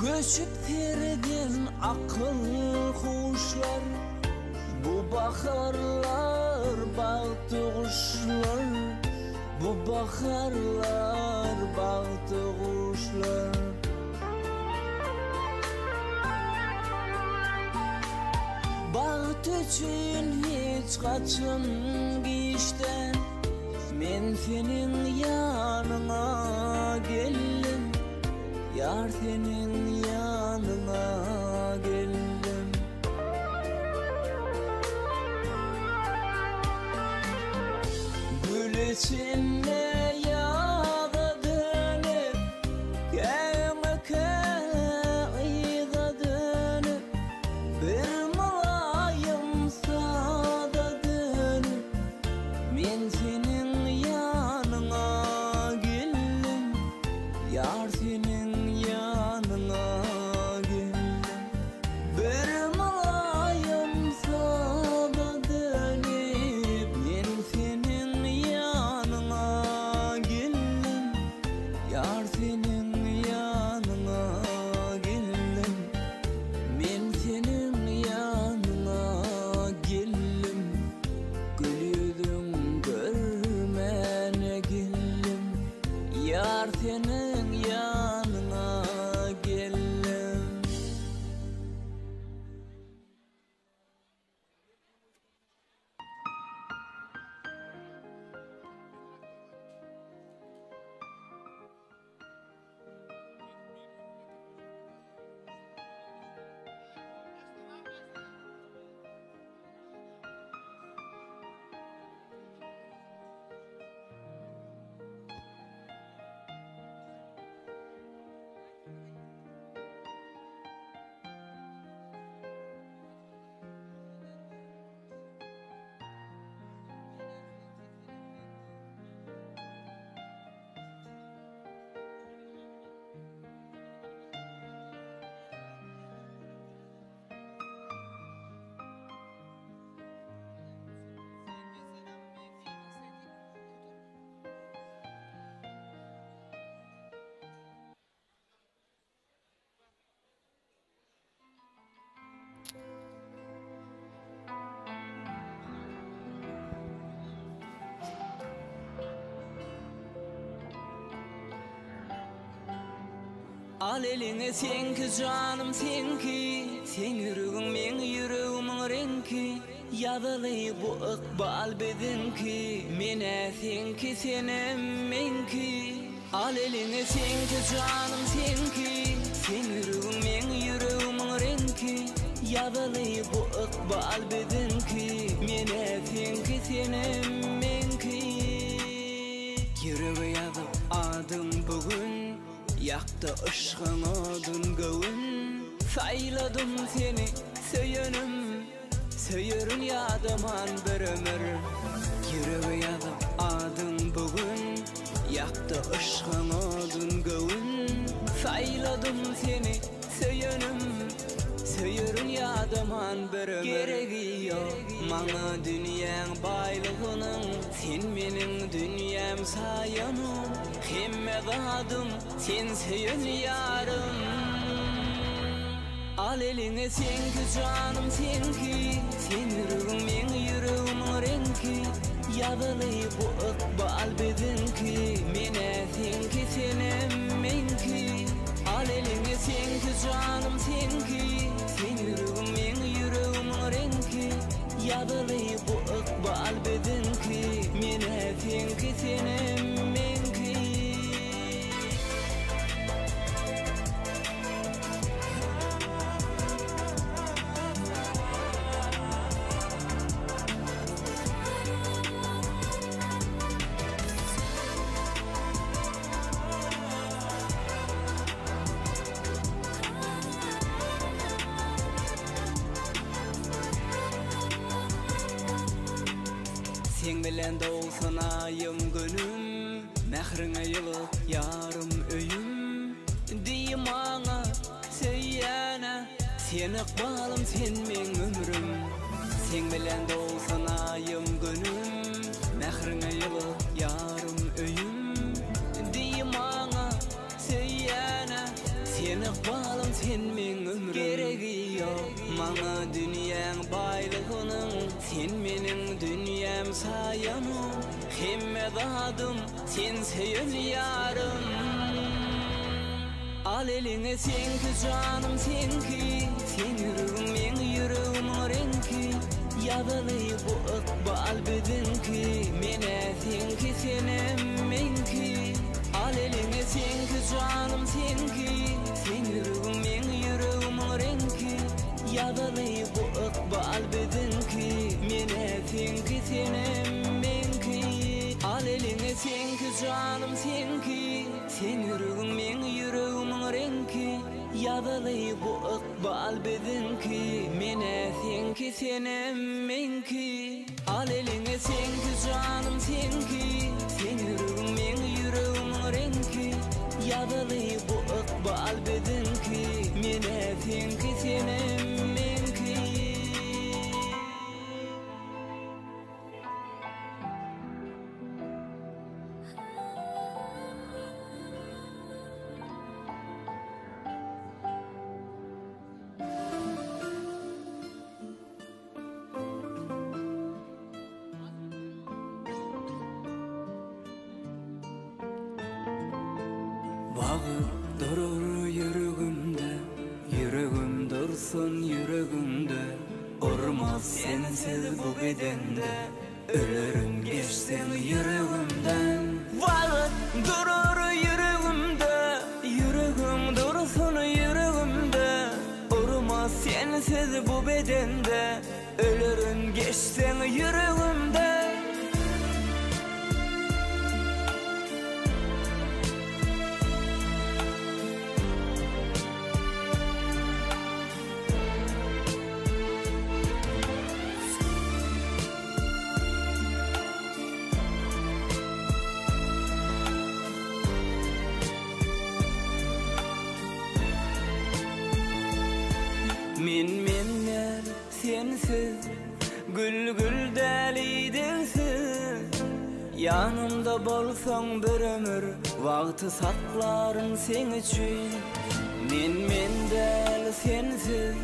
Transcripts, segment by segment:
Göçüp serden akyl huşlar Bu baharlar bagty guşlar Bu baharlar bagty guşlar. Bagt üçin hiç haçan giçden Men seniň ýanyňa geldim Ýar seniň ýanyňa geldim. Gül içinde ýaza dönüp, Käňe-kä yza dönüp, Bir mylaýym saza dönüp, Men seniň ýanyňa geldim, Ýar seniň ýanyňa geldim. Bir mylaýym saza dönüp, Men seniň ýanyňa geldim, Ýar seniň ýanyňa geldim. Men seniň ýanyňa geldim, Gül ýüzüň görmäne geldim, Ýar seniň ýanyňa geldim. Al eliňi seňki janym seňki Seň ýüregiň meň ýüregimiň reňki Ýazyly bu ykbal biziňki Menä seňki senem meňki Al eliňi seňki janym seňki Seň ýüregiň meň ýüregimiň reňki Ýazyly bu ykbal biziňki Menä seňki senem meňki Ýürege ýazyp adyň bu gün Ýakdy yşgyň odun göwün Saýladym seni söýenim Söýerin ýadaman bir ömür. Ýürege ýazyp adyň bu gün, Ýakdy yşgyň odun göwün. Saýladym seni söýenim, Söýerin ýadaman bir ömür. Geregi ýok maňa dünýäň baýlygynyň, Sen meniň dünýäm saýanym. Hemme zadym sen söýen ýarym. Al eliňi seňki janym seňki Seň ýüregiň meň ýüregimiň reňki Ýazyly bu ykbal biziňki Menä seňki senem meňki Al eliňi seňki janym seňki Seň ýüregiň meň ýüregimiň reňki Ýazyly bu ykbal biziňki Menä seňki senem meňki. Seň bilen dogsan aýym günüm Mähriňe ýyly ýarym öýüm Diý maňa söýýänä Sen ykbalym sen meň ömrüm Seň bilen dogsan aýym günüm Mähriňe ýyly ýarym öýüm Diý maňa söýýänä Sen ykbalym. Dursun sen meň ömrüm. Geregi ýok maňa dünýäň baýlygynyň Sen meniň dünýäm saýanym Hemme zadym sen söýen ýarym. Al eliňe seňki janym seňki Seň ýüregiň meň ýüregimiň reňki Ýazyly bu ykbal biziňki Menä seňki senem meňki Al eliňe seňki janym seňki Seň ýüregiň meň ýüregimiň reňki Ýazyly bu ykbal biziňki Menä seňki senem meňki Al eliňe seňki janym seňki Seň ýüregiň meň ýüregimiň reňki Ýazyly bu ykbal biziňki Menä seňki senem meňki Al eliňe seňki janym seňki Seň ýüregiň meň ýüregimiň reňki Ýazyly bu ykbal biziňki Menä seňki senem meňki. Wagt durur ýüregimde, Ýüregim dursun ýüregiňde, Urmaz sensiz bu bedende, Ölerin geçseň ýüregimden. Wagt durur ýüregimde, Ýüregim dursun ýüregimde, Urmaz sensiz bu bedende, Ölerin geçseň ýüregimden. Men men däl sensiz, gül gül däl idegsiz. Ýanymda bolsaň bir ömür, wagty saklaryn seň üçin. Men men däl sensiz,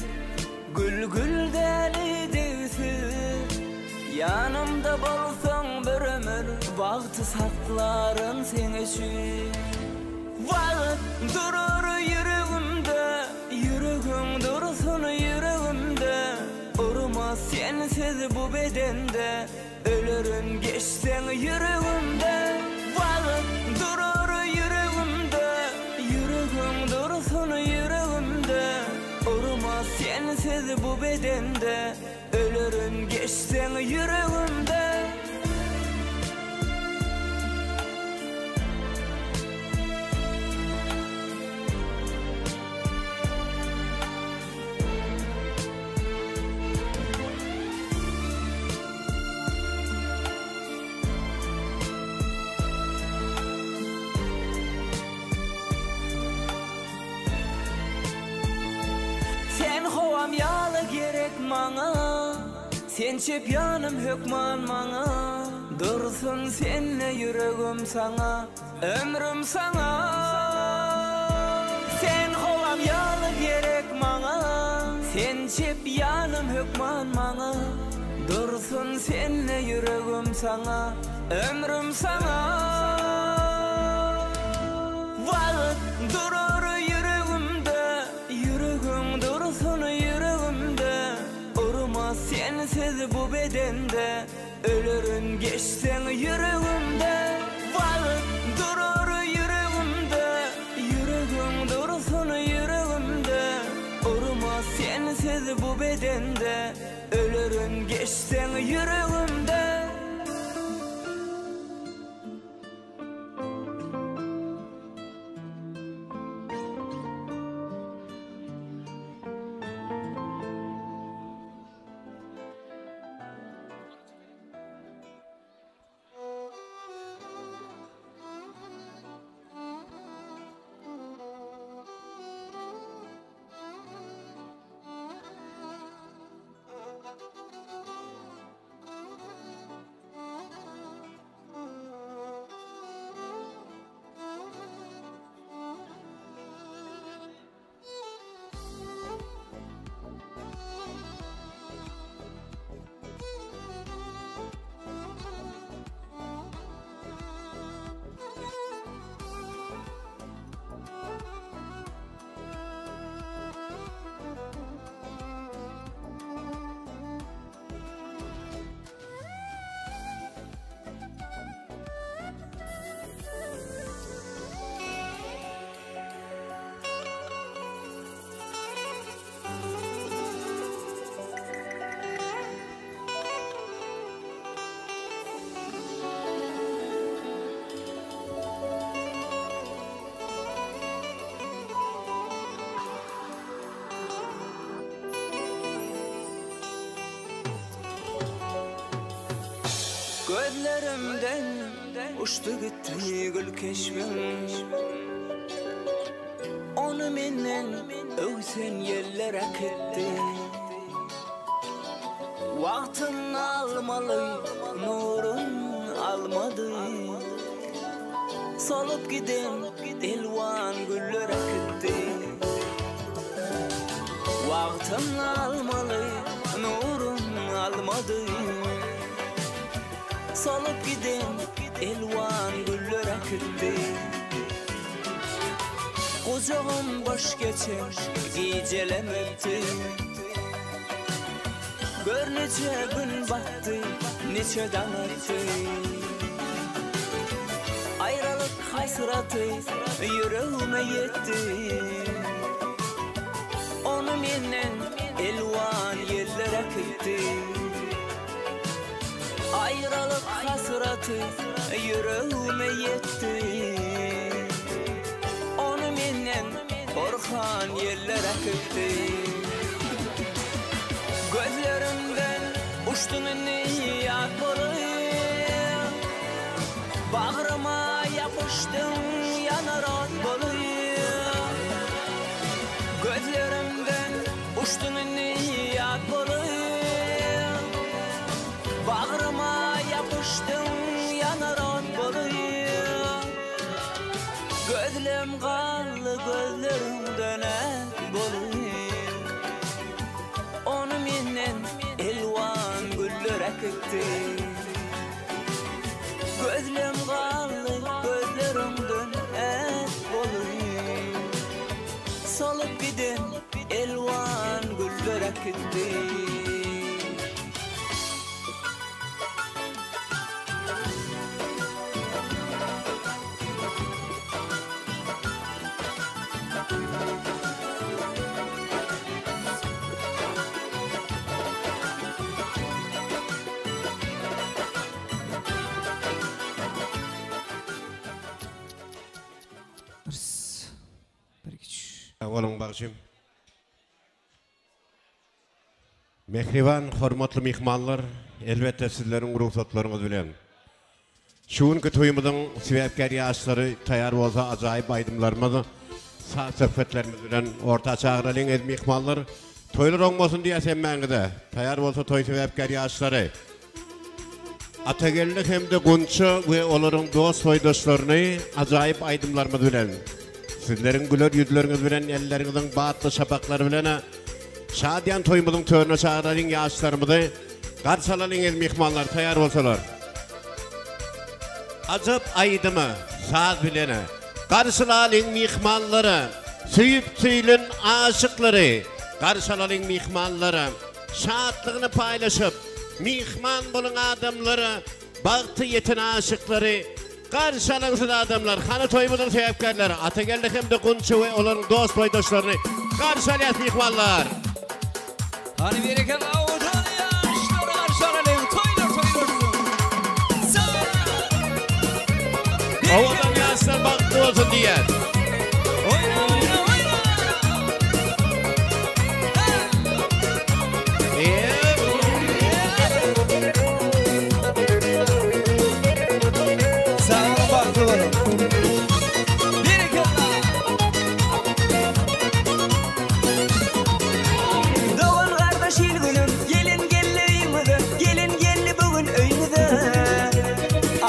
Gül gül däl idegsiz Ýanymda bolsaň bir ömür Bagty saklaryn seň üçin Wagt durur ýüregimde Ýüregiň dursun ýüregimde Urmaz sensiz bu bedende Ölerin geçseň ýüregimden Wagt durur ýüregimde Ýüregiň dursun ýüregimde Urmaz sensiz bu bedende Ölerin geçseň ýüregimden. Sen howam ýaly gerek maňa Sen çep ýanym hökman maňa Dursun sende ýüregim saňa Ömrüm saňa Sen howam ýaly gerek maňa Sen çep ýanym hökman maňa Dursun sende ýüregim saňa Ömrüm saňa Wagt durur ýüregimde Ýüregiň dursun ýüregimde Urmaz sensiz bu bedende Ölerin geçseň ýüregimde Wagt durur ýüregimde Ýüregiň dursun ýüregimde Urmaz sensiz bu bedende Ölerin geçseň ýüregimde. Gözlerimden uçdy gitdi gül keşbiň. Ony menden öwsen ýeller äkitdi. Wagtyn almaly, nurun almady. Solup giden elwan güller äkitdi. Wagtyn almaly, nurun almady. Solup giden elwan güller äkitdi. Gujagym boş geçen gijelem ötdi. Gör niçe gün batdy, niçe daň atdy. Aýralyk hasraty ýüregime ýetdi. Ony menden elwan ýeller äkitdi. Aýralyk hasraty ýüregime ýetdi. Ony menden porhan ýeller äkitdi. Gözlerimden uçduň indi ýat bolup. Bagryma ýapyşdyň ýanar ot bolup. Gözlerimden uçduň indi ýat bolup. Bagryma ýapyşdyň ýanar ot bolup. Gözlem galdy gözleriňden ät bolup. Ony menden elwan güller äkitdi. Gözlem galdy gözleriňden ät bolup. Solup giden elwan güller äkitdi. Sag boluň bagşym. Mähriban hormatly myhmanlar, elbetde sizleriň rugsatlaryňyz bilen şu günki toýumyzyň sebäpkär ýaşlary taýar bolsa ajaýyp aýdymlarymyz, saz söhbetlerimiz bilen orta çagyralyň eziz myhmanlar. Toýlar oň bolsun diýýäs hemmäňize. Taýar bolsa toý sebäpkär ýaşlary. Atageldi hem-de Gunça we olaryň dost-soýdaşlaryny ajaýyp aýdymlarymyz bilen, sizleriň güler ýüzleriňiz bilen, elleriňiziň batly şapaklary bilen şadyýan toýumyzyň törüne çagyralyň ýaşlarymyzy garşy alalyň eziz myhmanlar taýýar bolsalar. Ajap aýdymy saz bilen garşylalyň myhmanlary, söýüp söýlen aşyklary garşy alalyň myhmanlary. Şatlygyny paýlaşyp, myhman boluň adamlara, Bagta ýeten aşyklary garşy alyň siz adamlar. Hany toýumyzyň sebäpkärleri Atageldi hem-de Gunça we olaryň dost-boýdaşlaryny garşy alýas myhmanlar. Hany berekella owadan ýaşlary garşy alalyň toýlar toý bolsun. Owadan ýaşlar bagtly bolsun diýýäs. Oýna oýna oýna. Sag boluň bagtly boluň. Berekella. Dogan gardaş il günüm gelin geldi öýüňize gelin geldi bu gün öýüňize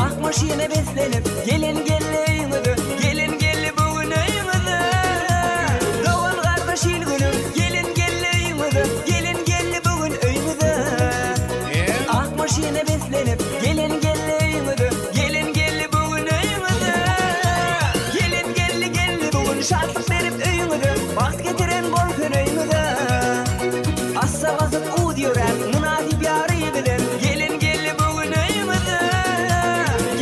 Ak maşyna beslenip gelin geldi öýüňize gelin geldi bu gün öýüňize Dogan gardaş il günüm gelin geldi öýüňize gelin geldi bu gün öýüňize Ak maşyna beslenip gelin geldi öýüňize gelin geldi bu gün öýüňize Gelin geldi geldi bu gün şatlyk berip öýüňize bagt getiren bolsun öýüňize Assa basyp uz ýöräp mynasyp ýary bilen gelin geldi bu gün öýüňize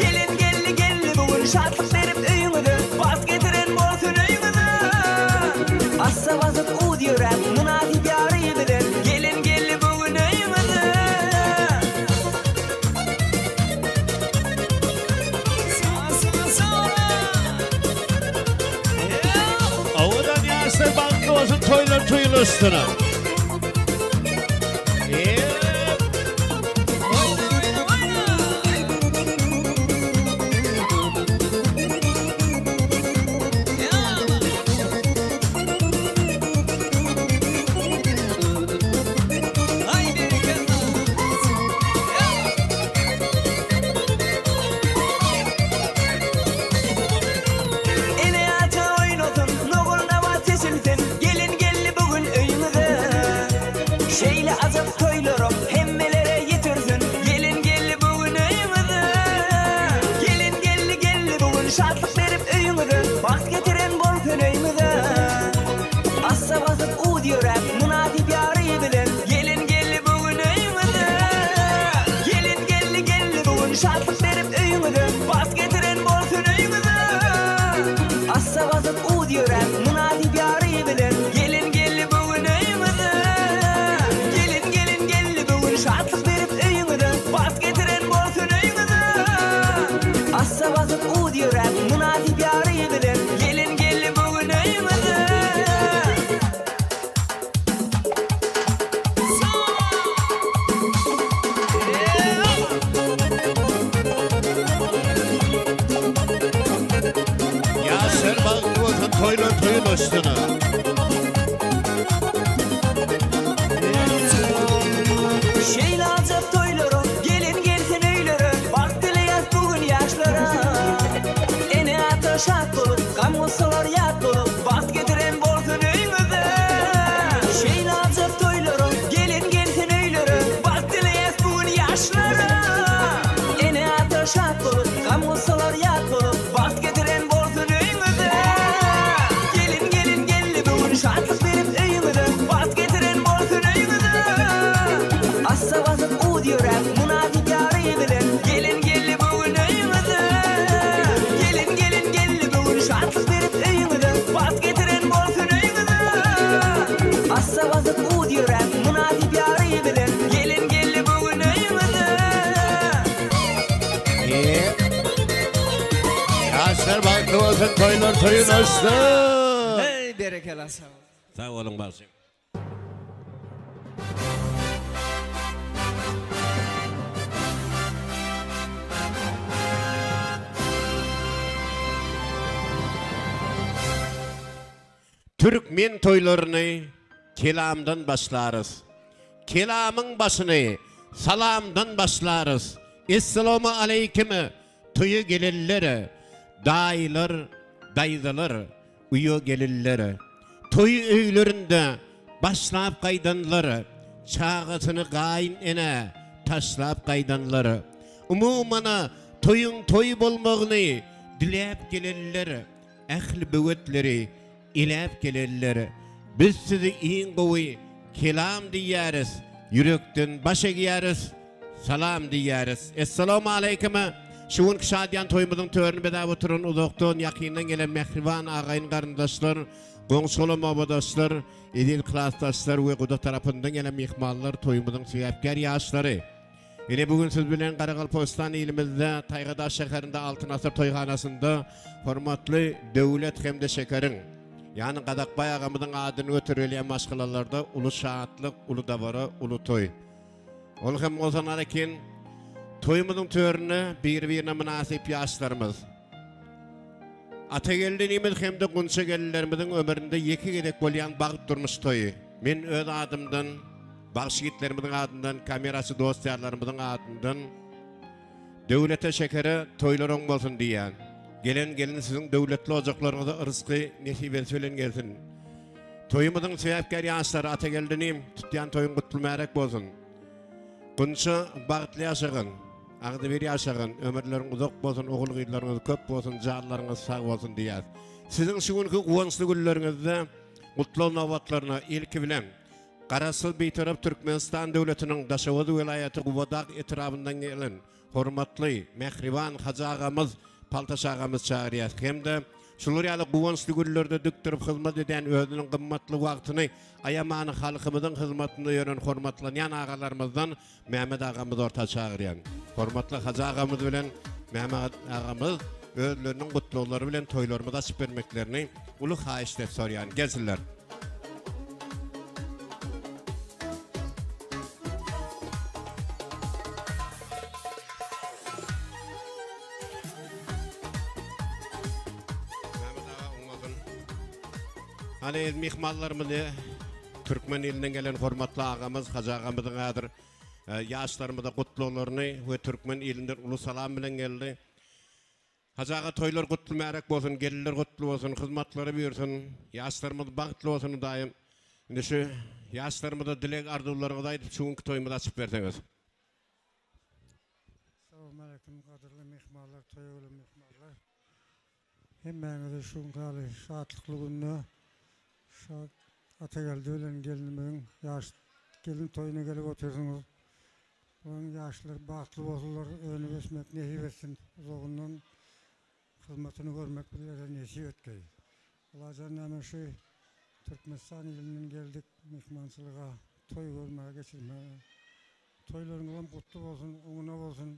Gelin geldi geldi bu gün şatlyk berip öýüňize bagt getiren bolsun öýüňize Assa basyp uz ýöräp mynasyp ýary bilen gelin geldi bu gün öýüňize. Owadan ýaşlar bagtly bolsun toýlar toýlaşsyn. basyp uz ýöräp, mynasyp ýary bilen Gelin geldi bu gün öýüňize. Gelin geldi geldi bu gün şatlyk berip öýüňize Bagt getiren bolsun öýüňize. Assa basyp uz ýöräp, mynasyp ýary bilen Gelin geldi bu gün öýüňize. Gelin gelin geldi bu gün şatlyk berip öýüňize Bagt getiren bolsun öýüňize. Assa basyp uz ýöräp, mynasyp ýary bilen Gelin geldi bu gün öýüňize. Ýaşlar bagtly bolsun, toýlar toýun bolsun. Şeýle ajap toýlara, gelin gelsin öýlere, Bagt dileýäs bu gün ýaşlara. Ene-ata şat bolup, gam-gussalar ýat bolup, Bagt getiren bolsun öýüňize. Şeýle ajap toýlara, gelin gelsin öýlere, Bagt dileýäs bu gün ýaşlara. Ene-ata şat bolup, gam-gussalar ýat bolup, Bagt getiren bolsun öýüňize. Gelin, gelin geldi bu gün şatlyk berip öýüňize, Bagt getiren bolsun öýüňize. Assa basyp uz ýöräp, mynasyp ýary bilen, Gelin geldi bu gün öýüňize. Gelin, gelin geldi bu gün şatlyk berip öýüňize, Bagt getiren bolsun öýüňize. Assa basyp uz ýöräp, mynasyp ýary bilen, Gelin geldi bu gün öýüňize. Ýaşlar bagtly bolsun, toýlar toýun bolsun. Heý berekella sag bol. Sag boluň bagşym. Türkmen toýlaryny kelamdan başlarys. Kelamyň başyny salamdan başlarys. Essalawma aleýkim toýa gelenler, daýylar, daýzalar, uýa gelinler. Toýy öýlerinde başlap gaýdanlar, çagasyny gaýyn enä taşlap gaýdanlar. Umumana toýuň toý bolmagyny diläp gelenler. Ähli böwetleri eläp gelenler, biz sizi iň gowy kelam diýýäris, ýürekden baş egýäris, salam diýýäris. Essalawmaleýkim! Şu günki şadyýan toýumyzyň törüni bezäp oturan uzakdan, ýakyndan gelen mähriban agaýyn-garyndaşlar, goňşy-golam obadaşlar, eziz klasdaşlar we guda tarapyndan gelen myhmanlar, toýumyzyň sebäpkär ýaşlary! Ine bu gün siz bilen Garagalpagystan ilimizde Taýgadaş şäherinde Altyn asyr toýhanasynda hormatly Döwlet hem-de Şekeriň, ýagny Gazakbaý agamyzyň adyny göterilýän maşgalalarda uly şatlyk, uly dabara, uly toý. Ol hem bolsa narakin toýumyzyň töründe biri-birine mynasyp ýaşlarymyz. Atageldi inimiz hem-de Gunça gelinlerimiziň ömründe ýeke gezek bolýan bagt durmuş toýy. Men öz adymdan Bagşy ýigitlerimiziň adyndan, kameraçy dost-ýarlarymyzyň adyndan Döwlete, Şekere toýlar oň bolsun diýýän. Gelen gelin siziň döwletli ojaklaryňyza yrsgy, nesibesi bilen gelsin. Toýumyzyň sebäpkär ýaşlary Atageldi inim, tutýan toýuň gutly-märek bolsun. Gunça bagtly ýaşagyn, agzybir ýaşagyn, ömürleriň uzak bolsun, ogul-gyzlaryňyz köp bolsun, janlaryňyz sag bolsun diýýäs. Siziň şu günki guwançly günleriňizde gutlag nobatlaryna ilki bilen Garaşsyz Bitarap Türkmenistan döwletiniň Daşoguz welaýaty Gubadag etrabyndan gelen hormatly, mähriban hajy agamyz Paltaş agamyzy çagyrýas hem-de şular ýaly guwançly günlerde dik durup hyzmat edýän özüniň gymmatly wagtyny aýamany halkymyzyň hyzmatynda ýören hormatlanýan agalarymyzdan Mehmet agamyzy orta çagyrýan. Hormatly hajy agamyz bilen Mehmet agamyz özleriniň gutlaglary bilen toýlarymyzy açyp bermeklerini uly haýyşt edip sorýan. Gelsinler. Mehmet aga oňmasyn. Hany myhmanlarymyzy Türkmen ilinden gelen hormatly agamyz Hajy agamyzyň häzir ýaşlarymyza gutlaglaryny we türkmen ilinden uly salam bilen geldi. Hajy aga toýlar gutly märek bolsun, gelinler gutly bolsun, hyzmatlary buýursyn, ýaşlarymyz bagtly bolsun Hudaýym. Indi şu ýaşlarymyza dileg arzuwlaryňyzy aýdyp şu günki toýumyzy açyp berseňiz. Salowmaleýkim gadyrly myhmanlar, toýa gelen myhmanlar. Hemmäňizi şu günki ýaly şatlykly günde şat. Atageldi bilen gelinimiziň ýaş gelin toýuna gelip otyrsyňyz. Bularyň ýaşlary bagtly bolsunlar, önüp ösmek nesip etsin, uzagyndan hyzmatyny görmek bizlere nesip etgeý. Allajan näme şu Türkmenistan ilinden geldik myhmançylyga, toý görmäge geçirmäge. Toýlaryňyzam gutly bolsun, oňuna bolsun.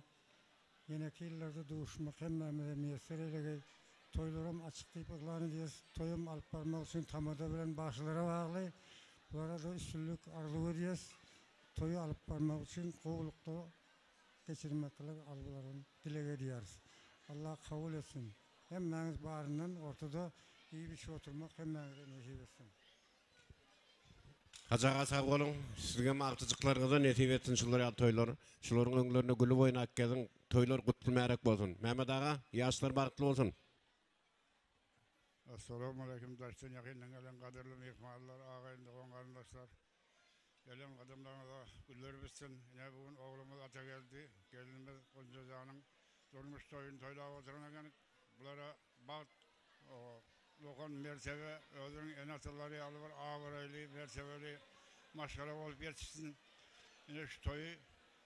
Ýeneki ýyllarda duşmak hemmämize miýesser eylegeý. Toýlaram açyk diýip yglan edýäs. Toýam alyp barmak üçin tamada bilen bagşylara bagly. Bulara-da üstünlik arzuw edýäs. Toýy alyp barmak üçin gowulykda geçirmekler albylaryn dileg edýäris. Allah kabul etsin. Hemmäňiz baryndan ortada iýip-içip oturmak hemmäňize nesip etsin. Hajy aga sag boluň. Sizgem agtyjyklaryňyza nesip etsin şular ýaly toýlar. Şularyň öňlerinde gülüp oýnap geziň. Toýlar gutly märek bolsun. Mehmet aga, ýaşlar bagtly bolsun. Assalamualeýkum daşdan ýakyndan gelen gadyrly myhmanlar, agaýyn dogan garyndaşlar. Gelen gadamlaryňyza güller bitsin. Ine bu gün oglumyz Atageldi, gelinimiz Gunjajanyň durmuş toýuny toýlap oturan ekenik. Bulara bagt, Lokan mertebe özüniň ene-atalary ýaly bir abraýly, mertebeli maşgala bolup ýetişsin. Ine şu toýy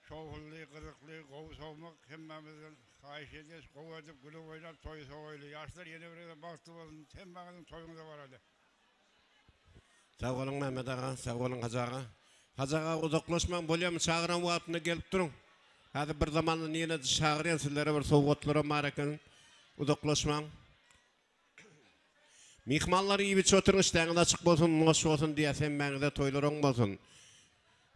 şowhunly, gyzykly, gowy sowmak hemmämizden haýyş edýäs. Gowy edip, gülüp oýnap toýy sowaýly. Ýaşlar ýene bir gezek bagtly bolsun. Hemmäňiziň toýuňyza baraly. Sag boluň Mehmet aga, sag boluň Hajy aga. Hajy aga uzaklaşmaň bolýamy çagyran wagtynda gelip duruň. Häzir bir zamandan ýene çagyrýan sizlere bir sowgatlaram bar eken. Uzaklaşmaň. Myhmanlar iýip içip oturyň işdäňiz açyk bolsun, noş bolsun diýýäs hemmäňize toýlar oň bolsun.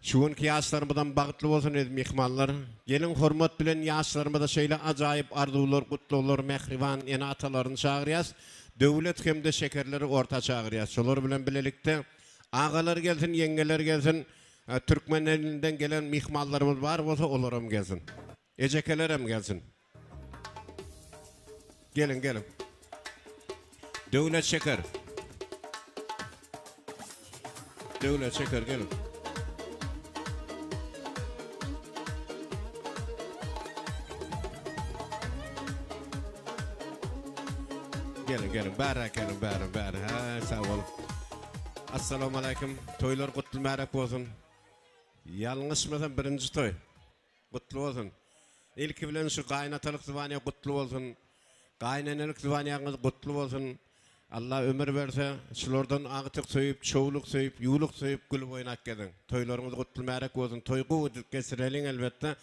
Şu günki ýaşlarymyzam bagtly bolsun eziz myhmanlar. Geliň hormat bilen ýaşlarymyza şeýle ajaýyp arzuwlar, gutlaglar mähriban ene-atalaryny çagyrýas. Döwlet hem-de şekerleri orta çagyrýas. Şolar bilen bilelikde agalar gelsin, ýeňňeler gelsin, türkmen elinden gelen myhmanlarymyz bar bolsa olaram gelsin. Ejekelerem gelsin. Geliň, geliň. Döwlet şeker. Döwlet şeker geliň. Geliň, geliň. Bäräk geliň, bäri, bäri. Hä, sag boluň. Assalamu alaykum. Toýlar gutly märek bolsun. Ýalňyşmasam birinji toý. Gutly bolsun. Ilki bilen şu gaýynatalyk zywanyýa gutly bolsun. Gaýynenelik zywanyýaňyz gutly bolsun. Allah ömür berse, şulardan agtyk söýüp, çowluk söýüp, ýuwluk söýüp, gülüp oýnap geziň. Toýlaryňyz gutly märek bolsun. Toý gowy edip geçireliň elbetde.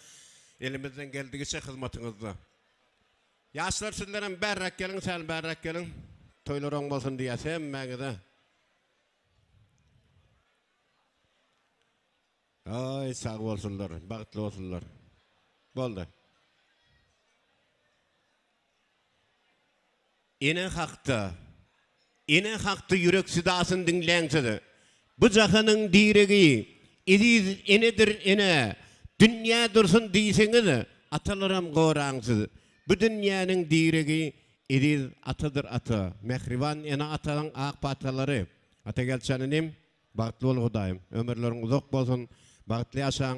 Elimizden geldigiçe hyzmatyňyzda. Ýaşlar sizlerem bärräk geliň, säl bärräk geliň. Toýlar oň bolsun diýýäs hemmäňize. Aý sag bolsunlar, bagtly bolsunlar. Boldy. Ene hakda, ene hakda ýürek sydasyny diňläň siz. Bu jahanyň diregi, eziz enedir ene. Dünýä dursun diýseňiz, atalaram goraň siz. Bu dünýäniň diregi, eziz atadyr ata. Mähriban ene-atalaň ak patalary. Atagelçan inim, Bagtly bol Hudaýym ömürleriň uzak bolsun bagtly ýaşaň.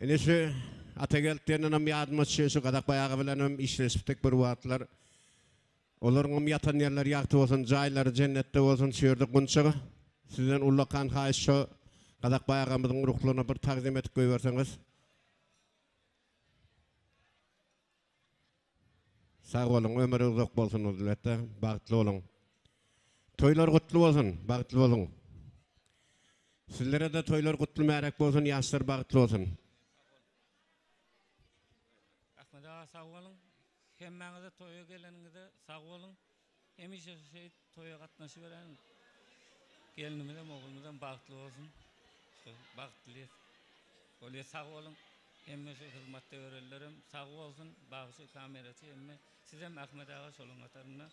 Ine şu Atageldi diýendenem ýadyma düşýär şu Gazakbaý aga bilenem işleşipdik bir wagtlar. Olaryňam ýatan ýerleri ýagty bolsun, jaýlary jennetde bolsun şu ýerde Gunça sizden ullakan haýyş şo Gazakbaý agamyzyň ruhlaryna bir tagzym edip goýberseňiz. Sag boluň ömür uzak bolsun elbetde bagtly boluň. Toýlar gutly bolsun bagtly boluň. Sizlerede toýlar gutly märek bolsun ýaşlar bagtly bolsun. Ahmet aga sag boluň. Hemmäňize toýa geleniňize sag boluň. Hemişe şeýdip toýa gatnaşyberäýiň. Gelinimizem oglumyzam bagtly bolsun. Şu bagtly bolýa sag boluň. Hemme şu hyzmatda ýörenlerem sag bolsun. Bagşy, kameraçy hemme. Sizem Ahmet aga şolaň hatarynda.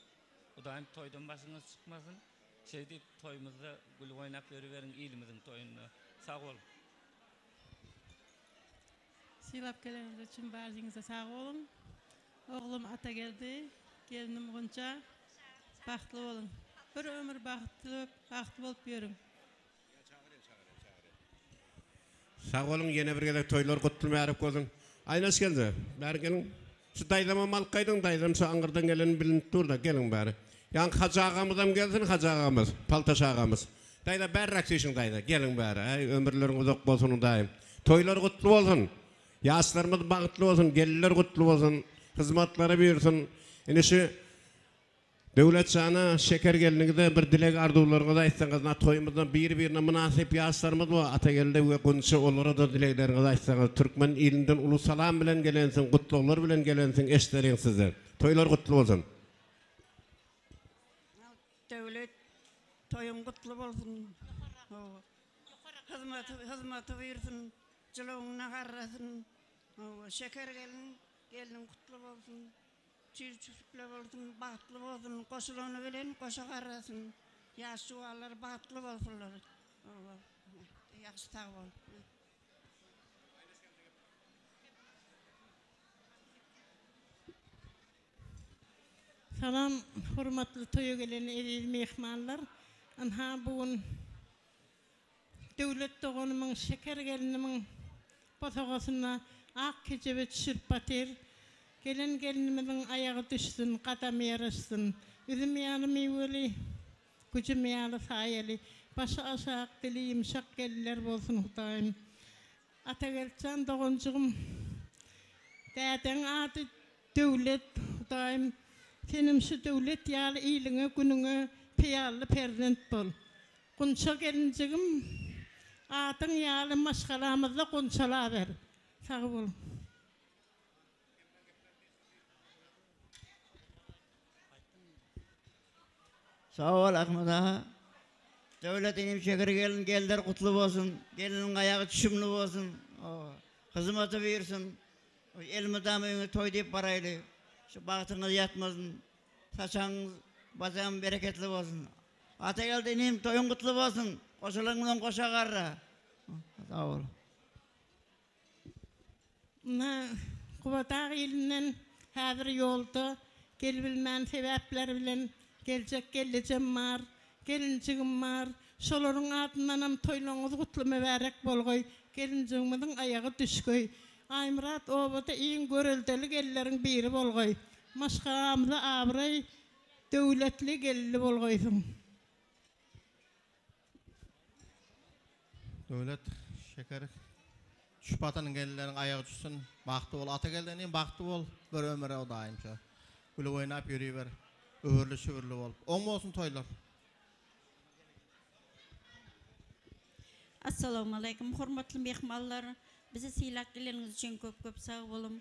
Hudaýym toýdan başyňyz çykmasyn. Şeýdip toýumyzda gülüp oýnap ýörüberiň ilimiziň toýunda. Sag boluň. Sylap geleniňiz üçin baryňyza sag boluň. Oglum Atageldi, gelnim Gunça bagtly boluň. Bir ömür bagtly bagtly bolup ýörüň. Sag boluň ýene bir gezek toýlar gutly mübärek bolsun. Aýnaş geldi. Bäri geliň. Şu daýzamam alyp gaýdyň, daýzam şu aňyrdan geleni bilinip dur-da, geliň bäri. Ýaňky Hajy agamyzam gelsin, Hajy agamyz, Paltaş agamyz. Daýza bärräk süýşüň daýza, geliň bäri. Äý, ömürleriň uzak bolsun Hudaýym. Toýlar gutly bolsun. Ýaşlarymyz bagtly bolsun, gelinler gutly bolsun, hyzmatlary buýursyn. Ine şu Döwlet jana, Şeker gelniňize bir dileg arzuwlaryňyzy aýtsaňyz, na toýumyzda biri-birine mynasyp ýaşlarymyz bar, Atageldi we Gunça olara-da dilegleriňizi aýtsaňyz, türkmen ilinden uly salam bilen gelensiň, gutlaglar bilen gelensiň, eşdeliň sizden. Toýlar gutly bolsun. Döwlet toýuň gutly bolsun. Hyzmaty hyzmaty buýursyn. Jylawyňda garrasyn. Şeker gelin gelniň gutly bolsun. Çüýr çüfükle bolsun, bagtly bolsun, goşulany bilen goşa garrasyn. Ýaş juwanlar bagtly bolsunlar. Ýagşy sag bol. Salam hormatly toýa gelen eziz myhmanlar. Ynha bu gün Döwlet doganymyň Şeker gelnimiň bosagasynda ak kejebe düşürip batyr. Gelen gelnimiziň aýagy düşsün, gadamy ýaraşsyn. Üzüm ýaly miweli, güjüm ýaly saýaly, başy aşak, dili ýumşak gelinler bolsun Hudaýym. Atageltjan doganjygym, dädeň ady Döwlet, Hudaýym, senem şu Döwlet ýaly iliňe-günüňe peýally perzent bol. Gunça gelinjigim, adyň ýaly maşgalamyzda gunçalaber. Sag bol. Sag bol Ahmet aga. Döwlet inim şeker gelin gelder gutly bolsun. Geliniň aýagy düşümli bolsun. Hyzmaty buýursyn. Elmydama öýüňe toý diýip baraýly. Şu bagtyňyz ýatmasyn. Saçagyňyz bajagyň bereketli bolsun. Atageldi inim toýuň gutly bolsun. Goşalaryň bilen goşa garra. Sag bol. Ynha, Gubadag ilinden häzir ýolda gelibilmän sebäpler bilen geljek gelnejem bar, gelinjigim bar. Şolaryň adyndanam toýlaryňyz gutly mübärek bolgaý, gelinjigimiziň aýagy düşgeý. Aýmyrat obada iň göreldeli gelinleriň biri bolgaý. Maşgalamyza abraý, döwletli gelinli bolgaýsyň. Döwlet şeker düşüp atanyň gelinleriň aýagy düşsün bagtly bol ata geldi inim bagtly bol bir ömüre udaýym şo gülüp oýnap ýöriber öwürli çüwürli bolup oň bolsun toýlar. Assalamualeýkum hormatly myhmanlar bizi sylap geleniňiz üçin köp köp sag boluň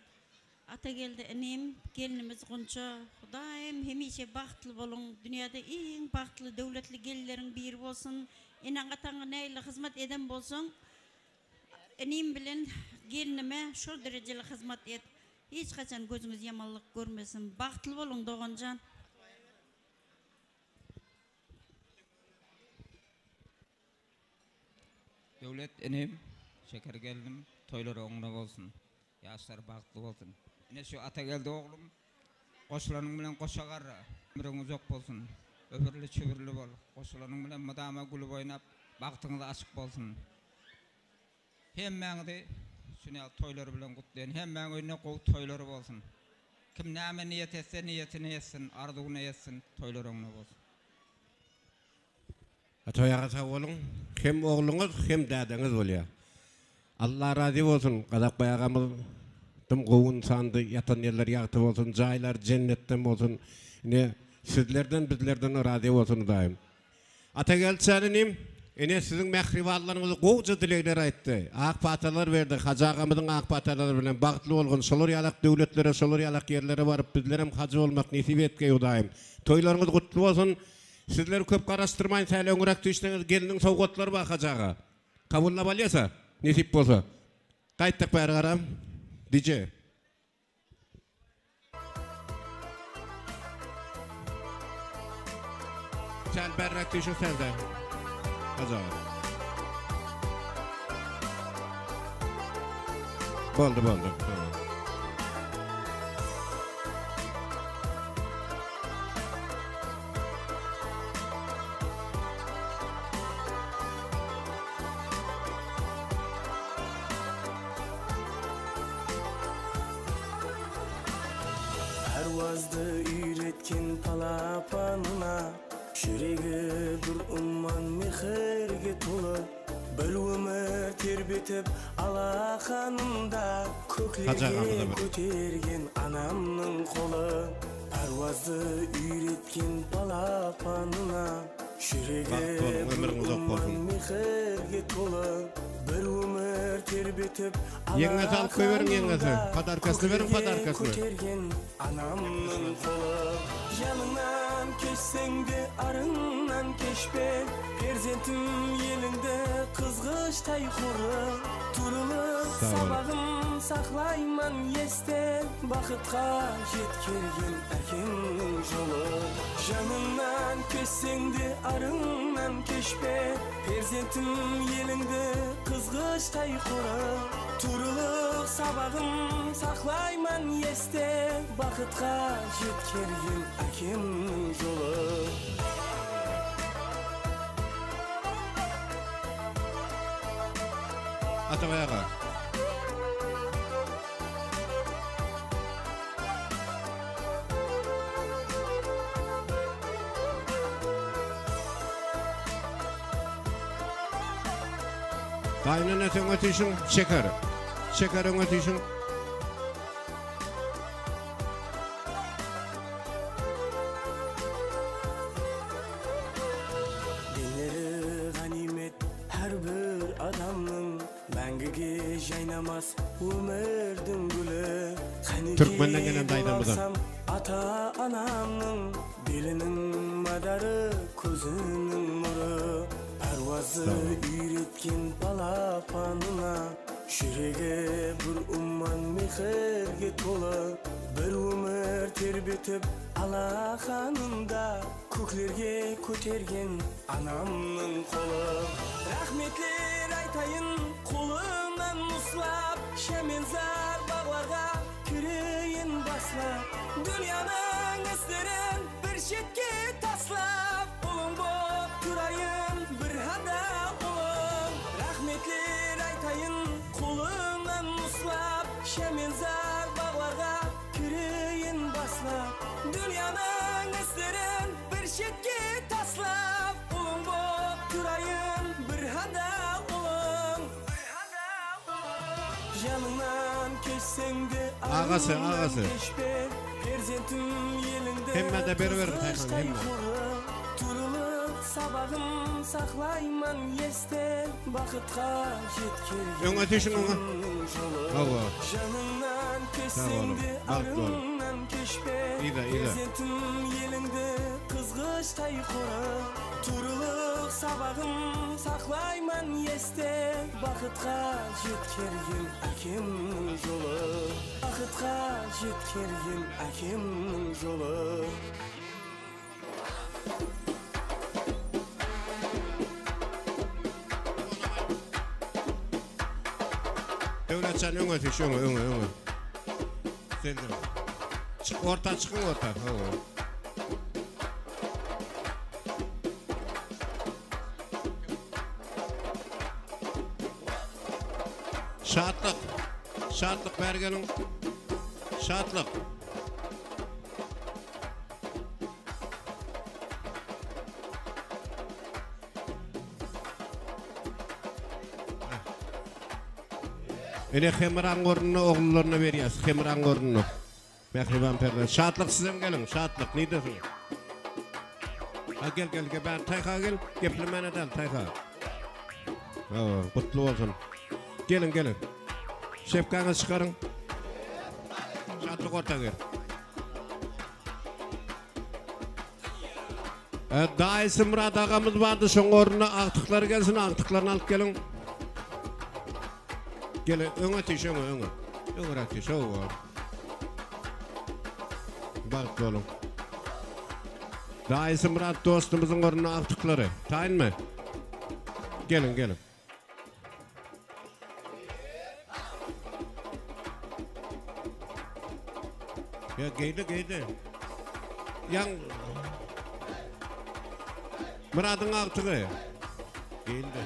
Atageldi inim gelnimiz Gunça Hudaýym hemişe bagtly boluň dünýäde iň bagtly döwletli gelinleriň biri bolsun eneň ataňa nähili hyzmat eden bolsaň inim bilen gelnime şol derejeli hyzmat et hiç haçan gözüňiz ýamanlyk görmesin bagtly boluň doganjan. Döwlet inim, Şeker gelnim, toýlary oňuna bolsun. Ýaşlary bagtly bolsun. Ine şu Atageldi oglum, goşulanyň bilen goşa garra. Ömrüň uzak bolsun. Öbürli çübürli bol. Goşulanyň bilen mydama gülüp oýnap, bagtyňyz açyk bolsun. Hemmäňizi şuny ýaly toýlar bilen gutlaýan. Hemmäň öýünde gowy toýlary bolsun. Kim näme niýet etse, niýetine ýetsin, arzuwyna ýetsin, toýlary oňuna bolsun. Toý aga sag boluň. Hem ogluňyz hem dädeňiz bolýa. Allah razy bolsun Gazakbaý agamyz dym gowy ynsandy ýatan ýerleri ýagty bolsun jaýlary jennetden bolsun ine sizlerden bizlerden razy bolsun Hudaýym. Atageldi jan inim ine siziň mähribanlaryňyz gowja dilegler aýtdy ak patalar berdi Hajy agamyzyň ak patalary bilen bagtly bolgun şolar ýalak döwletlere şolar ýalak ýerlere baryp bizlerem hajy bolmak nesip etgeý Hudaýym toýlaryňyz gutly bolsun Sizleri köp garaşdyrmaýyn säl öňräk düşseňiz gelniň sowgatlary bar Hajy aga. Kabullap alýasa, nesip bolsa. Gaýtdyk bäri garam. DJ. Säl bärräk düşüň sälde. Hajy aga. Boldy boldy. Tamam. Párwazdı úyretken palapanına, Júregi bir umman mehirge tolı, Bir ómir terbetip alaqanında, Hajy Kóklerge agamyza bir. kótergen anamnıń qolı. Párwazdı úyretken palapanına, Júregi Bagtly boluň, bir ömrüňiz uzak umman bolsun. mehirge tolı, Bir ómir terbetip Ýeňňesi alyp goýberiň ýeňňesi. alaqanında, Podarkasyny beriň Kóklerge podarkasyny. kótergen anamnıń qolı. Janıńnan keshseń de arıńnan keshpe, Perzentim elińdi qızǵıshtay qorı. Tuwrılıq Sag boluň. sabaǵın saqlayman este, Baxıtqa jetkergen ákemniń jolı. Janıńnan keshseń de arıńnan keshpe, Perzentim elińdi qızǵıshtay qorı. Tuwrılıq sabaǵın saqlayman este, Baxıtqa jetkergen ákemniń jolı. Atabay aga. Gaýynenesi öňe süýşüň, Şeker. Şeker öňe süýşüň. Demleri ǵániymet hár bir adamnıń, Máńgige jaynamas ómirdiń gúli. Qánekey Türkmenden gelen daýzamyzam. bolalsam ata-anamnıń, Beliniń mádarı, kóziniń nurı. Párwazdı úyretken palapanına, Júregi bir umman mehirge tolı. Bir ómir terbetip alaqanında, Kóklerge kótergen anamnıń qolı. Raxmetler aytayın qolınan uslap, Shámenzar baǵlarǵa kireyin baslap. Dúnyanıń islerin bir shetke taslap, Ulıń bop turayın bir hadal ulıń. Raxmetler aytayın qolınan uslap, Shámenzar baǵlarǵa kireyin baslap. Dúnyanıń islerin bir shetke taslap, Ulıń bop turayın bir hadal ulıń. Janıńnan keshseń de Agasy, arıńnan agasy. keshpe, Perzentim elińdi Hemmede beriberiň Taýhan, qızǵıshтай hemme. qorı. Tuwrılıq sabaǵın saqlayman este, Baxıtqa jetkergen Öňe düşüň öňe. ákemniń jolı. Hawa. Janıńnan Sag keshseń boluň, de bagtly boluň. arıńnan keshpe, Yza, yza. Perzentim elińdi qızǵıshtay qorı. Tuwrılıq sabaǵın saqlayman este, Baxıtqa jetkergen ákemniń jolı. Baxıtqa jetkergen ákemniń jolı. Döwletjan öňe düş, öňe, öňe, öňe. Sen de. Çyk orta çykyň orta. Hawa. Şatlyk. Şatlyk bäri geliň. Şatlyk. Ene Hemraň ornuny ogullaryna berýäs. Hemraň ornuny. Mähriban perler. Şatlyk sizem geliň. Şatlyk nidesiň? Ha gel gel gel bäri Taýha gel. Geplemän edel Taýha. Hawa, gutly bolsun. Geliň geliň. Şepkaňyzy çykaryň. Şatlyk orta gel. Daýysy Myrat agamyz bardy, şoň ornuna agtyklary gelsin, agtyklaryny alyp geliň. Gel, öňe tiş, öňe, öňe. Öňräk tiş, hawa. Bagtly boluň. Daýysy Myrat dostumyzyň ornuna agtyklary. Taýynmy? Geliň, geliň. Ýa geýdi, geýdi. Ýaň Myradyň agtygy. Geýildi.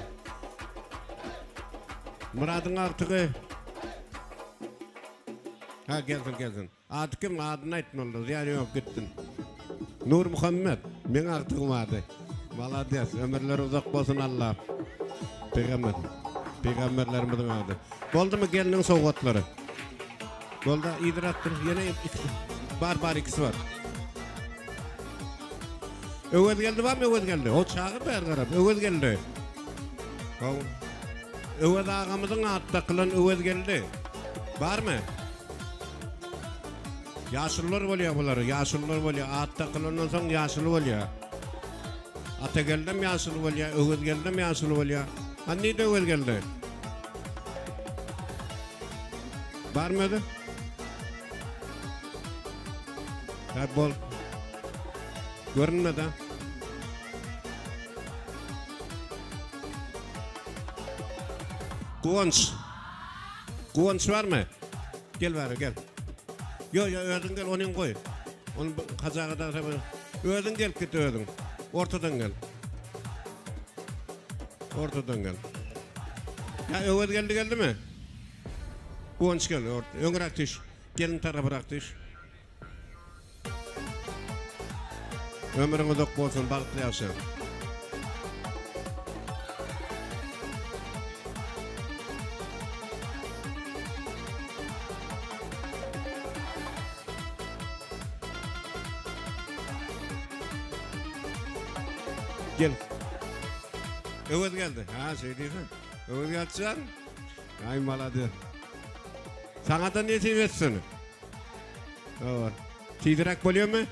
Myradyň agtygy. Ha gelsin gelsin. Ady kim adyny aýtmalyda zyýany ýok gitsin. Nurmuhammet meň agtygym ady. Malades ömürleri uzak bolsun Allah. Pygamber. Pygamberlerimiziň ady. Boldumy gelniň sowgatlary? Bolda yzyrakdyr ýene ikisi. Bar bar ikisi bar. Öwez geldi barmy Öwez geldi? O çagyr bäri garap. Öwez geldi. Haw. Öwez agamyzyň ady dakylan Öwez geldi. Barmy? Ýaşulular bolýar bular, ýaşulular bolýar. At dakylandan soň ýaşuly bolýar. Atageldem ýaşuly bolýar, Öwezgeldem ýaşuly bolýar. Hany nirde Öwezgeldi? Barmy özi? Ha bol. Görünmedi. Guwanç. Guwanç barmy? Gel bäri gel. Ýo ýo özüň gel onyň goý. Ony hajaga da Özüň gelip git özüň. Ortadan gel. Ortadan gel. Ýa Öwez geldi geldimi? Guwanç gel öňräk düş. Gelin tarapyrak düş. Ömrüň uzak bolsun, bagtly ýaşa. Gel. Öwez geldi. Ha, şeý diýseň. Öwez geldi Aý malades. Saňa da nesip etsin. Sag bol. Tizräk bolýarmy?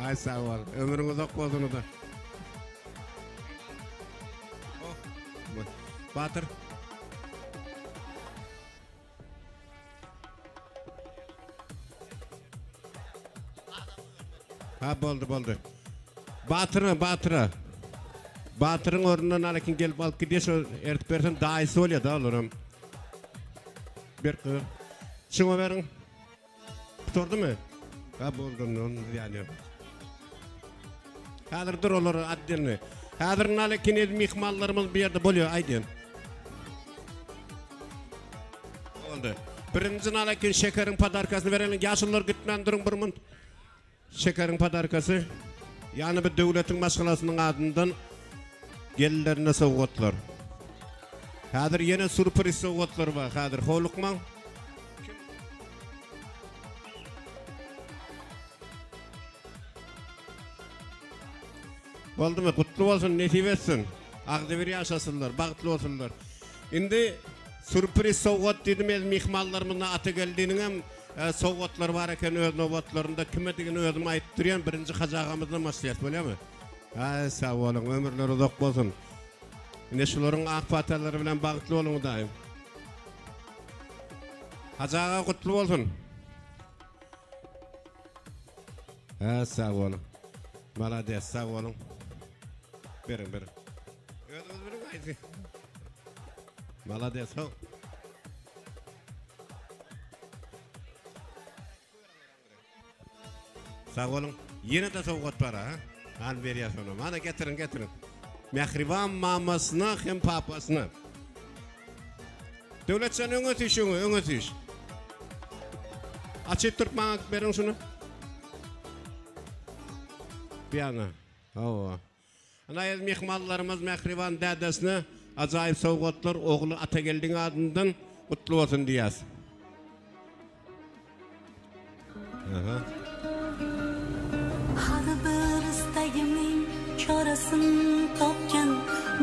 Aý sag bol. Ömrüň uzak bolsun da. Batyr. Ha boldy boldy. Batyra Batyra. Batyryň ornuna nalekin gelip alyp gidýär şo ertip bersen daýysy bolýar da olaram. Ber gyz. Şuňa beriň. Gutardymy? Ha boldy onda zyýany ýok. Häzir dur olar otdelny. Häzir nalekin ez myhmanlarymyz bu ýerde bolýar aýdýan. Boldy. Birinji nalekin şekeriň podarkasyny bereliň. Ýaşulular gitmän duruň bir munt. Şekeriň podarkasy. Ýagny bir döwletiň maşgalasynyň adyndan gelinlerine sowgatlar. Häzir ýene surpriz sowgatlar bar. Häzir howlukmaň. Boldumy? Gutly bolsun, nesip etsin. Agzybir ýaşasynlar, bagtly bolsunlar. Indi surpriz sowgat diýdim, ez myhmanlarymyzdan Atageldiniňem Sowgatlary bar eken öz nobatlarynda kimedigini özüm aýdyp durýan birinji Hajy agamyzdan başlaýas bolýamy? Aý sag boluň ömürleri uzak bolsun. Ine şularyň ak patalary bilen bagtly boluň Hudaýym. Hajy aga gutly bolsun. Hä sag boluň. Malades sag boluň. Beriň beriň. Özüňiz beriň aýdy. Malades ho. Sag boluň. Ýene-de sowgat bar ha. Hany berýär şony. Mana getiriň, getiriň. Mähriban mamasyna hem papasyna. Döwletjan öňe süýş öňe, öňe süýş. Açyp durup maňa beriň şuny. Bir ýana. Hawa. Ana ez myhmanlarymyz mähriban dädesine ajaýyp sowgatlar ogly Atageldiň adyndan gutly bolsun diýýäs. Aha. Har bir istagimning chorasin topgan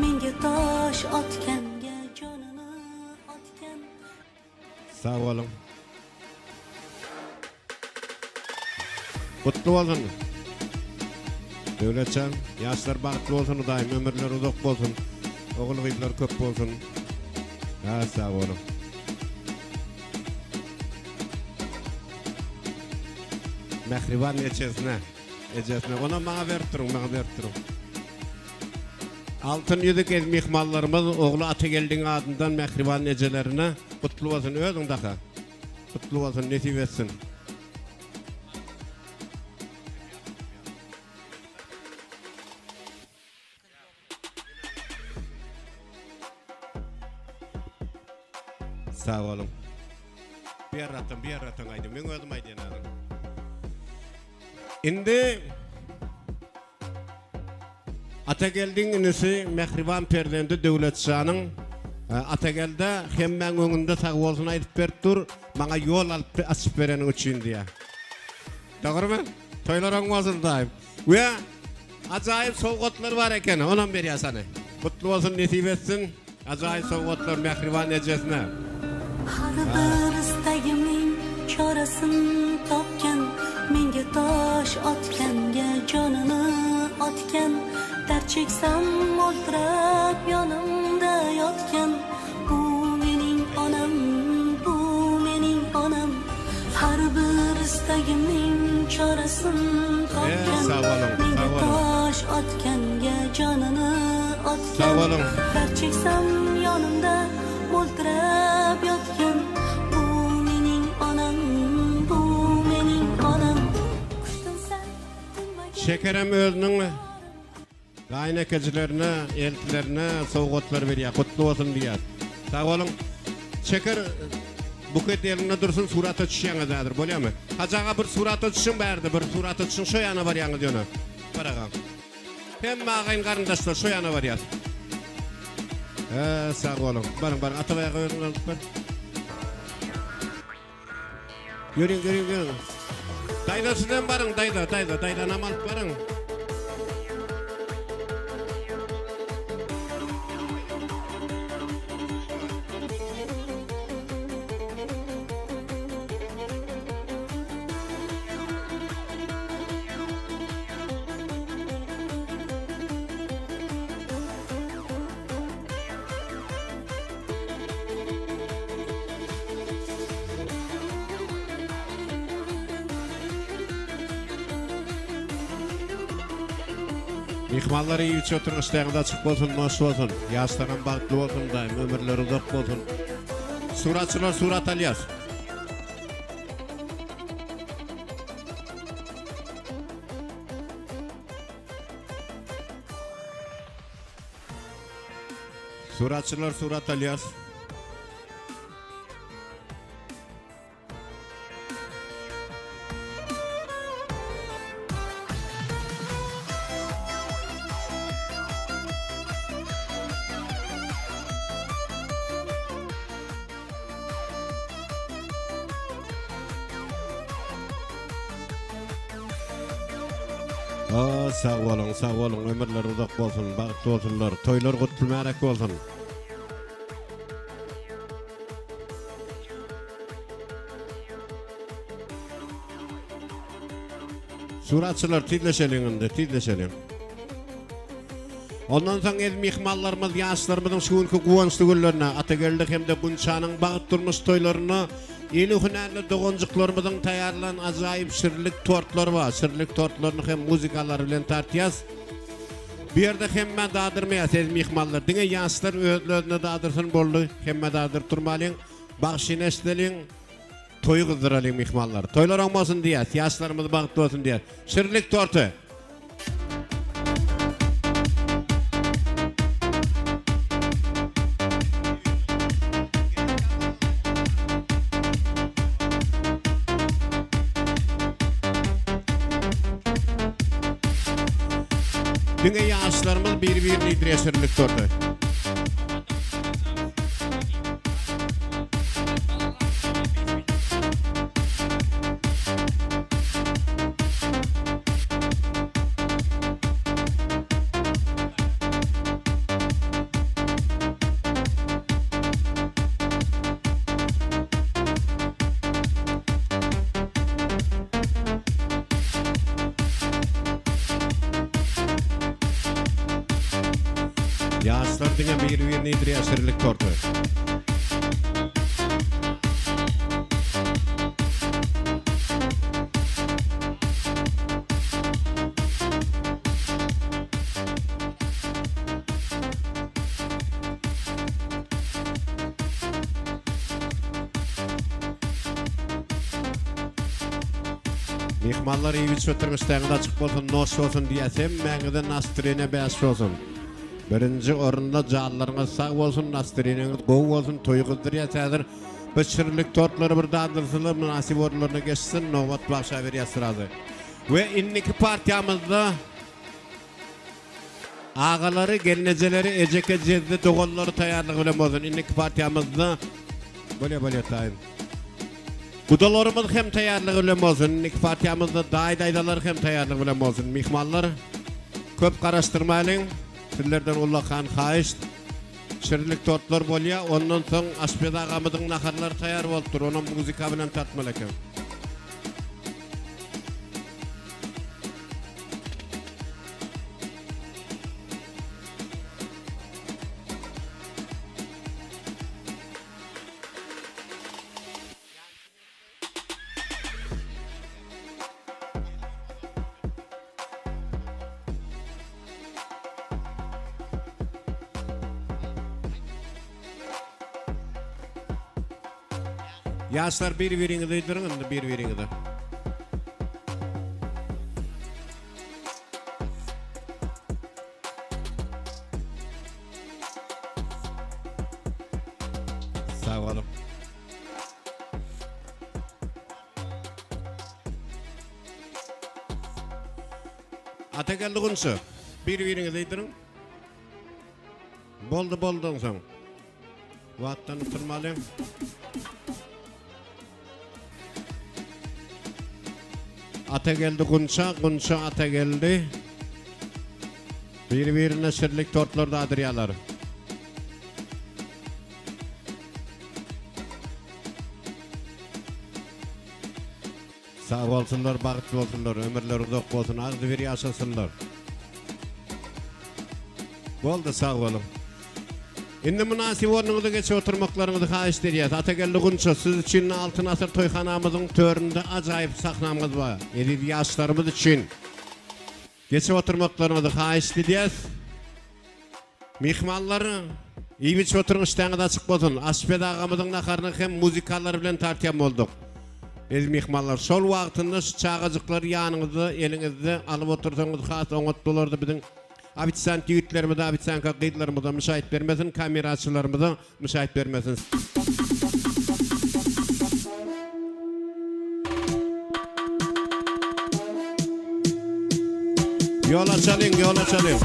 menga tosh otganga jonini otgan. Sag boluň. Gutly bolsun. Döwletjan, ýaşlar bagtly bolsun Hudaýym ömürleri uzak bolsun. Ogul gyzlar köp bolsun. Ha sag boluň. Mähriban ejesine, ejesine. Ona maňa berip duruň, maňa berip duruň. Altyn ýüzük ez myhmanlarymyz ogly Atageldiň adyndan mähriban ejelerine gutly bolsun özüň daka. Gutly bolsun nesip etsin. Sag boluň. Bu ýerratdan, bu ýerratdan aýdym. Men özüm aýdýan häzir. Indi Atageldiň inisi mähriban perzendi Döwletjanyň e, Atageldä hemmäň öňünde sag bolsun aýdyp berip dur, maňa ýol alyp açyp bereniň üçin diýýär. Dogrymy? Toýlar oň bolsun daýym. We ajaýyp sowgatlar bar eken, onam berýär sana. Gutly bolsun, nesip etsin. Ajaýyp sowgatlar mähriban ejesine. Har bir istagimning chorasin topgan Menga tosh otganga jonini otgan Dard cheksam mo'ltirab yonimda yotgan Bu mening onam, bu mening onam Har bir istagimning chorasin topgan sag boluň, Menga sag boluň. tosh otganga jonini otgan Sag boluň. Dard cheksam yonimda mo'ltirab yotgan Bu mening onam, bu mening onam Kuchtinsa tinmagan Şekerem özüniň gaýynekejilerine, eltilerine sowgatlar berýär. Gutly bolsun diýýär. Sag boluň. Şeker buket elinde dursun surata düşýäňiz häzir, bolýarmy? Hajy aga bir surata düşüň bärde, bir surata düşüň şo ýana barýaňyz ýöne. Bar agam. Hemme agaýyn garyndaşlar şo ýana barýas. He, sag boluň. Baryň, baryň. Atabaý aga özüňiz alyp bar. Ýörüň, ýörüň, ýörüň. Daýza sizem baryň, daýza, daýza, daýzanam alyp baryň. Myhmanlar iýip içip oturyň işdäňiz açyk bolsun, noş bolsun. Ýaşlaram bagtly bolsun daýym, ömürleri uzak bolsun. Suratçylar surat alýas. Suratçylar surat alýas. Aa, sag boluň, sag boluň, ömürleri uzak bolsun, bagtly bolsunlar, toýlar gutly märek bolsun. Suratçylar tizleşeliň indi, tizleşeliň. Ondan soň el myhmanlarymyz ýaşlarymyzyň şu günki guwançly günlerine, Atageldi hem-de Gunçanyň bagt durmuş toýlaryna eli hünärli doganjyklarymyzyň taýýarlan ajaýyp şirinlik tortlary bar. Şirinlik tortlaryny hem muzykalary bilen tartýas. Bu ýerde hemmä dadyrmaýas eziz myhmanlar. Diňe ýaşlar özlerine dadyrsyn boldy. Hemmä dadyryp durmalyň. Bagşyny eşideliň. Toýy gyzdyralyň myhmanlar. Toýlar oň bolsun diýýäs. Ýaşlarymyz bagtly bolsun diýýäs. Şirinlik torty. Diňe ýaşlarymyz bir-birini iýdirýär şirinlik torty. Ýaşlar diňe bir-birini iýdirýär şirinlik torty. Myhmanlar iýip-içip oturyň işdäňiz açyk bolsun, noş bolsun diýýäs. Hemmäňize nastreniýa bäş bolsun. Birinji orunda janlaryňyz sag bolsun, nastreniýaňyz gowy bolsun, toýy gyzdyrýas häzir. Bir şirinlik tortlary bir dadyrsynlar, mynasyp orunlaryna geçsin, Nobat bagşa berýäs srazy. We indiki partiýamyzda agalary, gelnejeleri, ejeke, jezze, doganlary taýýarlygy bilen bolsun. Indiki partiýamyzda bolýa bolýa taýyn. Gudalarymyz hem taýýarlygy bilen bolsun. Indiki partiýamyzda daýy daýzalar hem taýýarlygy bilen bolsun. Myhmanlar köp garaşdyrmalyň. Sizlerden ullakan haýyşt. Şirinlik tortlar bolýa. Ondan soň aşpez agamyzyň naharlary taýýar bolupdyr. Onam muzika bilen tartmaly eken. Ýaşlar bir-biriňizi öýdüriň indi bir-biriňize. Sag boluň. Atageldi Gunça, bir-biriňizi öýdüriň. Boldy boldy onsoň. Wagtdan utulmalyň. Atageldi Gunça, Gunça Atageldi. Biri-birine şirlik tortlar dadyrýarlar. Sag bolsunlar, bagtly bolsunlar, ömürleri uzak bolsun, agzybir ýaşasynlar. Boldy, sag boluň. Indi mynasyp ornuňyza geçip oturmaklaryňyzy haýyşt edýäs. Atageldi Gunça, siz üçin Altyn asyr toýhanamyzyň töründe ajaýyp sahnamyz bar. Eziz ýaşlarymyz üçin geçip oturmaklaryňyzy haýyşt edýäs. Myhmanlar, iýip-içip oturyň, işdäňiz açyk bolsun. Aşpez agamyzyň naharyny hem muzykallar bilen tartýan bolduk. Eziz myhmanlar, şol wagtynda şu çagajyklary ýanyňyzda, eliňizde alyp otursaňyz has oňat bolardy. Biziň ofisiant ýigitlerimize, ofisianka gyzlarymyza müşaýyt bermesin, kameraçylarymyza müşaýyt bermesin. Ýol açalyň, ýol açalyň.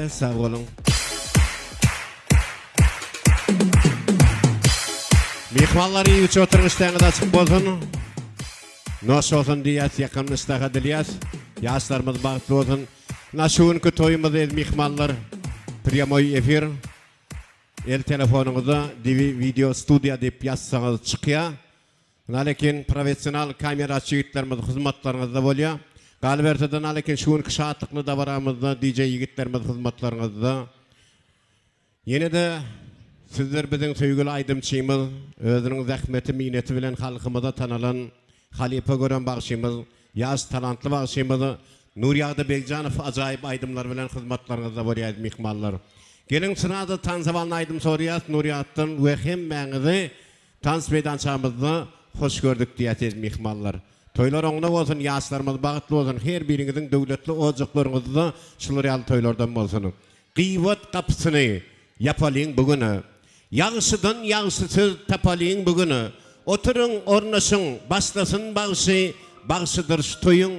Sag boluň. Myhmanlar iýip içip oturyň işdäňiz açyk bolsun. Noş bolsun diýýäs, ýakymly işdäha dilýäs. Ýaşlarymyz bagtly bolsun. Na şu günki toýumyz eziz myhmanlar prýamoý efir. El telefonyňyzda DV video studiýa diýip ýazsaňyz çykýa. Nalekin professional kameraçy ýigitlerimiz hyzmatlaryňyzda bolýa. Galyberse-de Nalekin şu günki şatlykly dabaramyzda DJ ýigitlerimiz hyzmatlaryňyzda. Ýene-de sizler biziň söýgüli aýdymçymyz, özüniň zähmeti, mihneti bilen halkymyza tanalan, halypa gören bagşymyz, ýaş talantly bagşymyz Nurýagdy Begjanow ajaýyp aýdymlary bilen hyzmatlaryňyzda bolýar myhmanlar. Geliň sraza tansa balny aýdym soraýas Nurýagdydan we hemmäňizi Tans meýdançamyzda hoş gördük diýýäs eziz myhmanlar. Toýlar oňuna bolsun, ýaşlarymyz bagtly bolsun, her biriňiziň döwletli ojaklaryňyzda şular ýaly toýlardan bolsun. Gybat gapysyny ýapalyň bu güne. Ýagşydan ýagşy söz tapalyň bu güne. Oturyň, ornaşyň, başlasyn bagşy, bagşydyr şu toýuň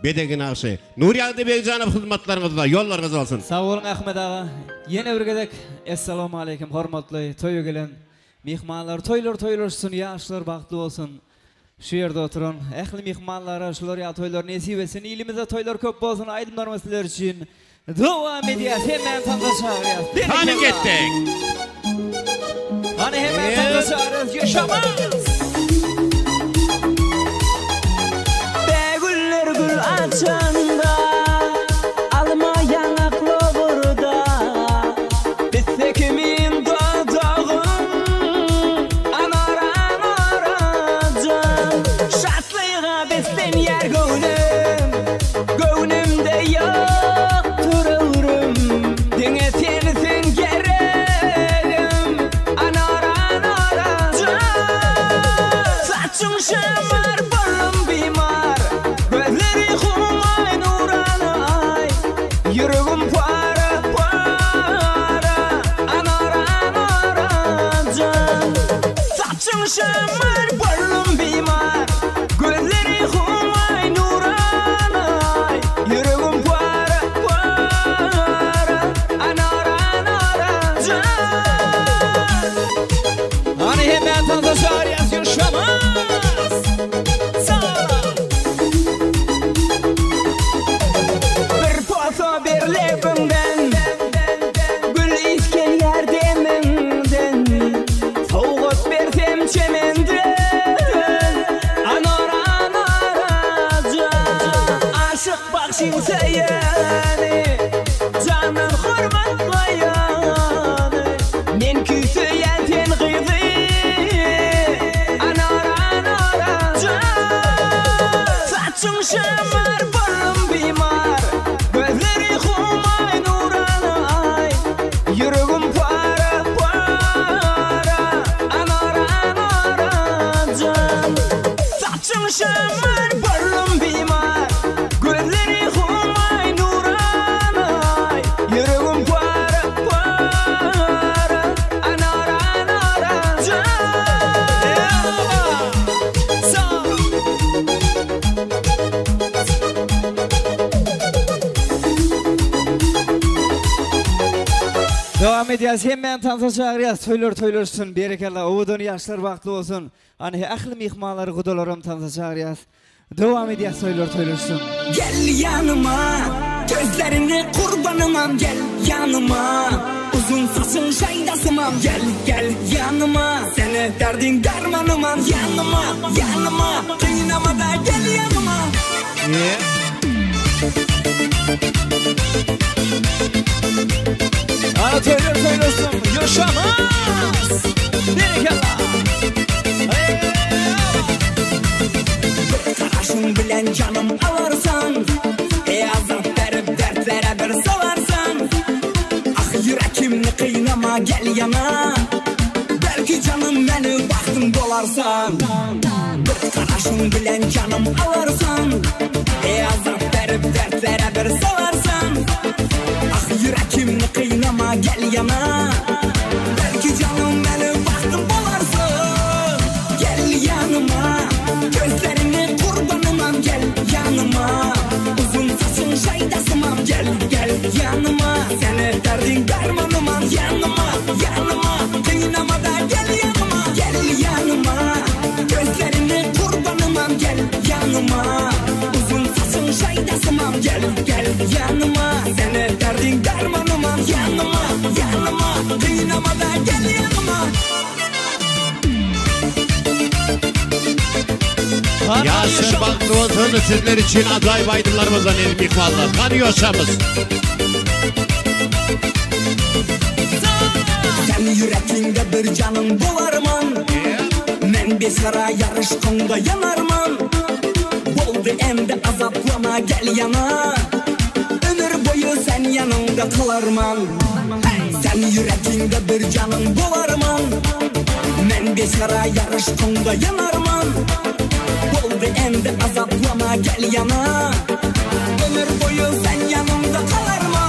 bezegi nagşy. Nurýagdy Begjanow hyzmatlaryňyzda, ýollaryňyz bolsun. Sag boluň Ahmet aga. Ýene bir gezek Essalawmaleýkim hormatly toýa gelen Myhmanlar toýlar toýlaşsyn ýaşlar bagtly bolsun şu ýerde oturan ähli myhmanlara şular ýaly toýlar nesip etsin ilimizde toýlar köp bolsun aýdymlarymyz sizler üçin dowam edýäs hemmäni tansa çagyrýas Hany ketdik. Hany hemmäni tansa çagyrýas ýaşamaz. Bägüller gül açanda, alma ýaňak lowurda. Pisse kimin dodagym, anar anarajan. Şatlyga beslenýär göwnüm, göwnümde ýokdur öwrüm. Diňe sensiň geregim, anar anarajan. Saçyň şemar, boldum bimar, Gözleri humaý nurana aý, Ýüregim para, para, Anar, anara jan. Saçyň şemar, boldum bimar, Gözleri humaý nurana aý, Ýüregim para, para, Anar, anara jan. Hany hemmäni tansa çagyrýas ýaşamaz. Bir posa ber lebiňden, Gül isgenýär demiňden. Sowgat bersem çemenden, Anar, anarajan. Aşyk bagşyň söýeni, Jandan hormatlaýany. Men küýseýän sen gyzy, Anar, anarajan. Saçyň şamar, boldum bimar, Gözleri humaý nurana aý, Ýüregim para, para, Anar, anarajan. Saçyň şamar, boldum bimar, Gözleri humaý nurana aý, Ýüregim para, para, Anar, anarajan. Dowam edýäs hemmäni tansa çagyrýas toýlar toýlaşsyn berekella owadan ýaşlar bagtly bolsun hany ähli myhmanlary gudalaram tansa çagyrýas dowam edýäs toýlar toýlaşsyn. Gel ýanyma, gözleriňe gurbanymam gel ýanyma Uzyn saçyň şaýdasymam gel gel ýanyma Seni derdiň dermanymam ýanyma ýanyma Gynamada gel ýanyma. Hany toýlar toýlaşsyn ýaşamaz berekella. Bir garaşyň bilen janym alarsaň, Eý azap berip dertlere bir salarsaň. Ah ýürekimni gynama gel ýana, Belki janym meni bagtym bolarsaň. Bir garaşyň bilen janym alarsaň, Eý azap berip dertlere bir salarsaň. Ah ýürekimni gynama gel ýana, Belki janym meni bagtym bolarsaň. Gel ýanyma, gözleriňe gurbanymam gel ýanyma. Uzyn saçyň şaýdasymam gel gel ýanyma. Seni. Kıynama da gel yanıma. Yaşlar bahtlı olsun sizler için acayip aydınlarımızdan el mihmanlar. Kanıyorsamız. Sen yüreğinde bir canın bularman. Men besara yarışkında yanarman. Boldu endi azaplama gel yana. Ömür boyu sen yanımda kalarman. Sen yüreğinde bir canın bularman. Men besara yarışkında yanarman. Boldu endi azaplama gel yana. Ömür boyu sen yanımda kalarman.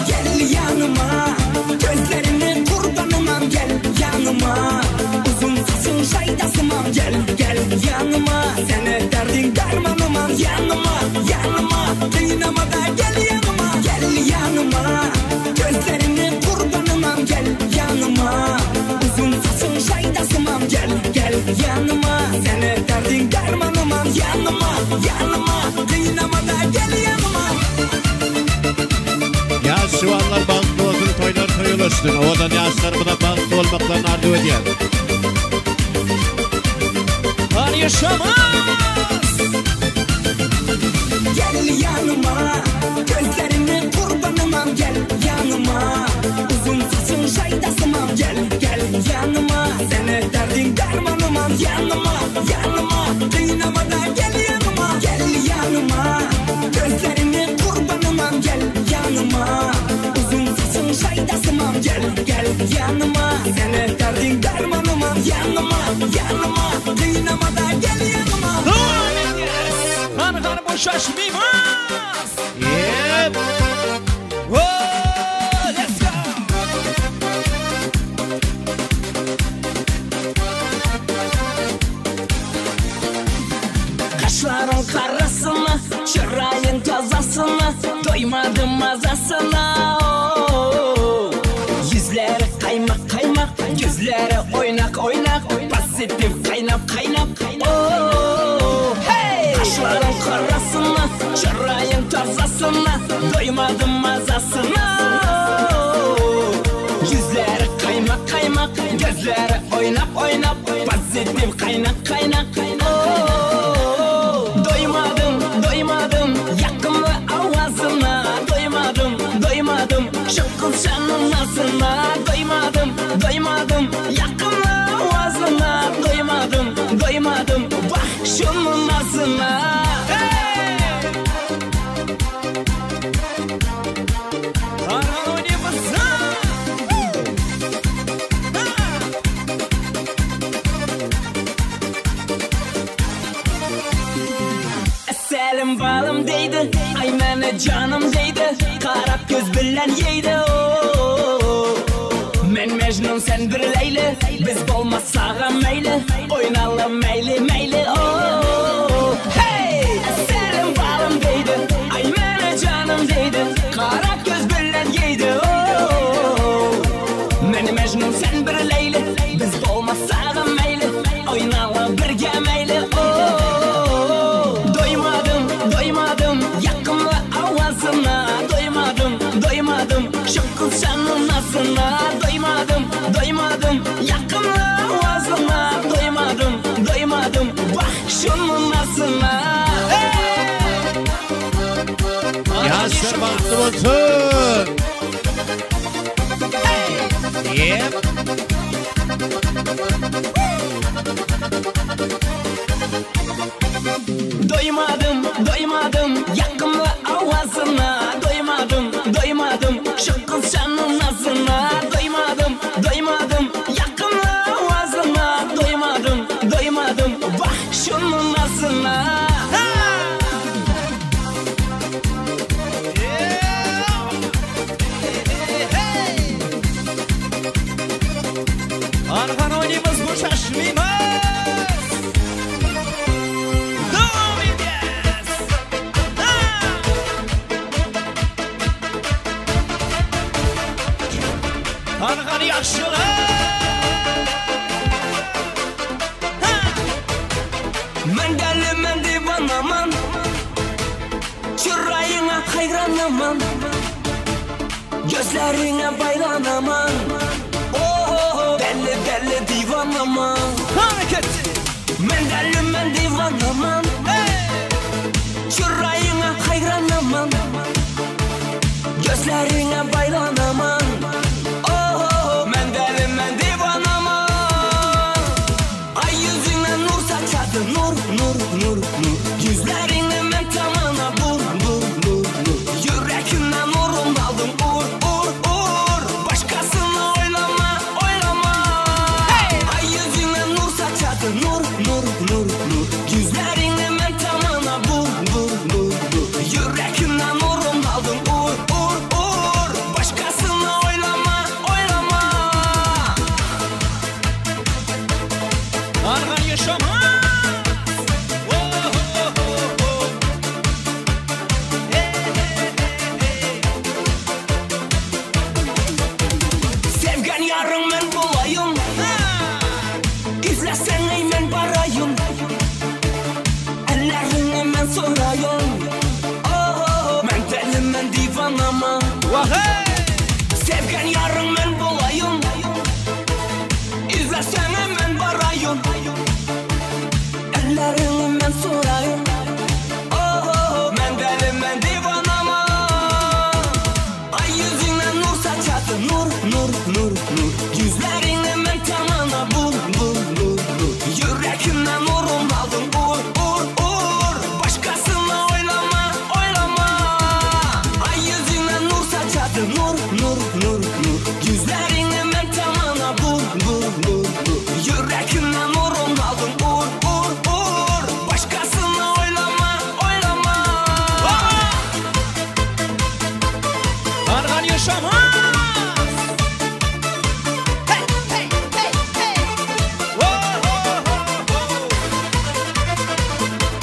Gel yanıma, gözlerini kurbanımam gel yanıma. Uzun saçın şaydasımam gel gel yanıma. Seni derdin dermanımam yanıma yanıma. Kıynama da gel yanıma gel yanıma. Gözlerini kurbanımam gel yanıma. Uzun saçın şaydasımam gel gel yanıma. Seni derdin dermanımam yanıma yanıma. Kıynama da gel yanıma. Yaş şuanlar bahtlı olsun, toylar toyul olsun. Owadan yaşlarymyza bahtlı olmaklaryny arzuw edýär. Han yaşamaz. Gel yanıma, gözlerini kurbanımam gel yanıma. Uzun saçın şaydasımam gel gel yanıma. Seni derdin dermanımam yanıma yanıma. Kıynama da gel yanıma gel yanıma. Gözlerini kurbanımam gel yanıma. Uzun saçın şaydasımam gel gel yanıma. Seni derdin dermanımam yanıma yanıma. Kıynama da gel yanıma. Devam edýäs. Han han boşaşmymaz. Yep. Oh, let's go. Kaşların karasına, çırayın tazasına, doymadım mazasına. Oh. Yüzleri kaymak kaymak, gözleri oynak oynak, pozitif kaynap kaynap. Oh. Hey! Kaşların karasına, çırayın tazasına, doymadım mazasına. Oh. Yüzleri kaymak kaymak, gözleri oynak oynak, pozitif kaynak kaynak. Oh. Doymadım, doymadım yakımlı avazına. Doymadım, doymadım şu kızşanın nazına. Doymadım, doymadım yakımlı avazına. Doymadım, doymadım bak şunun nazına. Hey! Han han oýnaýmyz. Ha! Selim balım deydi, ay mene canım deydi, Karap göz bilen yeydi. Oh. Men Mecnun sen bir Leyli, biz bolmasaga meyli, oynalım meyli meyli. Oh. Hey! Selim balım deydi, ay mene canım deydi, Karap göz bilen yeydi. Oh. Men Mecnun sen bir Leyli, biz bolmasaga meyli, oynalım birge meyli. Oh. Doymadım, doymadım yakımlı avazına. Doymadım, doymadım şu kızşanın nazına. Doymadım, doymadım yakımlı avazına. Doymadım, doymadım bak şunun nazına. Yaşlar bahtlı olsun. Yep. Doymadım, doymadım yakımlı avazına. Doymadım, doymadım şu kızşanın nazına. Doymadım, doymadım yakımlı avazına. Doymadım, doymadım bak şunun nazına. Han han oýnaýmyz boşaşmymaz. Devam edýäs. Ha! Han han ýagşylar. Ha! Men deli men divanaman, çırayına hayranaman. Gözleriňe baýlanaman Oh däli däli diwanaman Hareket! Men däli men diwanaman Çyraýyňa haýranaman Gözleriňe baýlanaman Oh men däli men diwanaman Ay yüzüne nur saçadı nur nur nur nur Yüzlerine men tamana vur vur vur vur Yüreğimden nurun aldım ur ur ur Başkasını oylama oylama Ay yüzüne nur saçadı nur nur nur nur Yüzlerine men tamana vur vur vur vur Yüreğimden nurun aldım ur ur ur Başkasını oylama oylama Argan yaşamaz. Oh, oh, oh, oh. Hey, hey, hey, hey. Sevgen yarın men bolayım İzlesen ey men barayım Ellerine men sorayım Oh, men deli men divanama Vahey! Sevgen yarın men bolayım İzlesen ey men barayım Ellerine men sorayım Oh, men deli men divanama Ay yüzüne nur saçadı nur nur nur nur Yüzlerine men tamana vur vur vur vur Yüreğimden nurun aldım ur ur ur Başkasını oylama oylama Ay yüzüne nur saçadı nur nur nur nur Yüzlerine men tamana vur vur vur vur Yüreğimden nurun aldım ur ur ur Başkasını oylama oylama Argan yaşamaz. Hey, hey, hey, hey. Oh, oh, oh, oh.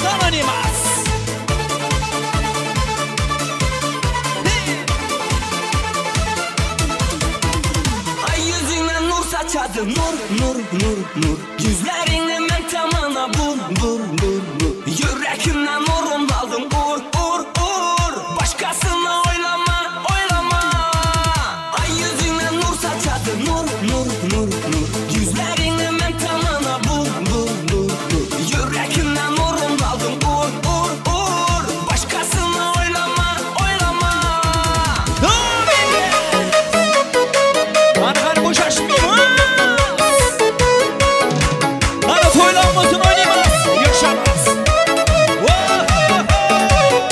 Tananimas. Hey. Ay yüzüne nur saçadı nur nur nur nur Yüzlerine men tamana vur vur vur vur Yüreğimden nurun aldım ur ur ur Başkasını oylama oylama Ay yüzüne nur saçadı nur nur nur nur Yüzlerine men tamana vur vur vur vur Yüreğimden nurun aldım ur ur ur Başkasını oylama oylama Argan boşaşmıyor. Ana toylanmasın oynayamaz. Yaşamaz. Oh, oh,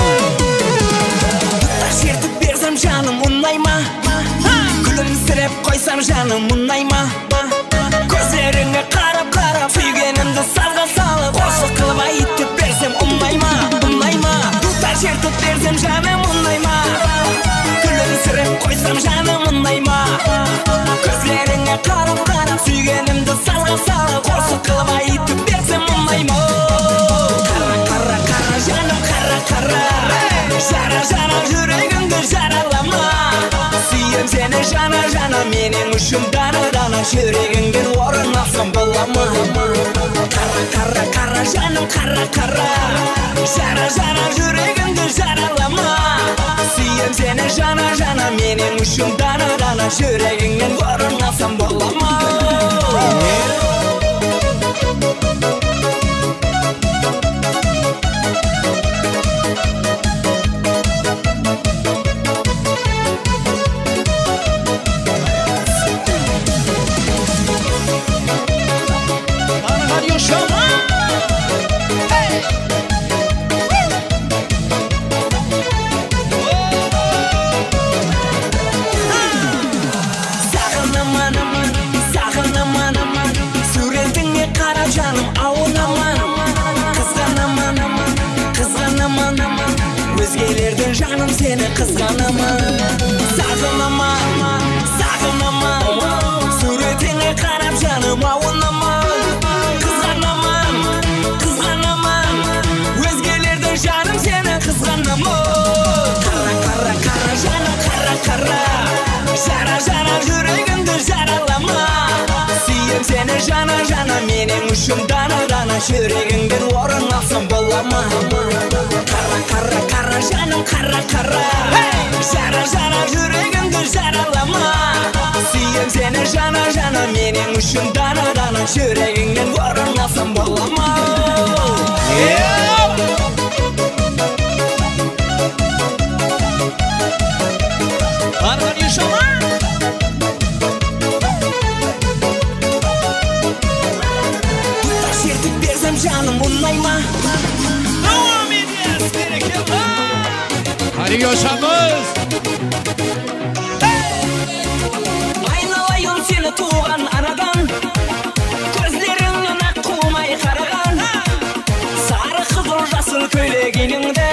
oh. Dutar şertip bersem janım unayma Gülümsirep koysam janım unayma Gözlerine qarap qarap Sүйгенімді сазға салып Қосық қылып айтып берсем ұнайма ұнайма Dutar шертіп берсем жаным ұнайма Күлімсіреп қойсам жаным ұнайма Көздеріңе қарап қарап Сүйгенімді сазға салып Қосық қылып айтып берсем ұнайма Қара қара қара жаным қара қара Жара жара жүрегімді жаралама Сүйем сені жана жана менің үшін дана дана Жүрегіңнен орын алсам бола ма Қара қара қара жаным қара қара Жара жара жүрегімді жаралама Сүйем сені жана жана менің үшін дана дана Жүрегіңнен орын алсам бола ма Argan yaşamaz. Hey. Сағынаман, сағынаман Суретіңе қарап жаным ауынаман Қызғанаман, қызғанаман Өзгелерден жаным сені қызғанаман Сағынаман, сағынаман Суретіңе қарап жаным ауынаман Қызғанаман, қызғанаман Өзгелерден жаным сені қызғанаман Қара, қара, қара жаным қара, қара Жара, жара жүрегімді жаралама Сүйем сені жана, жана менің үшін дана, дана Жүрегіңнен орын алсам бола ма Қара, қара, қара Jana janım kara kara Jara jara yüreğimdi jaralama Süýem seni jana jana Meniň üçin dana dana Yüregiňden orun alsam bolama Arhan Yaşama. Dutar şertip bersem janım unayma Dowam edýäs berekella. Hany ýoşamyz. Aýnalaýyn seni tugan anadan Gözleriňden ak kumay karagan Sary gyzyl jasyl köýleginiňde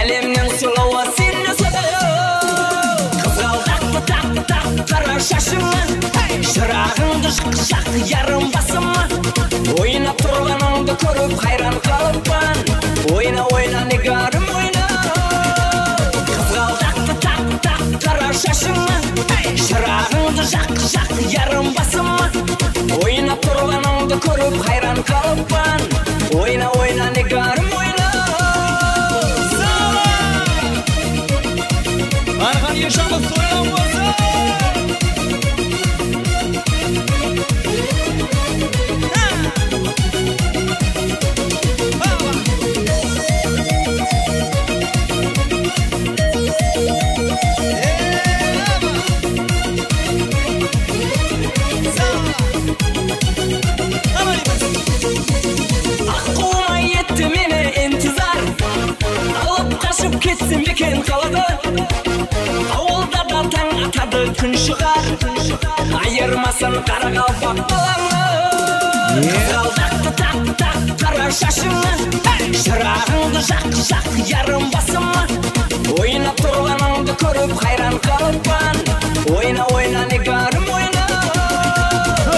Älemniň suluwy seni söýüp Gyzgaldakly tak tak gara şaşyňa Çyragyňdy jyk jak ýarym basyma Oýnap turganyňdy görüp haýran galypman Oýna oýna nigarym oýna Gyzgaldakly tak tak gara şaşyňa Çyragyňdy jak jak ýarym basyma Oýnap turganyňdy görüp haýran galypman Oýna oýna nigarym oýna Arhan Yaşamyz toýlaň bolsun. Ak kumay etdi meni intizar Alyp gaçyp getsem eken galada Awulda da taň atady gün çygar Aýyrmasyn garagalpak balaňy Gyzgaldakdy tak tak gara şaşyňy Çyragyňdy jak jak ýarym basyma Oýnap turganyňdy görüp haýran galypman Oýna oýna nigarym oýna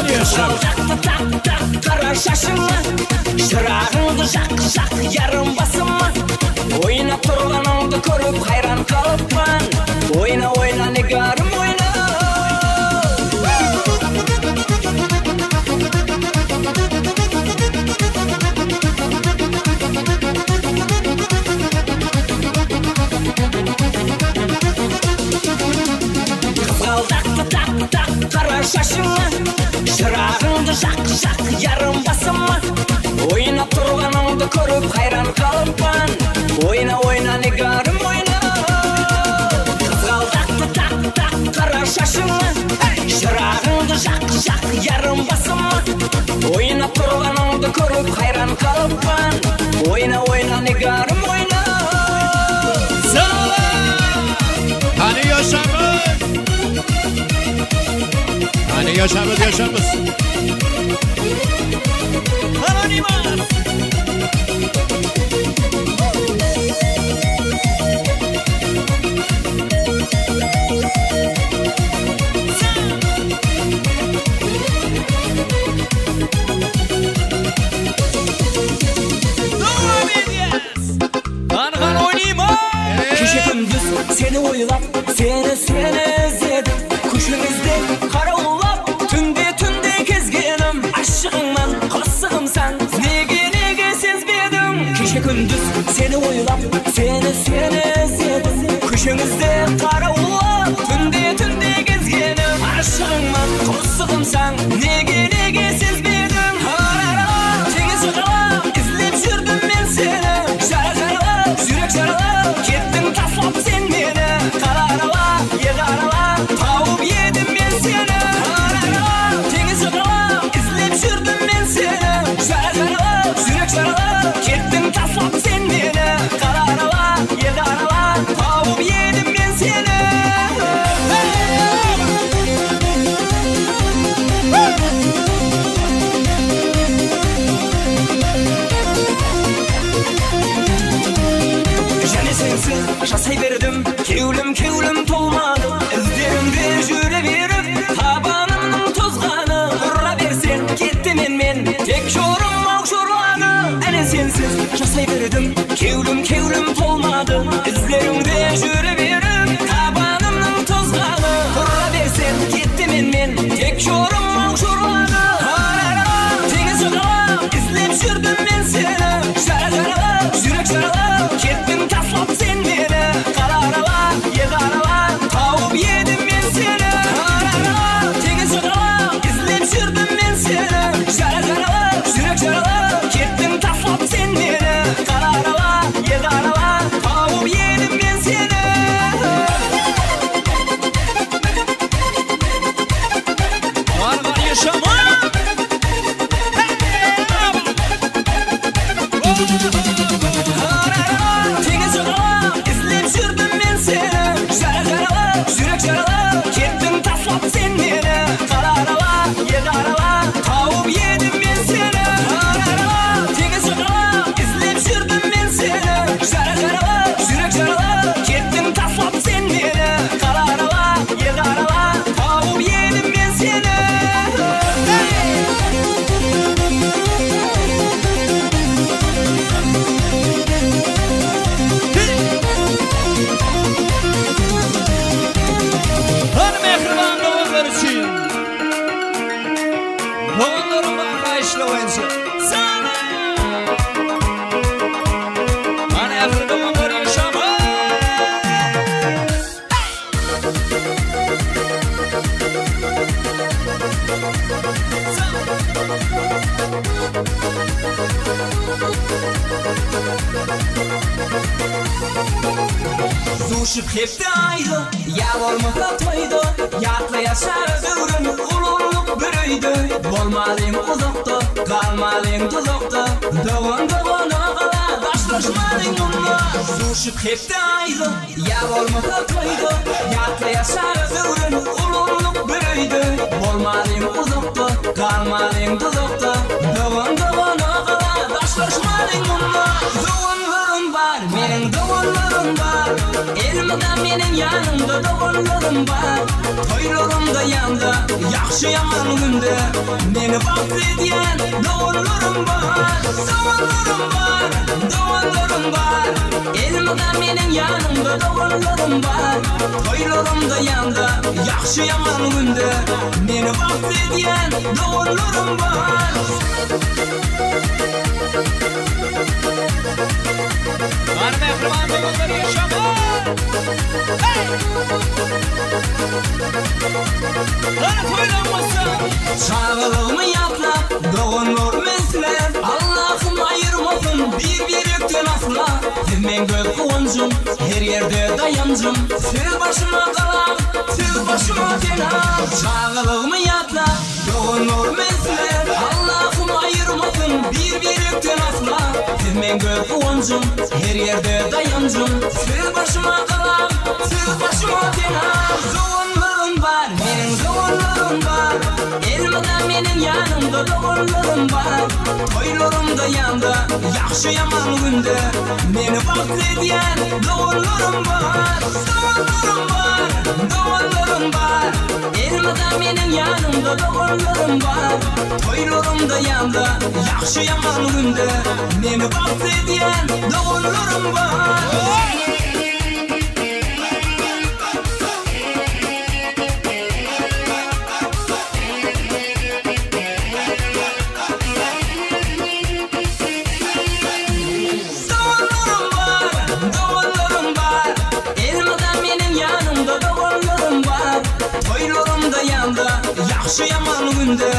Gyzgaldakdy tak tak gara şaşyňy Çyragyňdy jak jak ýarym basyma Oýnap turganyňdy görüp haýran galypman Oýna oýna nigarym oýna Gyzgaldakdy tak tak gara şaşyňy Çyragyňdy jak jak ýarym basyma Oýnap turganyňdy görüp haýran galypman Oýna oýna nigarym oýna Gyzgaldakdy tak tak gara şaşyňy Çyragyňdy jak jak ýarym basyma Oýnap turganyňdy görüp haýran galypman Oýna oýna nigarym oýna Hany ýoşamyz. Hany ýoşamyz ýoşamyz. Anonimas. Dowam edýäs. Arhan oýnaýma. Gije gündüz seni oýlap, seni seni izledim Köçeňizde garawullap, tünde tünde gezgenim Aşygyňman, gosugymsaň, nege nege sezmediň Gije gündüz seni oýlap, seni seni izledim Köçeňizde garawullap, tünde tünde gezgenim Aşygyňman, gosugymsaň, nege nege sezmediň Arara, teňiz jagalap, izlep ýürdüm men seni Jara jaralap, ýürek jaralap, ketdiň taslap sen meni Gala aralap, ýel aralap, tawup ýedim men seni Arara, teňiz jagalap, izlep ýürdüm men seni Jara jaralap, ýürek jaralap, ketdiň taslap sen meni Gala aralap, ýel aralap, tawup ýedim men seni Және sensiz жасай бердім Кеулім кеулім толмады Іздеріңде жүре беріп Табанымның тозғаны Ұра берсең кеттім мен Тек жорым ау жорлады Әне сенсіз жасай бердім Кеулім кеулім толмады Іздеріңде жүре беріп Табанымның тозғаны Ұра берсең кеттім мен Тек жорым ау жорлады Арара, теңіз жағалап Іздеп жүрдім мен сені Жара жаралап, жүрек жаралап Кеттің таслап Duşup hepde aýda, ýa bolmasa toýda, Ýatlaýaşarys öwrenip ululyk bir öýde. Bolmalyň uzakda, galmalyň duzakda, Dogan dogana gala, daşlaşmalyň munda. Duşup hepde aýda, ýa bolmasa toýda, Ýatlaýaşarys öwrenip ululyk bir öýde. Bolmalyň uzakda, galmalyň duzakda, Dogan dogana gala, daşlaşmalyň munda. Doganlarym bar, meniň doganlarym bar Elmydam meniň ýanymda doganlarym bar Toýlarymda ýanda, ýagşy-ýaman günde Meni bagtly edýän doganlarym bar Doganlarym bar, doganlarym bar Elmydam meniň ýanymda doganlarym bar Toýlarymda ýanda, ýagşy-ýaman günde Meni bagtly edýän doganlarym bar. Bar mähriban doganlar ýaşama! Hey! Hany toýlanmasa? Çagalygymy ýatlap, doganlarym isläp, Allahym aýyrmasyn bir-birekden asla. Siz meň göz guwanjym, her ýerde daýanjym, Siz başyma galam, siz başyma penam. Çagalygymy ýatlap, Doganlarym isläp, Allahym aýyrmasyn bir-birekden asla. Siz meň göz guwanjym, her ýerde daýanjym. Siz başyma galam, siz başyma penam. Doganlarym bar, meniň doganlarym bar. Elmydam meniň ýanymda doganlarym bar. Toýlarymda ýanda, ýagşy-ýaman günde meni bagtly edýän doganlarym bar. Doganlarym bar, doganlarym bar. Elmydam meniň ýanymda doganlarym bar. Toýlarymda ýanda, ýagşy-ýaman günde meni bagtly edýän doganlarym bar. Doganlarym bar, doganlarym bar, Elmydam meniň ýanymda doganlarym bar. Toýlarymda ýanda, ýagşy-ýaman günde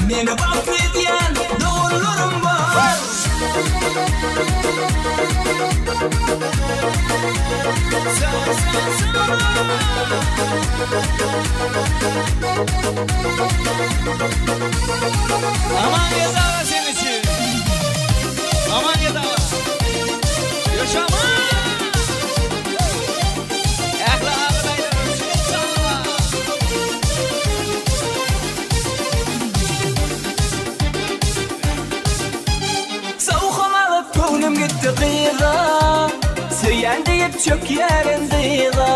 meni bagtly edýän doganlarym bar. Aman Gezawa seň üçin. Aman Gezawa. Ýaşama! Ähli agadaýlarym üçin sag. Sowham alyp göwnüm gitdi gyza, Söýen diýip çökýärin dyza.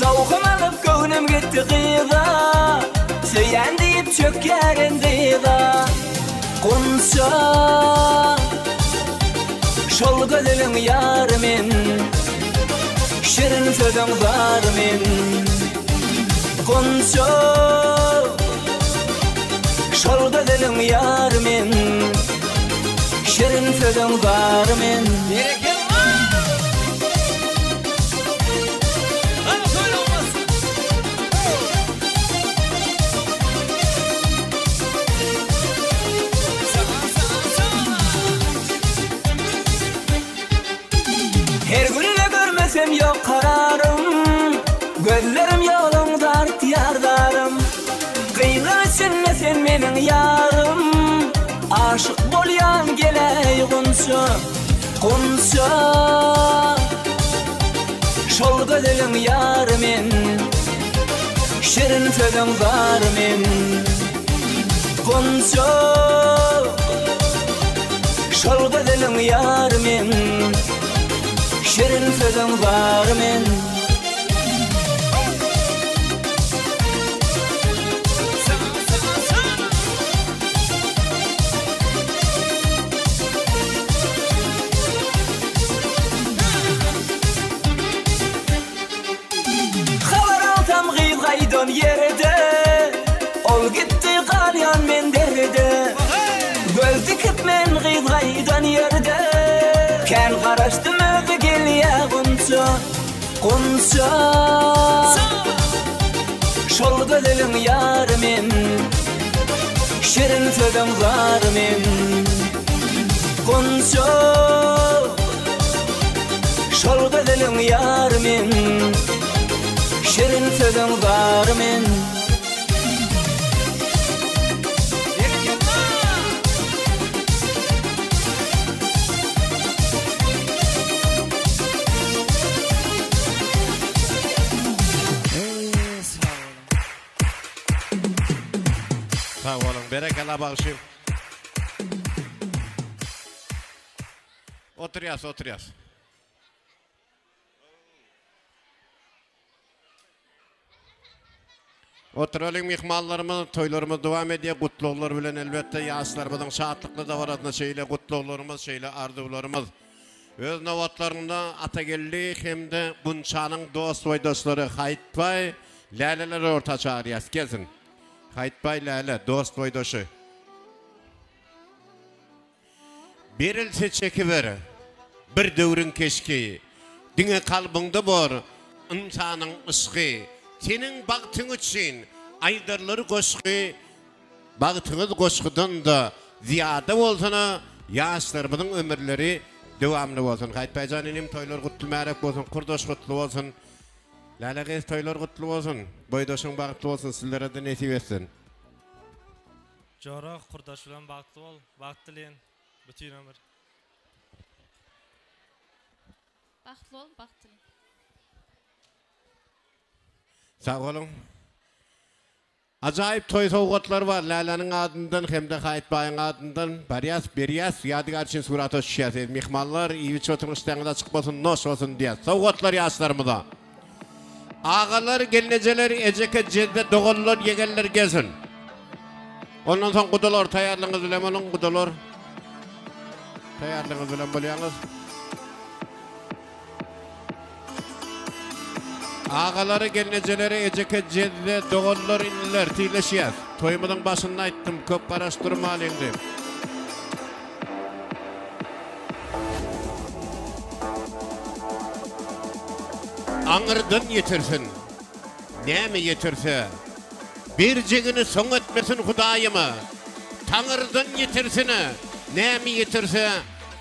Zowham alyp göwnüm gitdi gyza, Söýen diýip çökýärin dyza. Gunça Şol gözeliň ýary men, Şirin sözüň zary men. Gunça Şol gözeliň ýary men, Şirin sözüň zary men. Berekella! Hany toýlanmasyn? Her günde görmesem ýok kararym, Gözlerim ýoluňda artýar zarym. Gyzlar içinde sen meniň ýarym, Aşyk bolýan geläý gunça, gunça. Şol gözeliň ýary men, Şirin sözüň zary men. Gunça, şol gözeliň ýary men, Şirin sözüň zary men. Habar alsam gyz gaýdan ýerde, Ol gitdi galýan men derde. Göz dikip men gyz gaýdan ýerde, Kän garaşdym özi gelýä gunça, gunça. Şol gözeliň ýary men, Şirin sözüň zary men. Gunça. Şol gözeliň ýary men Şirin sözüň zary men. Sag boluň, berekella bagşy. Oturýas, oturýas. Oturalyň myhmanlarymyz, toýlarymyz dowam edýär. Gutlaglar bilen elbetde ýaşlarymyzyň şatlykly dabarasyna şeýle gutlaglarymyz, şeýle arzuwlarymyz. Öz nobatlarynda Atageldi hem-de Gunçanyň dost-boýdaşlary Haýytbaý Läleleri orta çagyrýas. Gelsin. Haýytbaý Läle, dost-boýdaşy. Berilse çekiber, bir döwrüň keşgi, Diňe kalbyňda bor ynsanyň yşky. Seniň bagtyň üçin aýdarlar goşgy, Bagtyňyz goşgudan-da zyýada bolsun-a, Ýaşlarymyzyň ömürleri dowamly bolsun. Haýytbaýjan inim toýlar gutly märek bolsun, kurdaş gutly bolsun. Läle gyz toýlar gutly bolsun, boýdaşyň bagtly bolsun, sizlere-de nesip etsin. Jora kurdaş bilen bagtly bol, bagt dileýin bütin ömür. Bagtly bol, bagt dileýin. Sag boluň. Ajaýyp toý sowgatlary bar Läläniň adyndan hem-de Haýytbaýyň adyndan barýas berýäs ýadygär üçin surata düşýäs eziz myhmanlar iýip içip oturyň işdäňiz açyk bolsun noş bolsun diýýäs sowgatlar ýaşlarymyza Agalar gelnejeler ejeke jezze doganlar ýegenler gelsin Ondan soň gudalar taýýarlygyňyz bilen boluň gudalar taýýarlygyňyz bilen bolýaňyz. Agalary, gelnejeleri, ejeke, jezze, doganlar, iniler, tizleşýäs. Toýumyzyň başynda aýtdym, köp garaşdyrmalyň diýip. Aňyrdan ýetirsin. Näme ýetirse. Berjegini soň etmesin Hudaýyma. Taňyrdan ýetirsin-ä. Näme ýetirse.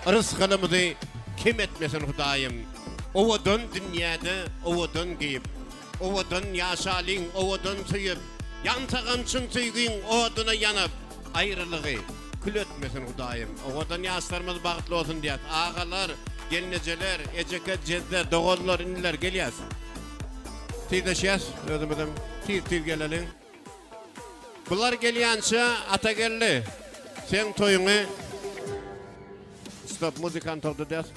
Rysgalymyzy kem etmesin Hudaýym. Owadan dünýäde owadan geýip, Owadan ýaşalyň, owadan söýüp, Ýansagam çyn söýgiň oduna ýanyp, Aýralygy kül etmesin Hudaýym. Owadan ýaşlarymyz bagtly bolsun diýýäs. Agalar, gelnejeler, ejeke, jezze, doganlar, iniler gelýäs. Tizleşýäs özümizem tiz-tiz geleliň. Bular gelýänçä Atageldi, seň toýuňy Stop, muzykany togtadýas.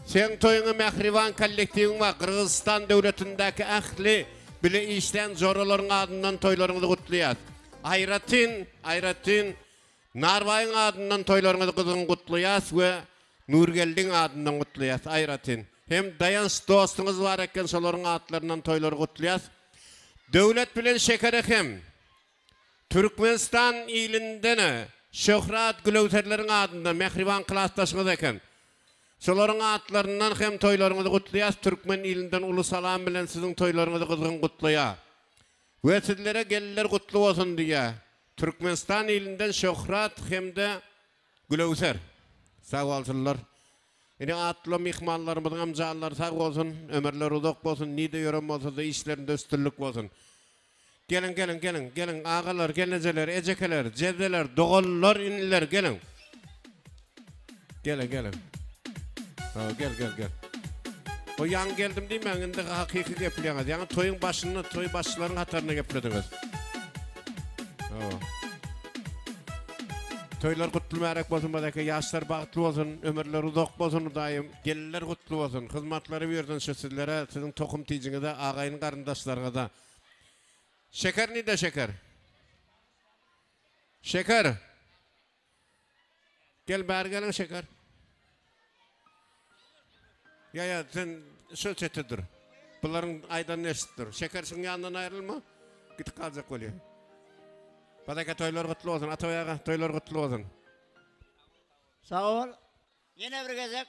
Seň toýuňy mähriban kollektiwiň we Gyrgyzystan döwletindäki ähli bile işlän joralaryň adyndan toýlaryňyzy gutlaýas. Aýratyn, aýratyn Narbaýyň adyndan toýlaryňyzy gyzgyn gutlaýas we Nurgeldiň adyndan gutlaýas aýratyn. Hem Daýanç dostuňyz bar eken şolaryň atlaryndan toýlary gutlaýas. Döwlet bilen Şekere hem Türkmenistan ilindene Şöhrat Gülöwserleriň adyndan mähriban klasdaşyňyz eken. Şolaryň atlaryndan hem toýlaryňyzy gutlaýas Türkmen ilinden uly salam bilen siziň toýlaryňyzy gyzgyn gutlaýa. We sizlere gelinler gutly bolsun diýýä. Türkmenistan ilinden Şöhrat hem-de Gülöwser. Sag bolsunlar. Ine atly myhmanlarymyzyňam janlary sag bolsun, ömürleri uzak bolsun, nide ýören bolsada işlerinde üstünlik bolsun. Geliň geliň geliň geliň agalar, gelnejeler, ejekeler, jezzeler, doganlar, iniler geliň. Geliň geliň. Ha, gel gel gel. O ýaňy geldim diýmäň, indi hakyky gepleýäňiz. Ýaňy toýuň başynda toý başçylaryň hatarynda geplediňiz. Ha. Toýlar gutly märek bolsun Bazaka ýaşlar bagtly bolsun ömürleri uzak bolsun Hudaýym gelinler gutly bolsun hyzmatlary buýursun şu sizlere siziň tohum tijiňize agaýyn garyndaşlaryňyza Şeker nide şeker Şeker Gel bäri geliň şeker Ýa ýa sen şol çetde dur. Bularyň aýdanyny eşidip dur. Şeker şuň ýanyndan aýrylma. Gidip galjak bolýar. Badaka toýlar gutly bolsun. Atabaý aga toýlar gutly bolsun. Sag bol. Ýene bir gezek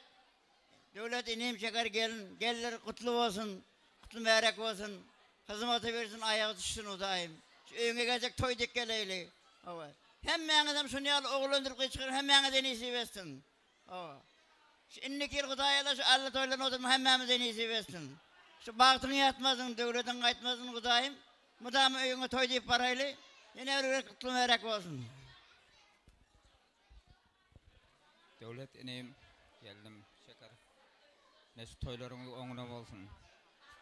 Döwlet inim Şeker gelin gelinler gutly bolsun. Gutly märek bolsun. Hyzmata bersin aýagy düşsün Hudaýym. Şu öýüňe geljek toý dek geleýli. Hawa. Hemmäňizem şuny ýaly ogul öndürip gyz çykaryp hemmäňize nesip etsin. Hawa. Şu indiki ýyl Hudaý Alla şu Alla toýlaryny oturma hemmämize nesip etsin. Şu bagtyň ýatmasyn, döwletiň gaýtmasyn Hudaýym. Mydama öýüňe toý diýip baraýly. Ýene bir gezek gutly mübärek bolsun. Döwlet inim, gelnim Şeker. Ine şu toýlaryňyz oňuna bolsun.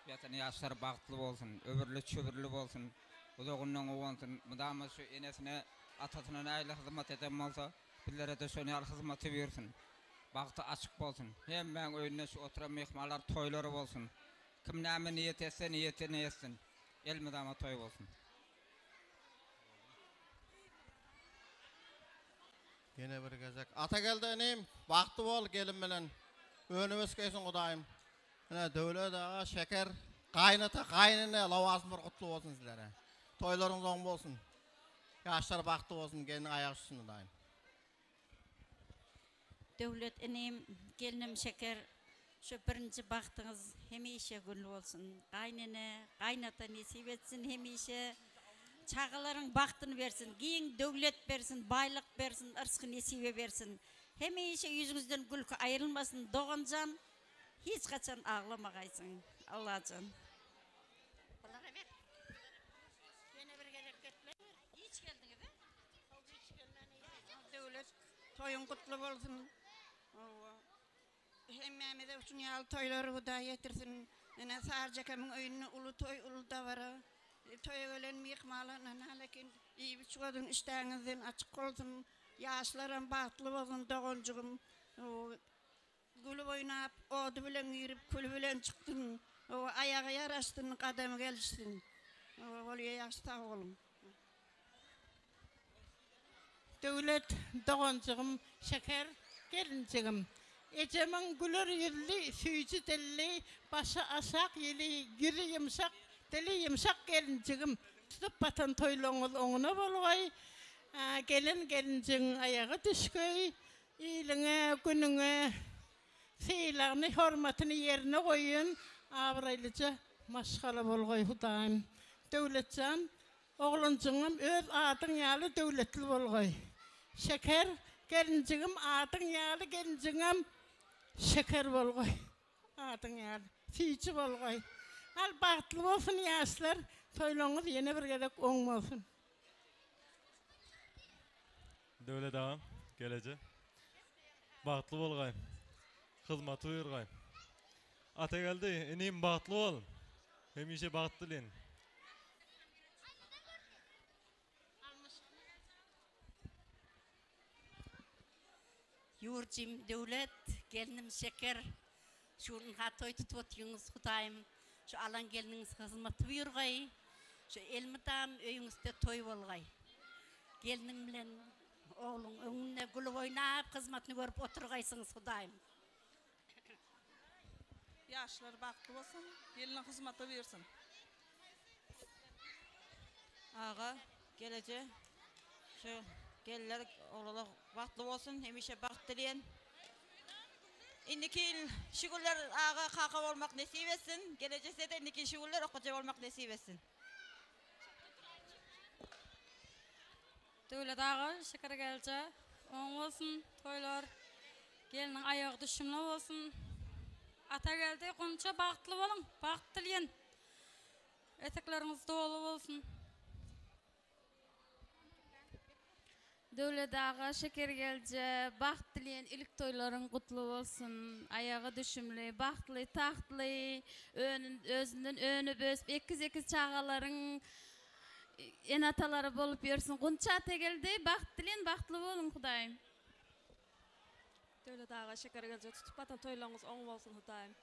Ýatan ýaşlar bagtly bolsun, öbürli çöbürli bolsun, uzagyndan guwansyn. Mydama şu enesine, atasyna nähili hyzmat eden bolsa, bizlere-de şon ýaly hyzmaty buýursyn. Bagty açyk bolsun. Hemmäň öýünde şu oturan myhmanlar toýlary bolsun. Kim näme niýet etse, niýetine ýetsin. Elmydama toý bolsun. Ýene bir gezek. Atageldi inim, bagtly bol gelin bilen. Önüp ösgeýsiň Hudaýym. Ine Döwlet aga şeker gaýynata gaýynene lawazym bir gutly bolsun sizlere. Toýlaryňyz oň bolsun. Ýaşlar bagtly bolsun gelniň aýagy düşsün Hudaýym. Döwlet inim, gelnim Şeker şu birinji bagtyňyz hemişe gül bolsun. Gaýynene, gaýynata nesip etsin hemişe. Çagalaryň bagtyny bersin, giň döwlet bersin, baýlyk bersin, yrsgy nesibe bersin. Hemişe ýüzüňizden gülki aýrylmasyn doganjan. Hiç haçan aglamagaýsyň Allajan. Döwlet toýuň gutly bolsun. Hawa. Hemmämize şuň ýaly toýlary Hudaý ýetirsin. Ine Saryjakemiň öýünde uly toý, uly dabara. Toýa gelen myhmanlar nalakin iýip içip oturyň, işdäňizden açyk bolsun. Ýaşlaram bagtly bolsun doganjygym. Gülüp oýnap, ody bilen girip, küli bilen çyksyn. Hawa, aýagy ýaraşsyn, gadamy gelişsin. Hawa, bolýa ýagşy sag boluň. Döwlet doganjygym, şeker gelinjigim. Ejemiň güler ýüzli, süýji dilli, başy aşak ýyly, ýüzi ýumşak, dili ýumşak gelinjigim. Tutup batan toýlaryňyz oňuna bolgaý. Gelen gelinjigiň aýagy düşgeý. Iliňe, günüňe sylagyny, hormatyny ýerine goýan abraýlyja maşgala bolgaý Hudaýym. Döwletjan, oglanjygyňam öz adyň ýaly döwletli bolgaý. Şeker, gelinjigim adyň ýaly gelinjigiňem şeker bolgaý. Adyň ýaly süýji bolgaý. Al bagtly bolsun ýaşlar, toýlaryňyz ýene bir gezek oň bolsun. Döwlet agam geleje bagtly bolgaý hyzmaty buýurgaý Atageldi inim bagtly bol hemişe bagt dilin. Ýurjym Döwlet, gelnim Şeker, şu gün ynha toý tutup otyňyz, Hudaýym şu alan gelniňiz hyzmaty buýurgaý, şu elmydam öýüňizde toý bolgaý. Gelniň bilen ogluň öňünde gülüp oýnap hyzmatyny görüp oturgaýsyňyz Hudaýym. Ýaşlar bagtly bolsun, gelniň hyzmaty buýursyn. Aga geleje şu gelinler oglanlar bagtly bolsun hemişe bagt dileýän. Indiki ýyl şu günler aga kaka bolmak nesip etsin. Gelejese-de indiki şu günler okyjy bolmak nesip etsin. Döwlet aga şeker gelje oň bolsun toýlar gelniň aýagy düşümli bolsun Atageldi Gunça bagtly boluň bagt dileýän Etekleriňiz doly bolsun. Döwlet aga Şeker gelje bagt dileýän ilk toýlaryň gutly bolsun aýagy düşümli bagtly tagtly özünden önüp ösüp ekiz ekiz çagalaryň ene atalary bolup ýörsün Gunça Atageldi bagt dileýän bagtly boluň Hudaýym. Döwlet aga Şeker gelje tutup batan toýlaryňyz oň bolsun Hudaýym.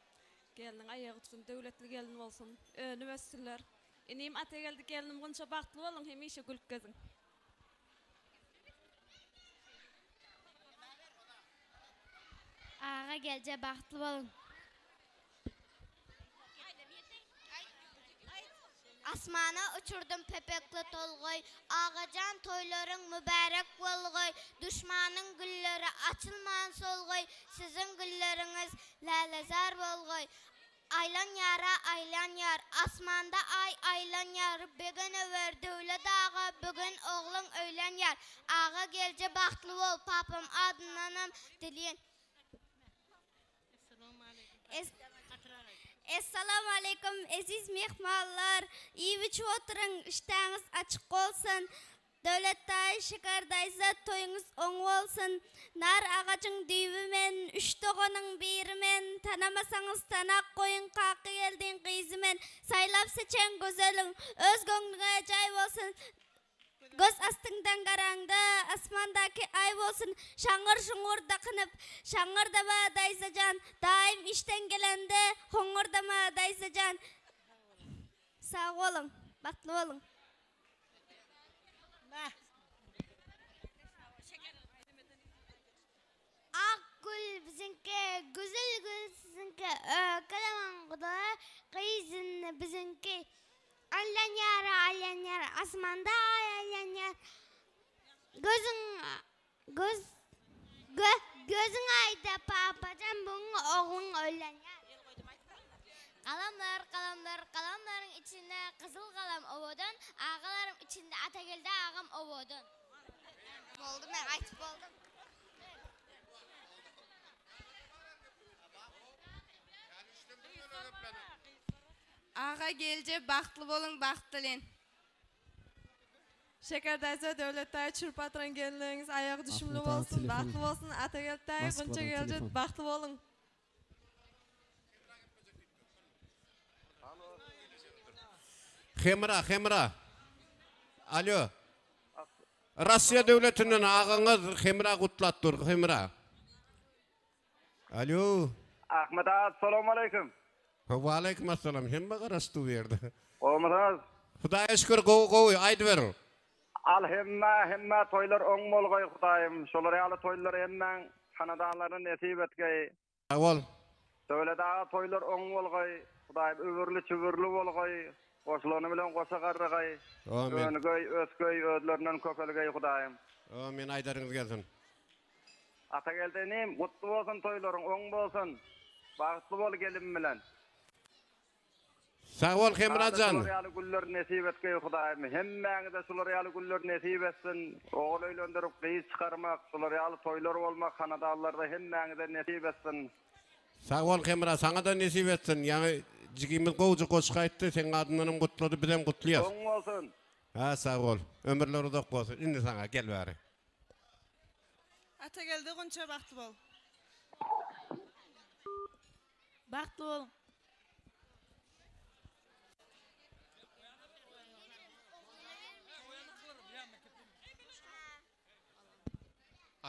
Gelniň aýagy tutsun döwletli gelin bolsun. Önüp össünler. Inim Atageldi gelnim Gunça bagtly boluň hemişe gülüp geziň. Aga gelje bagtly boluň. Asmana uçurdym pepekli tolgaý, Agajan toýlaryň mübärek bolgaý, Duşmanyň gülleri açylman solgaý, Siziň gülleriňiz lälezar bolgaý. Aýlan ýara aýlan ýar, Asmanda aý aýlan ýar, Begenöwer Döwlet aga, Bu gün ogluň öýlenýär. Aga gelje bagtly bol, Papam adyndanam dileýän. Essalamu aleýkum eziz myhmanlar! Iýip-içip oturyň, işdäňiz açyk bolsun! Döwlet daýy, Şeker daýza toýuňyz oň bolsun! Nar agajyň düýbi men, üç doganyň biri men, Tanamasaňyz tanap goýuň, Kakageldiň gyzy men, Saýlap seçen gözeliň, öz göwnüňe jaý bolsun! Göz astyňdan garaňda, asmandaky aý bolsun, Şaňňyr-şuňňur dakynyp, şaňňyrdama, daýza jan, Daýym işden gelende, hoňňurdama, daýza jan. Sag boluň, bagtly boluň. Ak gül biziňki, güzel gül siziňki, Ökelemäň gudalar, gyz indi biziňki. Aýlanýar, aýlanýar, asmanda aý aýlanýar. Gözüň, göz, gö, gözüň aýda papajan bu gün ogluň öýlenýär. Galamlar, galamlar, galamlaryň içinde gyzyl galam owadan, agalaryň içinde Atageldi agam owadan. Boldy men aýtyp boldum. Aga gelje bagtly boluň bagt dilen. Şeker daýza Döwlet daýy çürp atyran gelinleriňiz aýagy düşümli Ahmet aga bolsun telefon. bagtly bolsun Atageldi daýy Gunça Moskwadan gelje telefon. bagtly boluň. Hemra, Hemra. Alo. Russiýa döwletinden agaňyz Hemra gutlat dur, Hemra. Alo. Ahmet aga assalamualeýkum. Waleýkim assalam. Hemme garaşdy bu ýerde. Gowumysyňyz? Hudaýa şükür gowy gowy aýdyberiň. Al hemmä hemmä toýlar oň bolgaý Hudaýym şolar ýaly toýlar hemmäň hanadanlaryna nesip etgeý. Sag bol. Döwlet aga toýlar oň bolgaý Hudaýym übürli çübürli bolgaý goşulany bilen goşa garragaý Amin. önügeý ösgeý özlerinden köpelgeý Hudaýym. Amin aýdaryňyz gelsin. Atageldi inim gutly bolsun toýlaryň oň bolsun bagtly bol gelin bilen. Sag bol Hemra Saňada jan. şular ýaly güller nesip etgeý Hudaýym hemmäňize şular ýaly güller nesip etsin ogul öýlendirip gyz çykarmak şular ýaly toýlar bolmak hanadanlarda hemmäňize nesip etsin. Sag bol Hemra saňada nesip etsin ýaňy jigimiz gowja goşgy aýtdy seň adyndanam gutlady bizem gutlyas. Oň bolsun. Ha sag bol ömürler uzak bolsun indi saňa gel bäri. Atageldi Gunça bagtly bol. Bagtly boluň.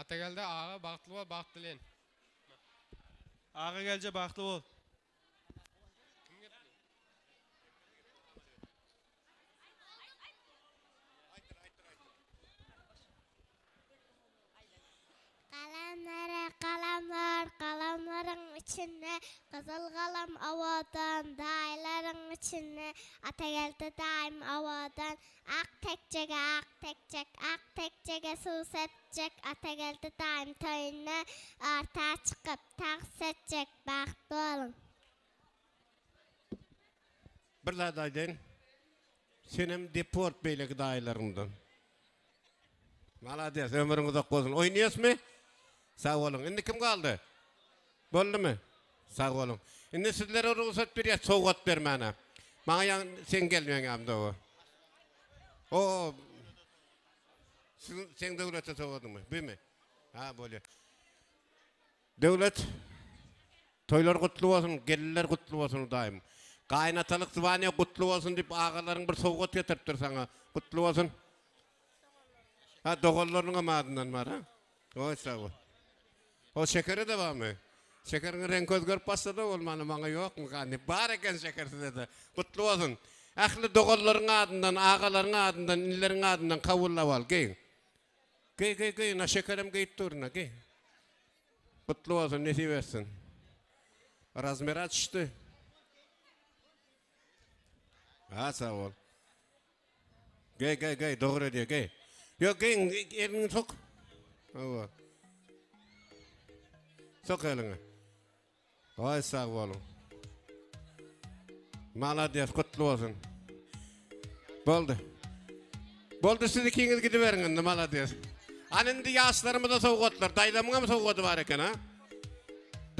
Atageldi aga bagtly bol bagt dileýin. Aga gelje bagtly bol. Galamlara galamlar, galamlaryň içinde gyzyl galam owadan, daýylaryň içinde Atageldi daýym owadan. Ak tekjege ak tekjek, ak tekjege suw sepjek, Atageldi daýym toýunda orta çykyp, tans etjek, bagtly boluň. Bir zat aýdaýyn. Senem deport beýleki daýylaryňdan. Malades, ömrüň uzak bolsun. Oýnaýasmy? Sag boluň. Indi kim galdy? Boldumy? Sag boluň. Indi sizlere rugsat berýäs sowgat bermäne. Maňa ýa sen gelmeň ýamda o. O Siziň seň döwlete sowgadyňmy? Bimi? Ha, bolýar. Döwlet toýlar gutly bolsun, gelinler gutly bolsun Hudaýym. Gaýynatalyk zwaniýa gutly bolsun diýip agalaryň bir sowgat getiripdir saňa. Gutly bolsun. Ha doganlarynyňam adyndan bar ha. Oý sag bol. O şekeri de barmy? Şekeriň reňki özgerip başlady bolmany maňa ýokmy diýip. Bar eken şeker size-de. Gutly bolsun. Ähli doganlaryň adyndan, agalaryň adyndan, inileriň adyndan kabullap al, geýiň. Geý geý geý na şekerem geýip dur na geý. Gutly bolsun nesip etsin. Razmera düşdi. Ha sag bol. Geý geý geý dogry edýär geý. Ýok geýiň eliňi sok. Hawa. Sok eliňi. Aý sag boluň. Malades gutly bolsun. Boldy. Boldy siz ikiňiz gidiberiň indi malades. Ana indi ýaşlarymyza sowgatlar. Daýzamyňam sowgady bar eken ha.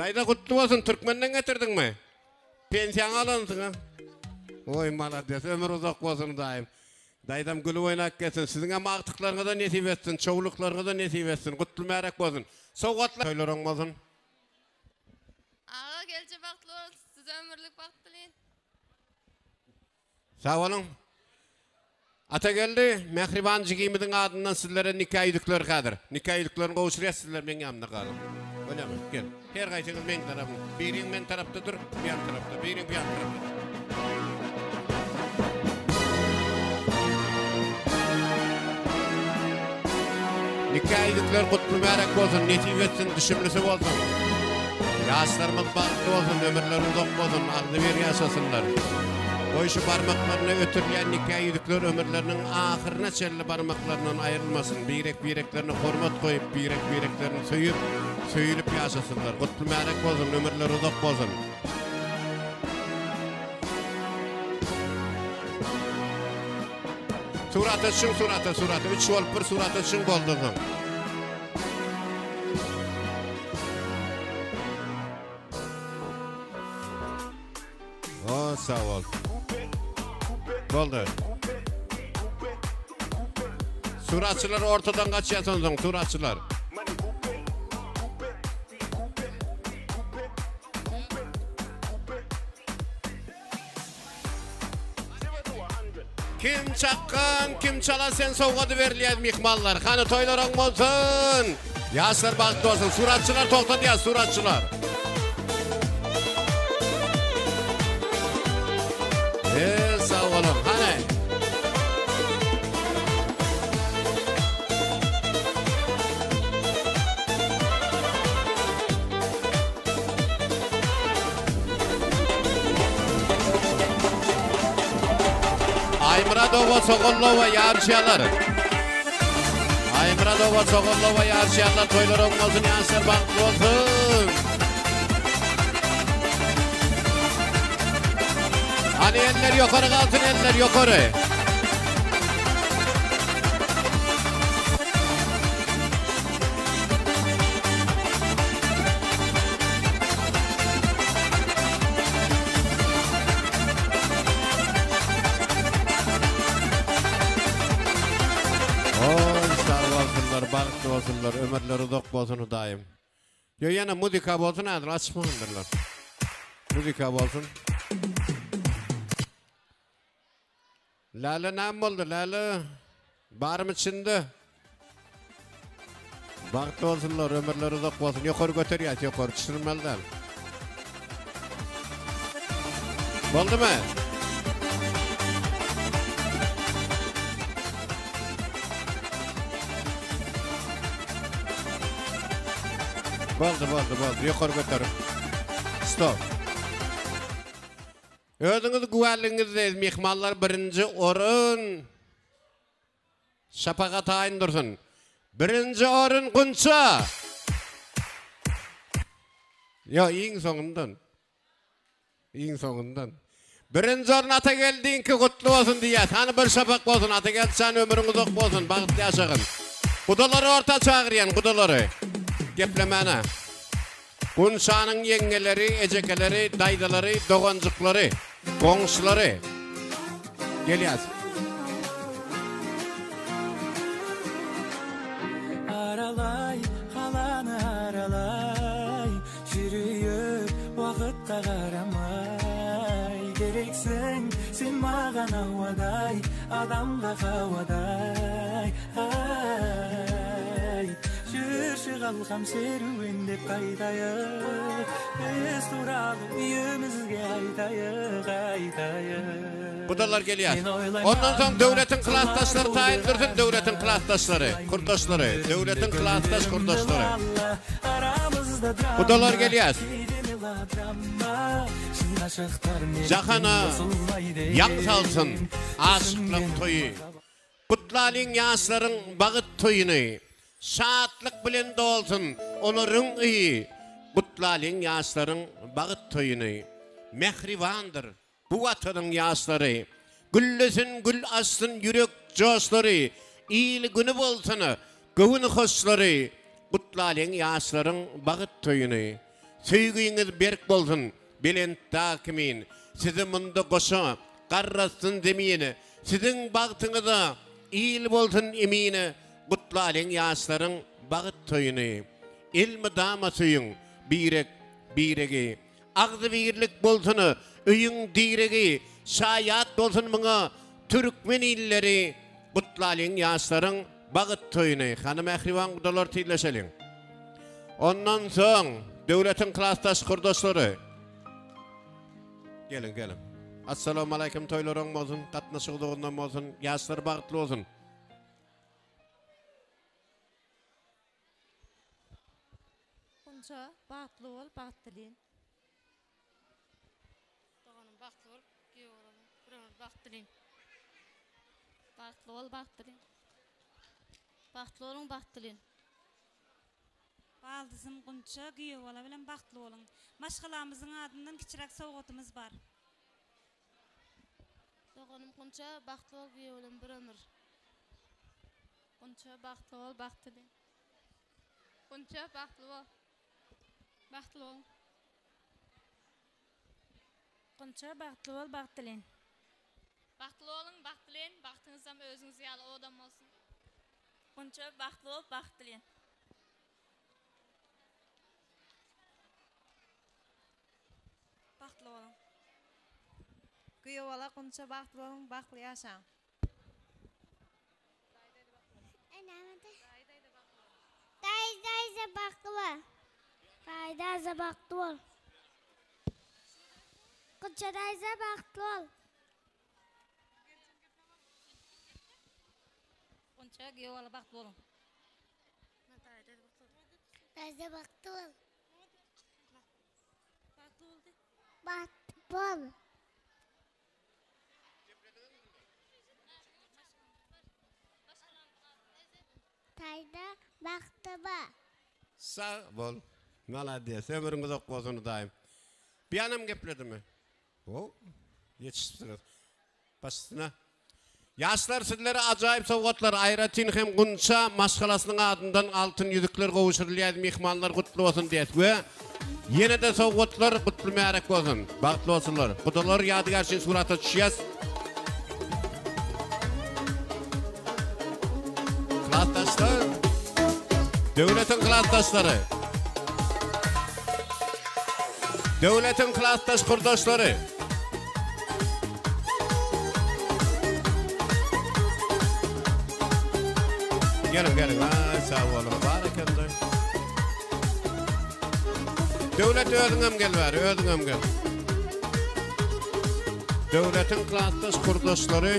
Daýza gutly bolsun, türkmenden getirdiňmi? Pensiýaňy alansyň a? Oý malades, ömür uzak bolsun daýym. Daýzam gülüp oýnap gelsin. Siziňem agtyklaryňyza nesip etsin, çowluklaryňyza nesip etsin. Gutly märek bolsun. Sowgatlar toýlaryň bolsun. Aga gelje bagtly bol, size ömürlik bagt dileýin. Sag boluň. Atageldi, mähriban jigimiziň adyndan sizlere nika ýüzükleri häzir. Nika ýüzüklerini gowşurýas, sizler meň ýanymda galyň. Bolýamy? Gel. Her haýsyňyz meň tarapym. Biriň men tarapda dur, bu ýan tarapda. Biriň bu ýan tarapda dur. Nika ýüzükler gutly mübärek bolsun, nesip etsin, düşümlisi bolsun. Ýaşlarymyz bagtly bolsun, ömürleri uzak bolsun, agzybir ýaşasynlar. Goý şu barmaklaryna ötürilýän nika ýüzükler ömürleriniň ahyryna çenli barmaklaryndan aýrylmasyn, birek-bireklerine hormat goýup, birek-bireklerini söýüp, söýülip ýaşasynlar. Gutly mübärek bolsun, ömürleri uzak bolsun. Surata düşüň surata surata. Üç bolup bir surata düşüň boldy soň. O sag bol. Boldy. Suratçylar ortadan gaçýar soň suratçylar. Kim çakgan, kim çala sen sowgady berilýär myhmanlar. Hany toýlaryň bolsun. Ýaşlar bagtly bolsun. Suratçylar togtadýar, suratçylar. Eee, sag boluň. Hany. Aýmyradowa Sokollowa ýaryşýarlar. Aýmyradowa Sokollowa ýaryşýarlar. Toýlar oň bolsun, ýaşlar bagtly bolsun. Hany eller ýokary galsyn, eller ýokary. Oy sag bolsunlar, bagtly bolsunlar, ömürleri uzak bolsun Hudaýym. Ýo ýene muzika bolsun häzir açmandyrlar. Muzika bolsun. Läle näme boldy Läle? Barmy içinde? Bagtly bolsunlar, ömürleri uzak bolsun. Ýokary göterýäs, ýokary düşürmeli däl. Boldumy? Boldy, boldy, boldy. Ýokary göter. Stop. Özüňiz güwäligiňizdeýiz myhmanlar birinji orun Şapaga taýyn dursun. Birinji orun Gunça. Ýo iň soňundan. Iň soňundan. Birinji orun Atageldiňki gutly bolsun diýýäs. Hany bir şapak bolsun Atageldi jan ömrüň uzak bolsun bagtly ýaşagyn. Gudalary orta çagyrýan gudalary. Geplemäne. Gunçanyň ýeňňeleri, ejekeleri, daýzalary, doganjyklary, goňşulary gelýär. Aralaý, galany aralaý, Жүрейік уақытқа қарамай. Керексің сен маған ауадай, Адамға қауадай. Ай, Жүрші қалқам серуендеп қайтайық, Біз туралы үйімізге айтайық, айтайық. Gudalar gelýär. Ondan soň Döwletiň klasdaşlary taýyn dursun, Döwletiň klasdaşlary, kurdaşlary, Döwletiň klasdaş kurdaşlary. Gudalar gelýär. Jahana ýaň salsyn aşyklaň toýy. Gutlalyň ýaşlaryň bagyt toýuny. Şatlyk bilen dolsun olaryň öýi. Gutlalyň ýaşlaryň bagyt toýuny. Mähribandyr bu Watanyň ýaşlary. Güllesin gül açsyn ýürek joşlary. Il güni bolsun göwün hoşlary. Gutlalyň ýaşlaryň bagyt toýuny. Söýgiňiz berk bolsun, belent dag kimin. Sizi munda goşa garratsyn zemin. Siziň bagtyňyza il bolsun emin. Gutlalyň ýaşlaryň bagt toýuny. Elmydama söýüň birek biregi. Agzybirlik bolsun öýüň diregi. Şaýat bolsun muňa türkmen illeri. Gutlalyň ýaşlaryň Bagyt toýuny, hany mähriban gudalar tizleşeliň. Ondan soň Döwletiň klasdaş kurdaşlary. Geliň, geliň. Assalamualeýkum toýlar oň bolsun, gatnaşyk uzagyndan bolsun, ýaşlar bagtly bolsun. Gunça, bagtly bol, bagt dileýin. Doganym bagtly bol, giýew bolalyň. Bir ömür bagt dileýin. Bagtly bol, bagt dileýin. Bagtly boluň, bagt dileýin. Baldyzym Gunça, giýew bala bilen bagtly boluň. Maşgalamyzyň adyndan kiçiräk sowgatymyz bar. Doganym Gunça, bagtly bol, giýew bilen bir ömür. Gunça, bagtly bol, bagt dileýin. Gunça, bagtly bol. Bagtly boluň. Gunça bagtly bol bagt dileýin. Bagtly boluň bagt dileýin bagtyňyzam özüňiz ýaly owadan bolsun. Gunça bagtly bol bagt dileýin. Bagtly boluň. Güýewbala Gunça bagtly boluň bagtly ýaşaň. Daýy daýza bagtly bol. Daýy daýza bagtly bol. Gunça daýza bagtly bol. Gunça giýew bala bagtly boluň. Daýza bagtly bol. Bagtly bol. Taýda bagty bar. Sag bol. Malades. Ömrüň uzak bolsun Hudaýym. Bianam gepledimi? Ho, ýetişipsiňiz. Baş üstüne. Ýaşlar sizlere ajaýyp sowgatlar, aýratyn hem Gunça maşgalasynyň adyndan altyn ýüzükler gowşurylýar myhmanlar gutly bolsun diýýäs we ýene-de sowgatlar gutly märek bolsun. Bagtly bolsunlar. Gudalar ýadygär üçin surata düşýäs. Klasdaşlar. Döwletiň klasdaşlary. Döwletiň klasdaş kurdaşlary. Geliň, geliň. Ay, sag boluň. Barakalla. Döwlet özüňem gel bäri, özüňem gel. Döwletiň klasdaş kurdaşlary.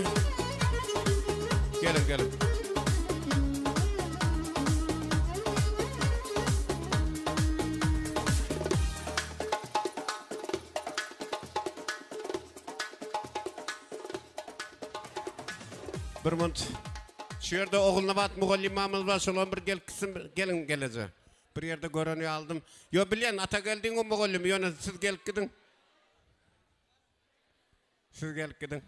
Geliň, geliň. Bir munt. Şu ýerde Ogulnabat mugallymamyz bar, şolam bir gelip gitsin, geliň geleje. Bir ýerde göreni aldym. Ýo bilýän, Atageldiň o mugallymy, ýöne siz gelip gidiň. Siz gelip gidiň.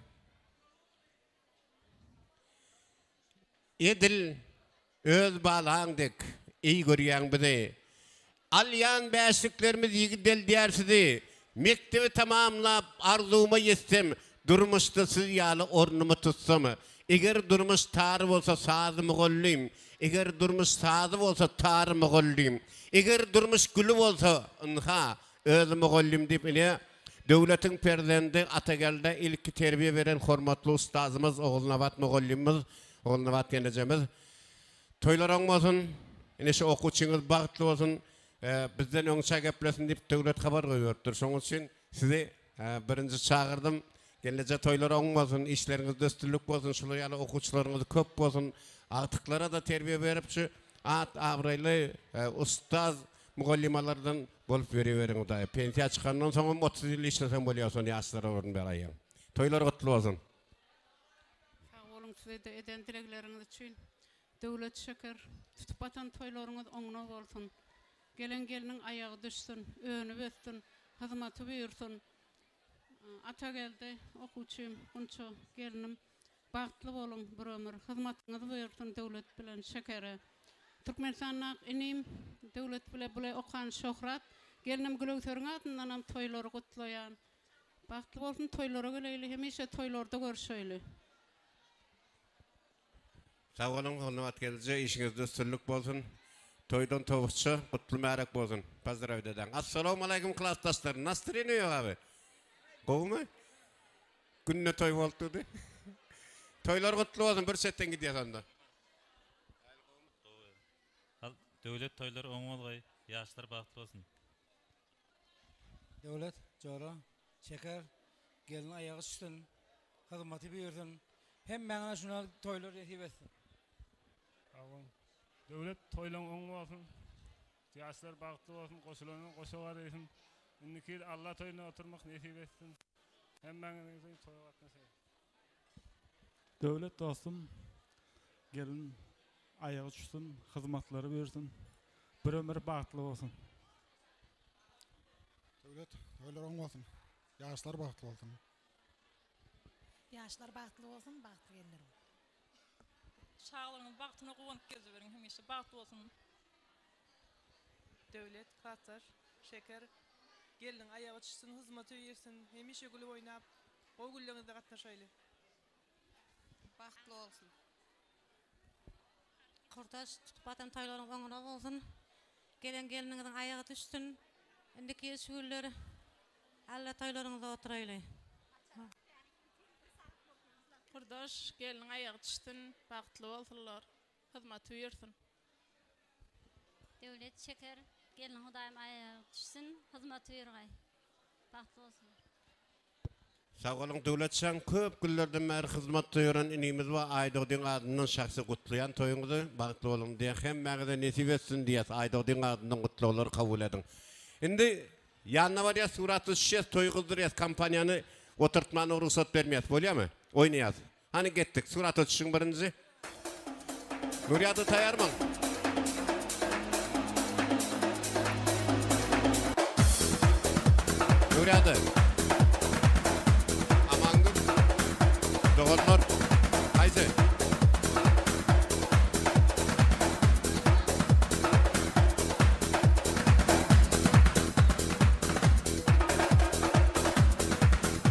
Edil öz balaň dek eý görýäň bizi. Alýan bäşliklerimiz ýigideldýär sizi. Mekdebi tamamlap arzuwyma ýetsem, durmuşda siz ýaly ornumy tutsam. Eger durmuş tar bolsa sazy mugallym, eger durmuş sazy bolsa tar mugallym. Eger durmuş güli bolsa, ynha, Özi mugallym diýip ine, döwletiň perzendi Atageldä ilki terbiýe beren hormatly ustazymyz Ogulnabat mugallymymyz, Ogulnabat gelnejemiz. Toýlar oň bolsun, ine şu okuwçyňyz bagtly bolsun, bizden öňçä geplesin diýip döwlet habar goýberipdir. Şonuň üçin sizi birinji çagyrdym. Gelneje toýlar oň bolsun, işleriňizde üstünlik bolsun, şular ýaly okuwçylaryňyz köp bolsun, agtyklara-da terbiýe berip şu at-abraýly ustaz Mugallymalardan bolup ýöriberiň Hudaý. Pensiýa çykandan soňam 30 ýyl işleseň bolýar şony ýaşlara orun beraýýaň. Toýlar gutly bolsun. Sag boluň sizede eden dilegleriňiz üçin. Döwlet şeker tutup atan toýlaryňyz oňuna bolsun. Gelen gelniň aýagy düşsün, önüp össün, hyzmaty buýursyn. Atageldi okuwçym, Gunça gelnim bagtly boluň bir ömür hyzmatyňyz buýursyn Döwlet bilen Şekere. Türkmenistandaky inim Döwlet bile bile okan Şöhrat. Gelnim Gülöwseriň adyndanam toýlary gutlaýan. Bagtly bolsun toýlara geleýli hemişe toýlarda görşeýli. Sag boluň Ogulnabat gelneje işiňizde üstünlik bolsun. Toýdan towusça gutly märek bolsun. Pozdrawit edäň. Assalamualeýkum klasdaşlar. Nastreniýa ýok abi. Gowumy? Günde toý bolup durdy. Toýlar gutly bolsun bir çetden gidýäs onda. Al Döwlet toýlar oň bolgaý ýaşlar bagtly bolsun. Döwlet, jora, şeker, gelin aýagy düşsün, hyzmaty buýursyn. Hemmäňize şuna toýlar nesip etsin. Sag boluň. Döwlet toýlaň oň bolsun. Ýaşlar bagtly bolsun, goşulanyň goşa garaýsyn. Indiki ýyl Alla toýunda oturmak nesip etsin. Hemmäňizi toýa gatnaşaýyn. Döwlet dostum gelin aýagy düşsün hyzmatlary buýursyn bir ömür bagtly bolsun. Döwlet toýlar oň bolsun. Ýaşlar bagtly bolsun. Ýaşlar bagtly bolsun bagtly gelinler bolsun. Çagalaryňyz bagtyna guwanyp geziberiň hemişe bagtly bolsun. Döwlet, klasdaş, Şeker, gelniň aýagy çyşsyn hyzmaty öýersin hemişe gülüp oýnap gowy günleriňizde gatnaşaýly. Bagtly bolsun. Kurdaş tutup atan toýlaryň oňuna bolsun. Gelen gelniňiziň aýagy düşsün. Indiki ýyl şu günler Alla toýlaryňyzda oturaýly. Kurdaş gelniň aýagy düşsün bagtly bolsunlar hyzmaty buýursyn. Döwlet şeker gelin hudaýym aýagy düşsün hyzmaty buýurgaý bagtly bolsunlar. Sag boluň Döwletjan köp günlerden bäri hyzmatda ýören inimiz bar Aýdogdyň adyndan şahsy gutlaýan toýuňyzy bagtly boluň diýýän hemmäňize nesip etsin diýýäs Aýdogdyň adyndan gutlaglary kabul ediň indi ýanyna barýas surata düşýäs toý gyzdyrýas kompaniýany oturtmana rugsat bermeýäs bolýamy oýnaýas Hany getdik surata düşüň birinji. Nurýada taýarmyň? Nurýada. Amangül. Doganlar. Haýsy?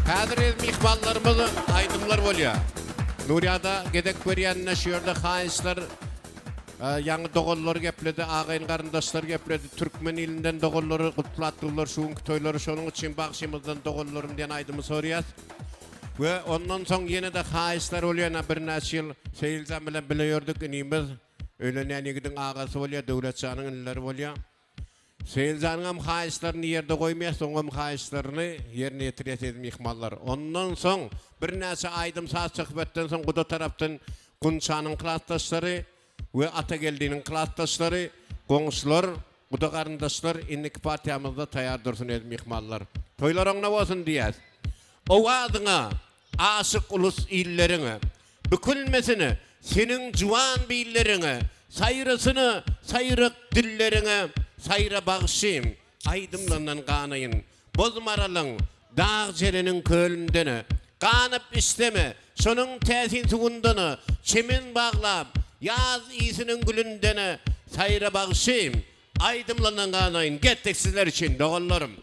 Häzir ez myhmanlarymyz aýdymlar bolýar. Nurýada gezek berýänine şu ýerde haýyşlar ýaňy doganlar gepledi, agaýyn garyndaşlar gepledi, türkmen ilinden doganlary gutlap durlar şu günki toýlary şonuň üçin bagşymyzdan doganlarym diýen aýdymy soraýas. We ondan soň ýene-de haýyşlar bolýar ýa birnäçe ýyl Seýiljan bilen bile ýördük inimiz öýlenýän ýigidiň agasy bolýar Döwletjanyň inileri bolýar. Seýiljanyňam haýyşlaryny ýerde goýmaýas, oňam haýyşlaryny ýerine ýetirýäs eziz myhmanlar. Ondan soň birnäçe aýdym-saz söhbetden soň guda tarapdan Gunçanyň klasdaşlary we Atageldiniň klasdaşlary, goňşular, guda garyndaşlar indiki partiýamyzda taýýar dursun eziz myhmanlar. Toýlar oňuna bolsun diýýäs. Owazyňa aşyk ulus illeriň Bükülmesini seniň juwan billeriňe, Saýrasyny saýrak dilleriňe, Saýra bagşym, aýdymlardan ganaýyn. Boz maralyň, dag jereniň kölünden, Ganyp içsem, şonuň täsin suwundan, Çemen baglap, ýaz ysnyň gülünden, Saýra bagşym, aýdymlardan ganaýyn. Getdik sizler üçin, doganlarym.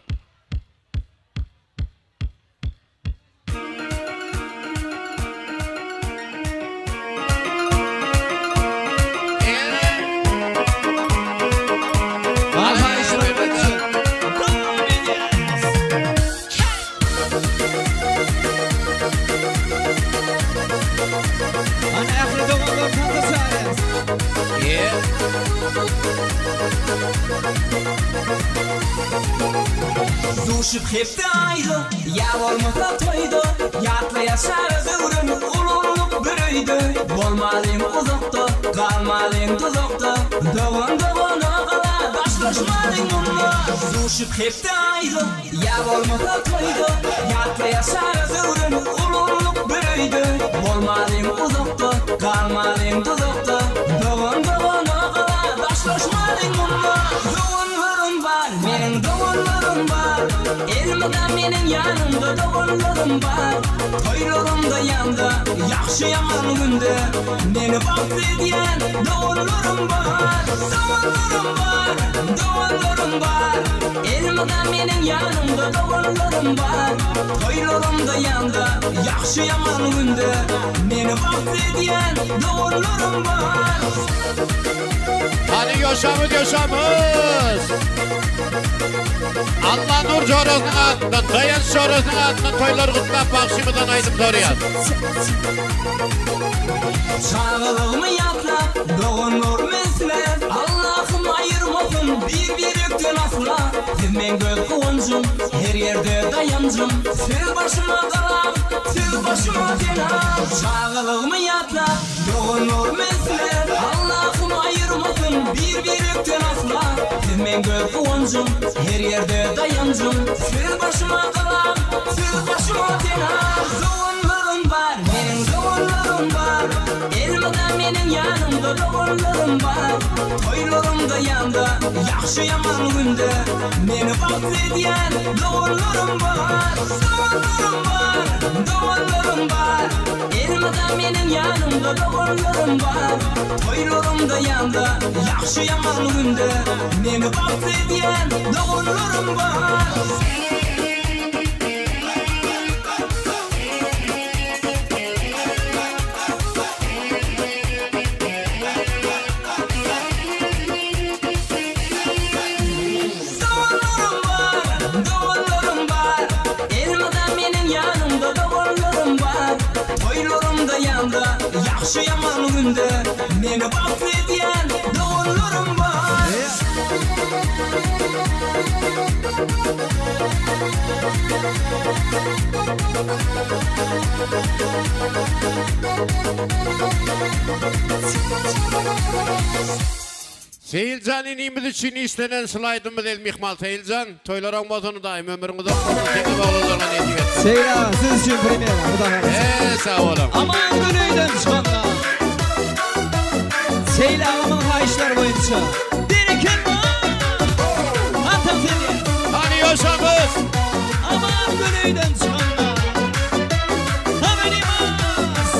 Duşup hepde aýda, ýa bolmasa toýda, Ýatlaýar çaga döwrün, ululyk bir öýde. Bolmalyň uzakda, galmalyň duzakda, Dogan dogana gala, daşlaşmalyň munda. Duşup hepde aýda, ýa bolmasa toýda, Ýatlaýar çaga döwrün, ululyk bir öýde. Bolmalyň uzakda, galmalyň duzakda, Dogan dogana gala, daşlaşmalyň munda. Doganlarym bar, meniň doganlarym bar Elmydam meniň ýanymda doganlarym bar Toýlarymda ýanda, ýagşy-ýaman günde Meni bagtly edýän doganlarym bar. Doganlarym bar, doganlarym bar Elmydam meniň ýanymda doganlarym bar Toýlarymda ýanda, ýagşy-ýaman günde Meni bagtly edýän doganlarym bar. Hany ýoşamyz ýoşamyz. Allanur jorasynyň adyndan, Daýanç jorasynyň adyndan toýlary gutlap bagşymyzdan aýdym soraýas. Çagalygymy ýatlap, doganlarym isläp, Allahym aýyrmasyn bir-birekden asla. Siz meň göz guwanjym, her ýerde daýanjym, Siz başyma galam, siz başyma penam. Çagalygymy ýatlap, doganlarym isläp, Allahym aýyrmasyn bir-birekden asla. Siz meň göz guwanjym, her ýerde daýanjym, Siz başyma galam, siz başyma penam. Doganlarym bar, meniň doganlarym bar, Elmydam meniň ýanymda doganlarym bar. Toýlarymda ýanda, ýagşy-ýaman günde, Meni bagtly edýän doganlarym bar. Doganlarym bar, doganlarym bar, Elmydam meniň ýanymda doganlarym bar. Toýlarymda ýanda, ýagşy-ýaman günde, Meni bagtly edýän doganlarym bar. Doganlarym bar, doganlarym bar, Elmydam meniň ýanymda doganlarym bar. Toýlarymda ýanda, ýagşy-ýaman günde Meni bagtly edýän doganlarym bar. Seýiljan inimiz üçin işlenen slaýdymyz el myhman Seýiljan toýlar oň bolsun Hudaýym ömrüň uzak bolsun seňe we oglanlaryňa nesip etsin. Seýil aga siz üçin premýera Huda halasa. Eee sag boluň. Aman gün öýden çykanda. Seýil agamyň haýyşlary boýunça. Berekella! Atam seni. Hany ýoşamyz. Aman gün öýden çykanda. Haberimaz.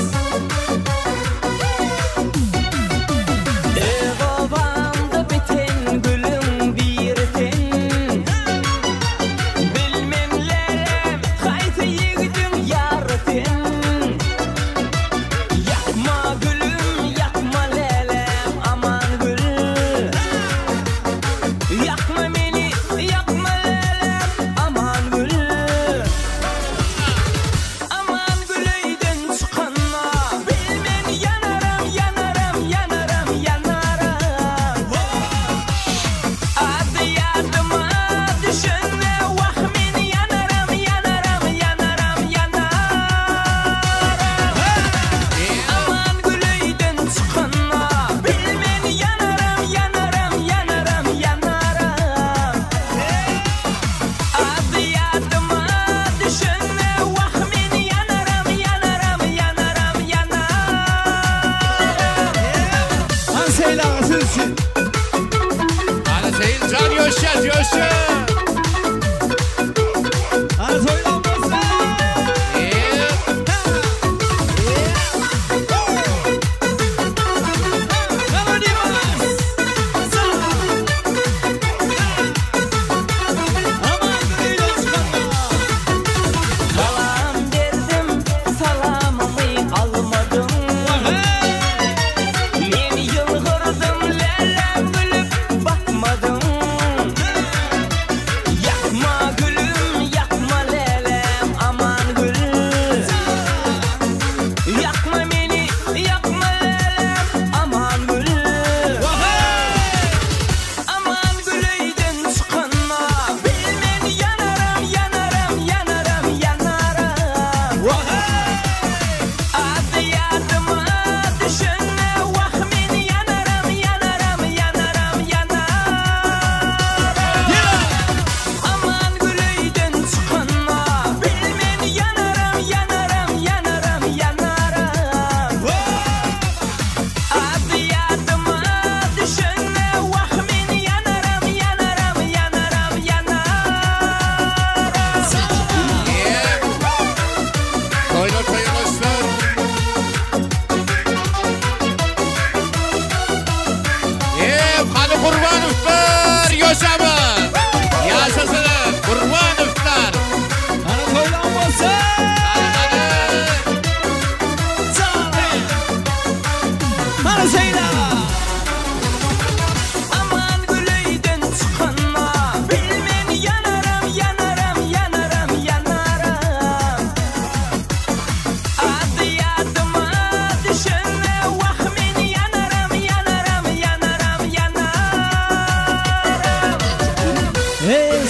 Öz obamda biten gülüň biri sen. Bilmen lälem haýsy ýigidiň ýary sen. Ýakma gülüm ýakma lälem aman gül. Ýakma meni ýakma lälem aman gül. Aman gül öýden çykanda bilmen ýanaram ýanaram ýanaram ýanaram. Ady ýadyma düşende wah men ýanaram ýanaram ýanaram ýanaram. Aman gül öýden çykanda bilmen ýanaram ýanaram ýanaram ýanaram. Ady ýadyma düşende wah men ýanaram ýanaram ýanaram ýanaram. Han Seýil aga siz üçin. Hany Seýiljan ýoşýas ýoşýas. Hany toýlan bolsun. Salam berdim, salamymy almadyň. Men ýylgyrdym, läläm gülüp bakmadyň.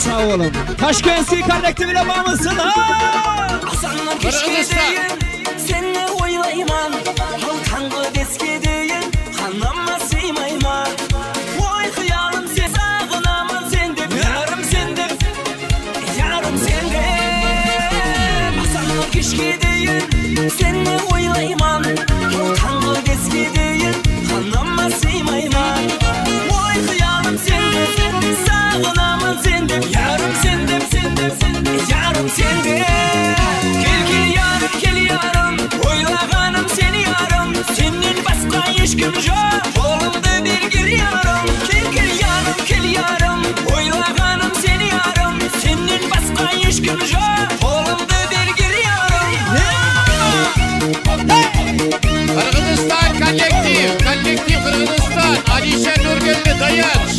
Sag boluň. Taşkentskiý kollektiwine bamyzsylar. Azandan keşke deýin Seni oýlaýman Al taňgy deske deýin Hanama syýmaýman Oý hyýalym sen Sagynaman sen dep Ýarym sen dep Ýarym sen dep Azandan keşke deýin Seni oýlaýman Al taňgy deske deýin Hanama syýmaýman Oý hyýalym sen dep Sagynaman sen dep Ýarym sen dep sen dep sen dep Ýarym sen dep Kel kel ýarym kel ýarym Oýlaganym sen ýarym Senden başga hiç kim ýok Golumda bergil ýarym Kel kel ýarym kel ýarym Oýlaganym sen ýarym Senden başga hiç kim ýok Golumda bergil ýarym Gyrgyzystan kollektiw, kollektiw Gyrgyzystan, Alişer Nurgeldi Daýanç.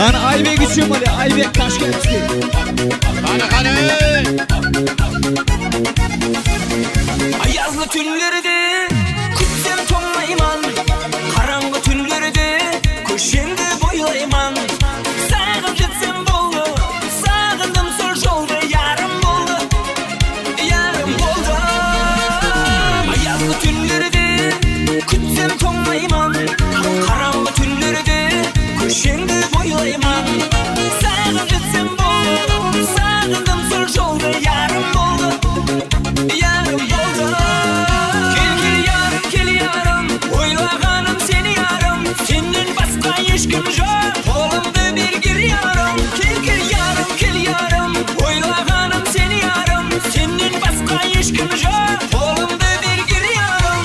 Hany Aýbek üçin bolýar, Aýbek Taşkentskiý. Hany hany. Aýazly tünlerde kütsem toňlaýman, Garaňky tünlerde köşeňde boýlaýman. Saňa ýetsem boldy, sagyndym şol jolda Ýarym boldy, ýarym boldy. Aýazly tünlerde kütsem toňlaýman, Garaňky tünlerde köşeňde boýlaýman. Saňa ýetsem boldy, sagyndym şol jolda Ýarym boldy, ýarym boldy. Kel kel ýarym kel ýarym, oýlaganym seni ýarym, Senden başga hiç kim ýok, golumda bergil ýarym. Kel kel ýarym kel ýarym, oýlaganym seni ýarym, Senden başga hiç kim ýok, golumda bergil ýarym.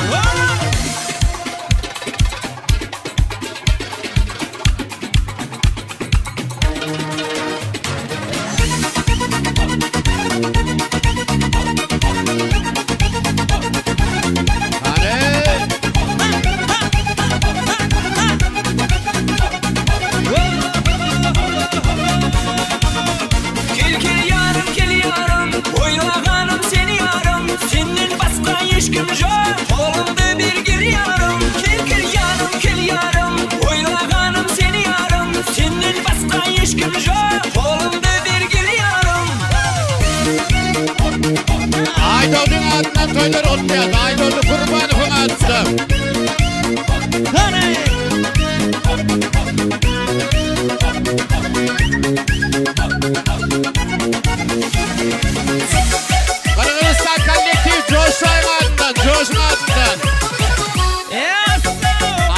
Kel kel ýarym kel ýarym, oýlaganym seni ýarym, Senden başga hiç kim ýok, golumda bergil ýarym. Kel kel ýarym kel ýarym, oýlaganym seni ýarym, Senden başga hiç kim ýok, golumda bergil ýarym. Aýdogdyň adyndan toýlar gutlaýas. Aýdogdy Gurbanowyň adyndan. Hany. Gyrgyzystan kollektiw Joşaýyň adyndan, Joşuň adyndan.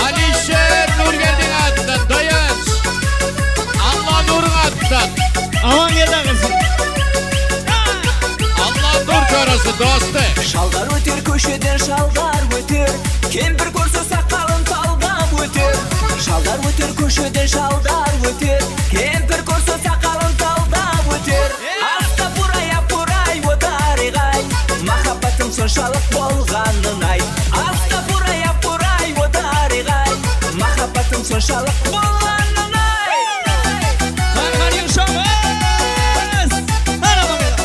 Alişer Nurgeldiň adyndan, Daýanç. Allanuryň adyndan. Aman geldi agasy. Allanur jorasy, dosty. Şallar öter köşeden şallar öter Kempir görse sakalyn sallap öter Şallar öter köşeden şallar öter Kempir görse sakalyn sallap öter Astapurай апурай о дариғай Махаббатым соншалық болғанын ай Астапурай апурай о дариғай Махаббатым соншалық болғанын ай Hany hany ýumşamyz. Hany aman geldi.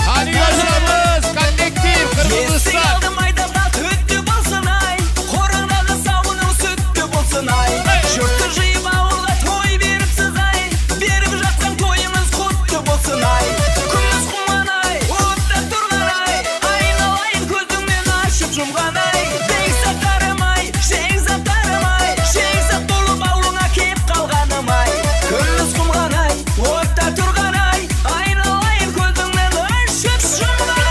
Hany ýaşamyz, kollektiw Есің Gyrgyzystan. алдым айдарға түтті болсын ай Қораңдағы сауының сүтті болсын ай Жұртты жиып ауылға той беріпсіз ай Беріп жатқан тойыңыз құтты болсын ай Күміс құман ай, отта тұрған ай Айналайын көзіңнен ашып жұмған ай Бекзаттарым ай, жекзаттарым ай Жекзат болып ауылыңа кеп қалғаным ай Күміс құмған ай, отта тұрған ай Айналайын көзіңнен ашып жұмған ай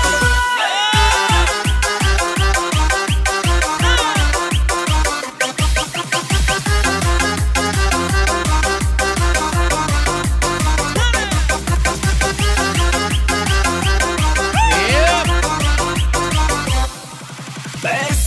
Бір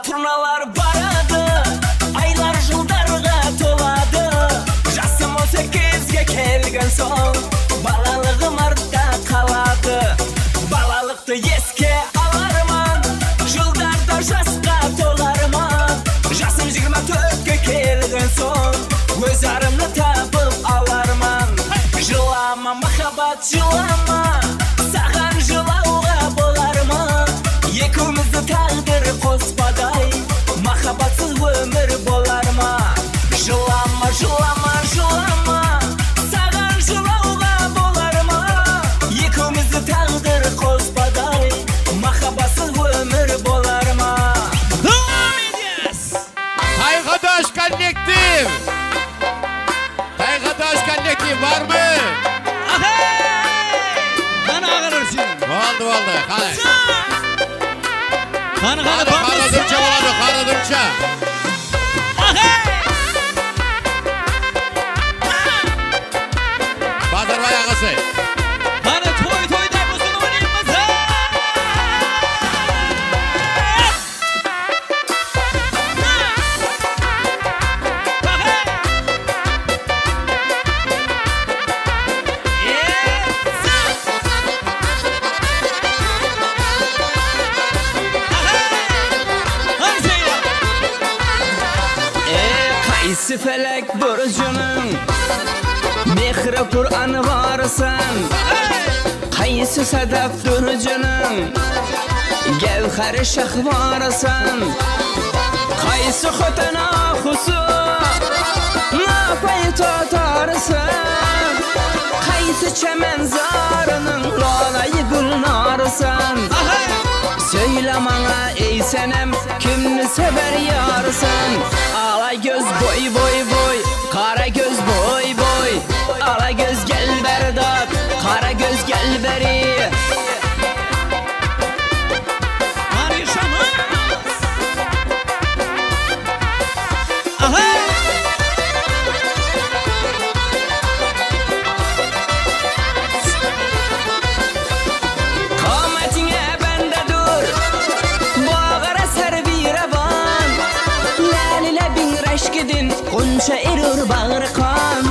Turnalar barady, Aýlar jyldarga tolady. Jasym on sekizge kelgen soň, Balalygym artda galady. Balalykdy eske alarman, Jyldarda jasga tolarman. Jasym jigirma törtke kelgen soň, Öz arymny tapyp alarman. Jylama mahabbat jylama, Sagan jylawga bolarma? Ekewmizdi tagdyr gospaday, Mahabbatsyz ömür bolarma? Jylama, jylama, jylama, Sagan jylawga bolarma? Ekewmizdi tagdyr gospaday, Mahabbatsyz ömür bolarma? Dowam edýäs! Taýgadaş kollektiw! Taýgadaş kollektiw barmy? Hany agalar üçin. Boldy boldy. Hany. Hany hany Hany Garadurça bolady, Garadurça. Bazarbay agasy. Hany toý toý däp usuly oýnaýmyz. Kaýsy felek burjunyň Mehri pur anwarysan Kaýsy sadap dürjüniň Gewheri şahwarysan Kaýsy hotan ahusy Napaý totarysan Kaýsy çemen zarynyň Lalaýy gülnarysan Söýle maňa eý senem Kimni sewer ýarysan Ala göz boý boý boý Gara göz boý boý Ala göz gel berdat Gara göz gel beri Kamatyňa bende dur Bagara serwi rewan Läli lebiň reşkidin Gunça erur bagry kan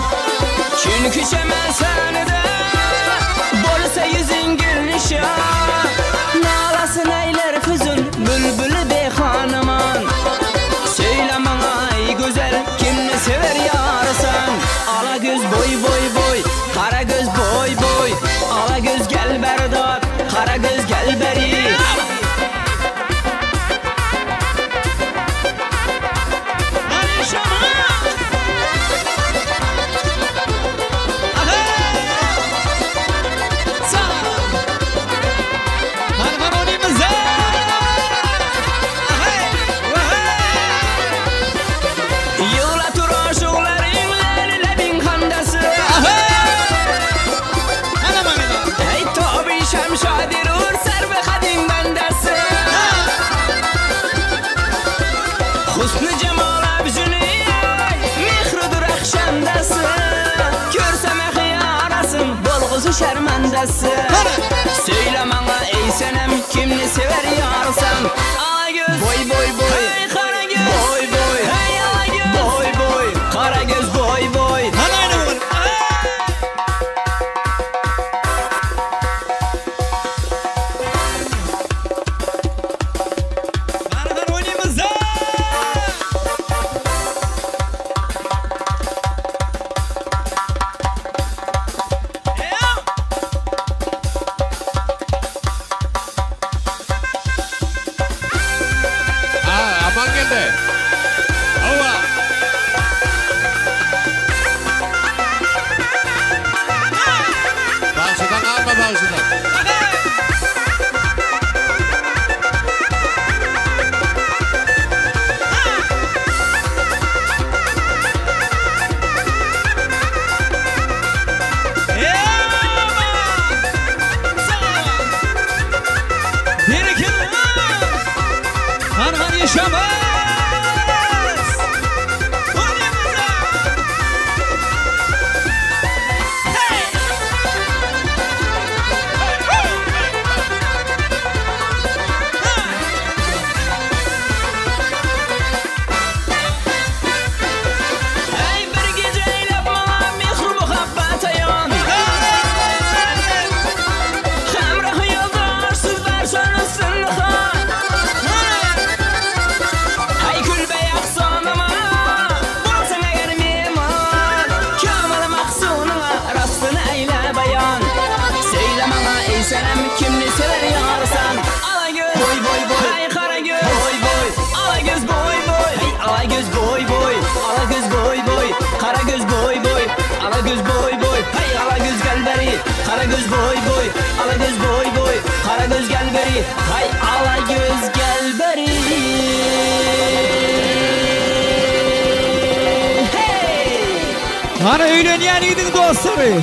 Çünki çemen sänide Bolsa ýüzüň gülnişa Nalasyn eýlär füzün Bülbüli behanaman Söýle maňa eý gözel Kimni sewer ýarysan Ala göz boý boý boý Gara göz boý boý Ala göz gel berdat Gara göz gel beri. Ýygla turan şuglaryň läli lebiň handasy. Eý toby şemşadirur serwi kadyň bendesi. Husny jemal abjüni mehridir akşamdasy. Görsem hyýarasyn bolgusy şermendesi. Söýle maňa eý senem kimni sewer ýarsan. Ala göz boý boý boý Gara göz boý boý Boý boý Gara göz boý boý Ha, Aman geldi. Hawa. Bagşydan alma bagşydan. Berekella! Han han ýaşama! Bilsenem kimni sever yarsan Ala göz boy boy boy Hey kara göz boy boy Ala göz boy boy Hey ala göz boy boy Ala göz boy boy Kara göz boy boy Ala göz boy boy Hey ala göz gel beri Kara göz boy boy Ala göz boy boy Kara göz gel beri Hay ala göz gel beri Hany öýlenýän ýigidiň dostlary.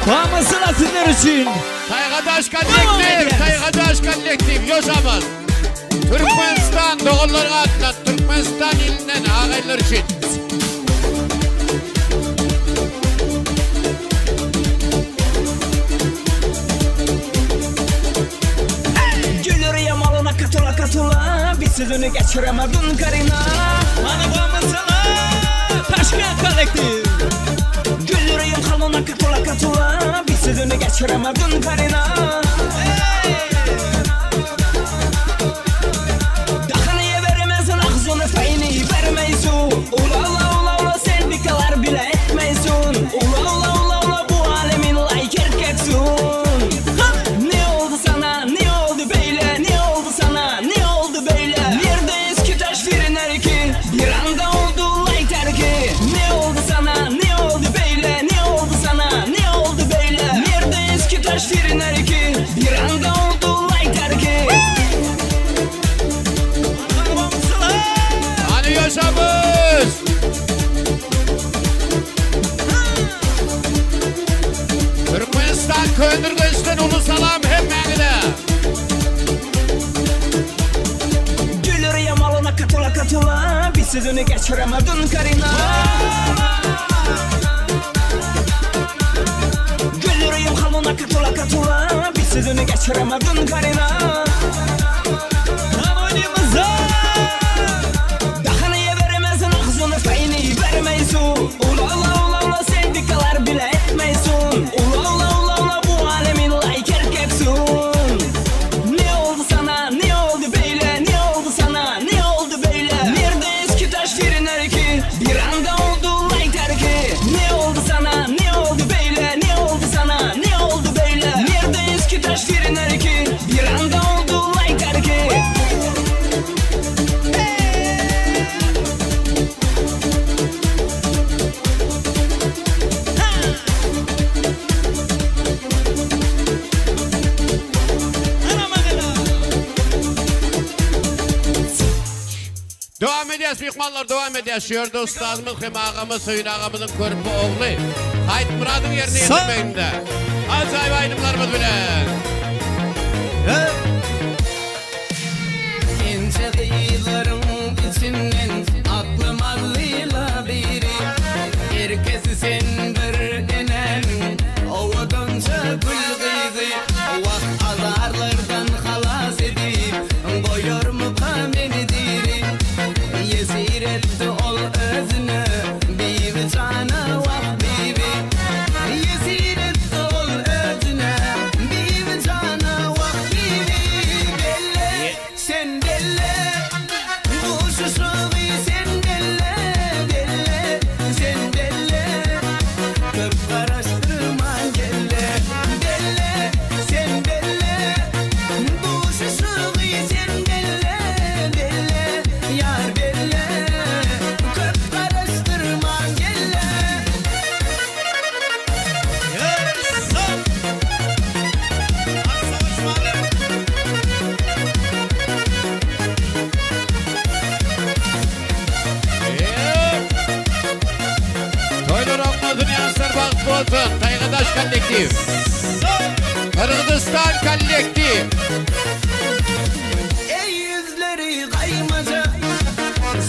Bamysyla sizler üçin. Saýgadaş kollektiw, Saýgadaş kollektiw, ýoşamyz. Türkmenistan doganlaryň adyndan, Türkmenistan ilinden agaýlar üçin. Gülür ýamalyna katyla katyla Bir sözüni geçiremedin Karina Hany bamysyla Taşkent kollektiw. Gülür ýamalyna katyla katyla Bir sözüni geçiremedin Karina Dahyny bermezin agzyny payny bermeysun Ula ula ula ula sen bikalar bile etmeysun Ula ula ula ula bu alemin like erkeksun Ne oldu sana ne oldu beyle ne oldu sana ne oldu beyle Nerede eski taş frenler ki bir anda oldu like terki Ne oldu sana ne oldu beyle ne oldu sana ne oldu beyle Nerede eski taş frenler ki bir anda oldu like terki Hany ýoşamyz. Türkmenistan Köneürgençden uly salam hemmäňize. Gülür ýamalyna katyla katyla Bir sözüni geçiremedin Karina Gülür ýamalyna katyla katyla Bir sözüni geçiremedin Karina Hany oýnamyza. Dahyny bermezin agzyny payny bermeysun Ula ula ula ula sen bikalar bile etmeysun Ula ula ula ula bu alemin like erkeksun Ne oldu sana ne oldu beyle ne oldu sana ne oldu beyle Nerede eski taş frenler ki bir anda oldu like terki Ne oldu sana ne oldu beyle ne oldu sana ne oldu beyle Nerede eski taş frenler ki bir anda oldu like terki Dowam edýäs myhmanlar dowam edýäs. Şu ýerde ustadymyz hem agamyz Söýün agamyzyň körpe ogly Haýytmyradyň ýerine ýetirmeginde ajaýyp aýdymlarymyz bilen. Ince gyzlaryň içinden aklym aldyla biri Erkesi sen bir enäniň owadanja gül gyzy Wah azarlardan halas edip goýarmyka meni diri Ýesir etdi ol özüne Bibi jana wah bibi Ýesir etdi ol özüne Bibi jana wah bibi Belle sen belle Duşuşygy sen belle Belle sen belle Köp garaşdyrman gelle Belle sen belle Duşuşygy sen belle Belle ýar belle Köp garaşdyrman gelle Toýlar oňmasyn ýaşlar bagtly bolsun. Taýgadaş kollektiw. Gyrgyzystan kollektiw. Ey ýüzleri gaýmajak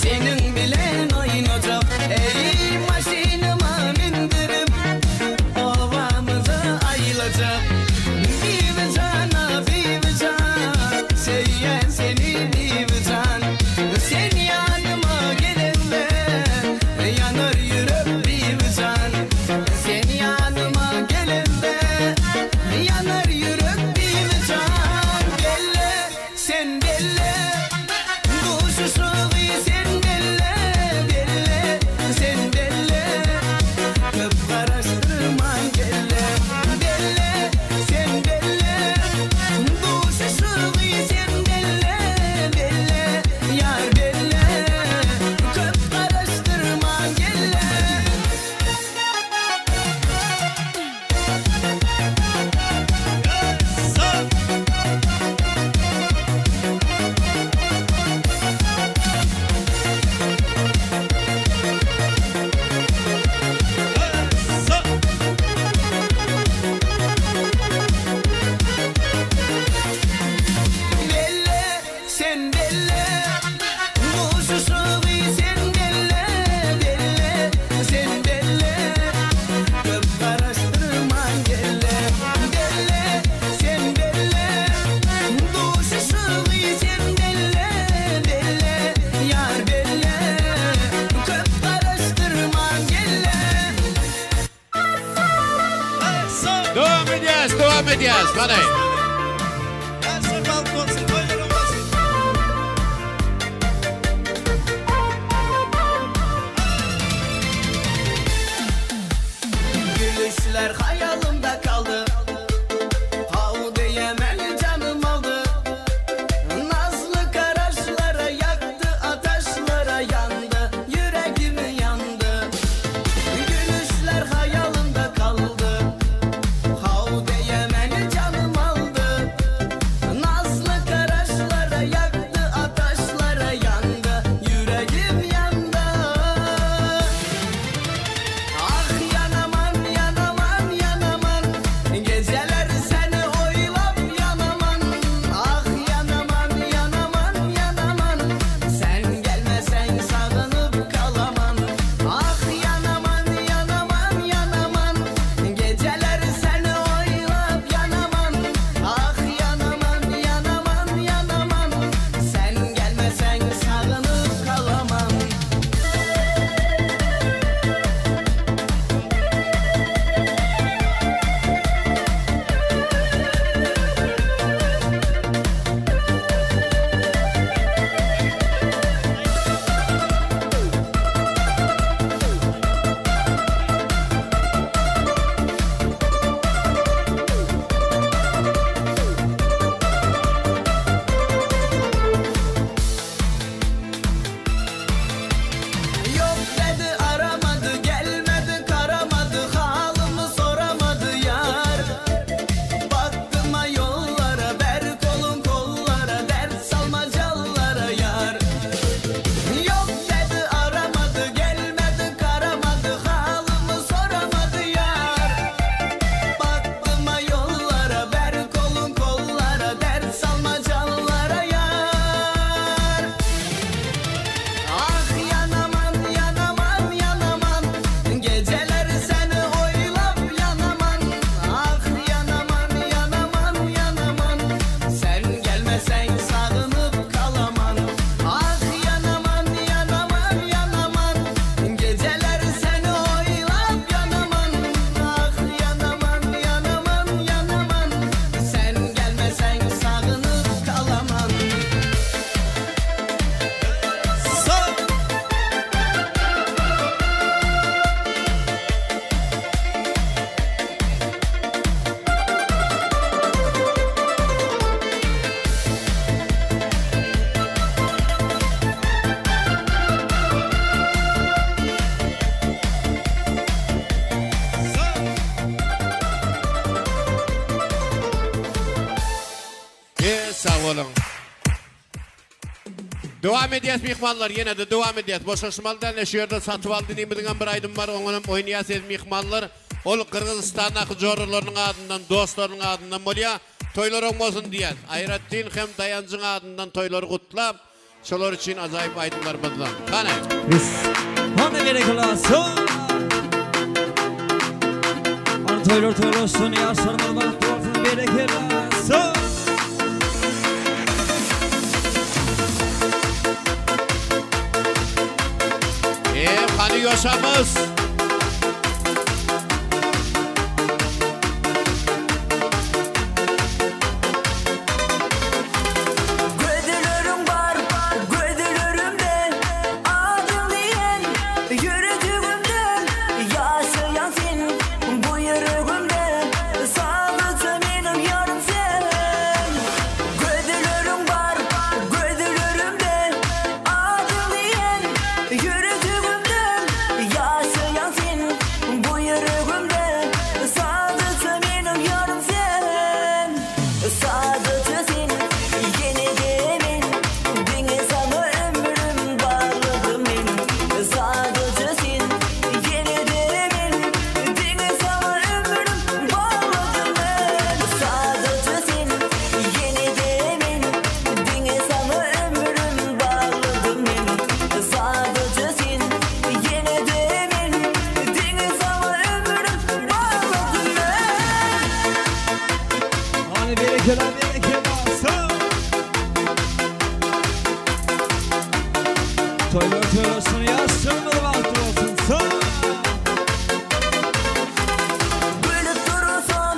Seniň bilen oýnajak Ey maşynyma mindirip Obamyza aýlajak Bibi jana bibi jan Söýýän seni bibi jan Sen ýanyma gelende Ýanar ýürek bibi jan Sen ýanyma gelende Ýanar ýürek edýäs. Gany. Ýaşlar bagtly bolsun, toýlar oň bolsun. Gülüşler hayalımda kaldı. Hav diyemeli canım aldı. Nazlı karaşlara yaktı, ataşlara yandı. Yüreğim yandı. Gülüşler hayalımda kaldı. Hav diyemeli canım aldı. Nazlı karaşlara yaktı, ataşlara yandı. Yüreğim yandı. Ah yanaman yanaman yanaman Geceler seni oylap yanaman Ah yanaman yanaman yanaman Sen gelmesen sağınıp kalaman Ah yanaman yanaman yanaman Geceler seni oylap yanaman Ah yanaman yanaman yanaman Sen gelmesen sağınıp kalaman Yok dedi aramadı gelmedi karamadı halımı soramadı yar Baktıma yollara ver kolun kollara dert salma callara yar Yok dedi aramadı gelmedi karamadı halımı soramadı yar Baktıma yollara ver kolun kollara dert salma callara yar Ah yanaman yanaman yanaman Geceler seni oylap yanaman Ah yanaman yanaman yanaman Sen gelmesen sağınıp kalaman Ah yanaman yanaman yanaman Geceler seni oylap yanaman Ah yanaman yanaman yanaman Sen gelmesen sağınıp kalaman E, sag boluň. Dowam edýäs myhmanlar, ýene-de dowam edýäs. Boşaşmaly däl, şu ýerde satyp al dinimiziň hem bir aýdymy bar, oňa hem oýnaýas ez myhmanlar. Ol Gyrgyzystandaky joralarynyň adyndan, dostlarynyň adyndan bolýar. Toýlar oň bolsun diýýäs. Aýratyn hem Daýanjyň adyndan toýlary gutlap, şolar üçin ajaýyp aýdymlarymyzdan. Hany. Hany berekella son. Hany toýlar toý bolsun, ýaşlarymyz bagtly bolsun, berekella son. E, hany ýoşamyz. Gözlerim bar, gözlerimde Adım diyen yürüdüğümde Yaşayan sen bu yüreğimde Sadece benim yarım sen Gözlerim var, gözlerimde Adım diyen yürüdüğümde Yaşayan sen bu yüreğimde Sadece benim yarım sen Sadece sen yine de men Dine sana ömrüm bağladım men Sadece sen yine de men Dine sana ömrüm bağladım men Sadece sen yine de men Dine sana ömrüm bağladım men Sadece sen yine de men Dine sana ömrüm bağladım men Hany berekella berekella son. Toýlar toý bolsun, ýaşlarymyz bagtly bolsun son. Gülüp durursan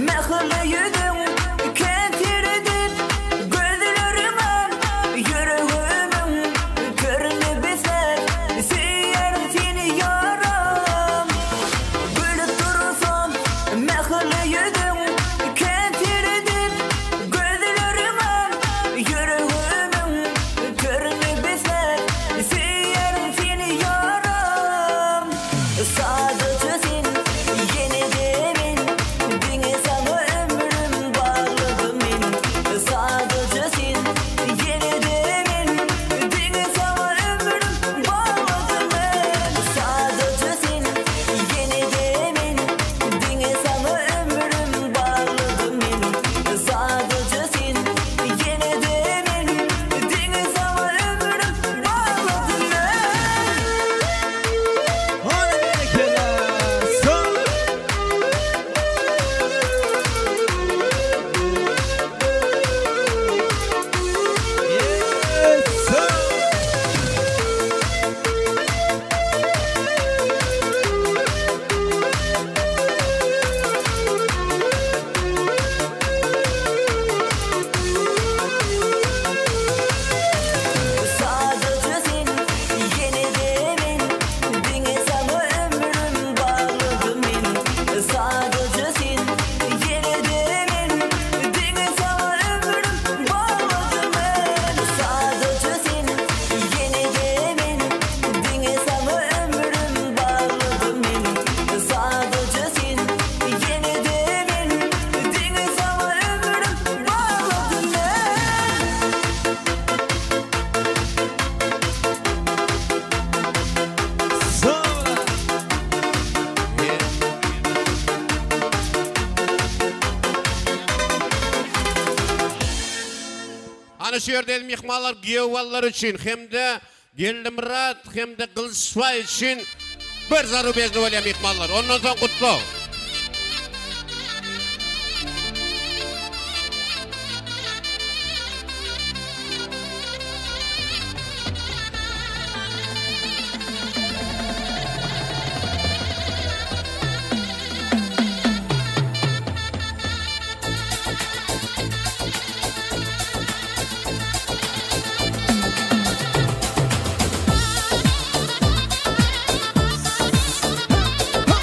mehirli yüzün Ana şu ýerde myhmanlar giýewballar üçin hem-de Geldimyrat hem-de Gylyçbaý üçin bir zarubejny bolýar myhmanlar. Ondan soň gutlag.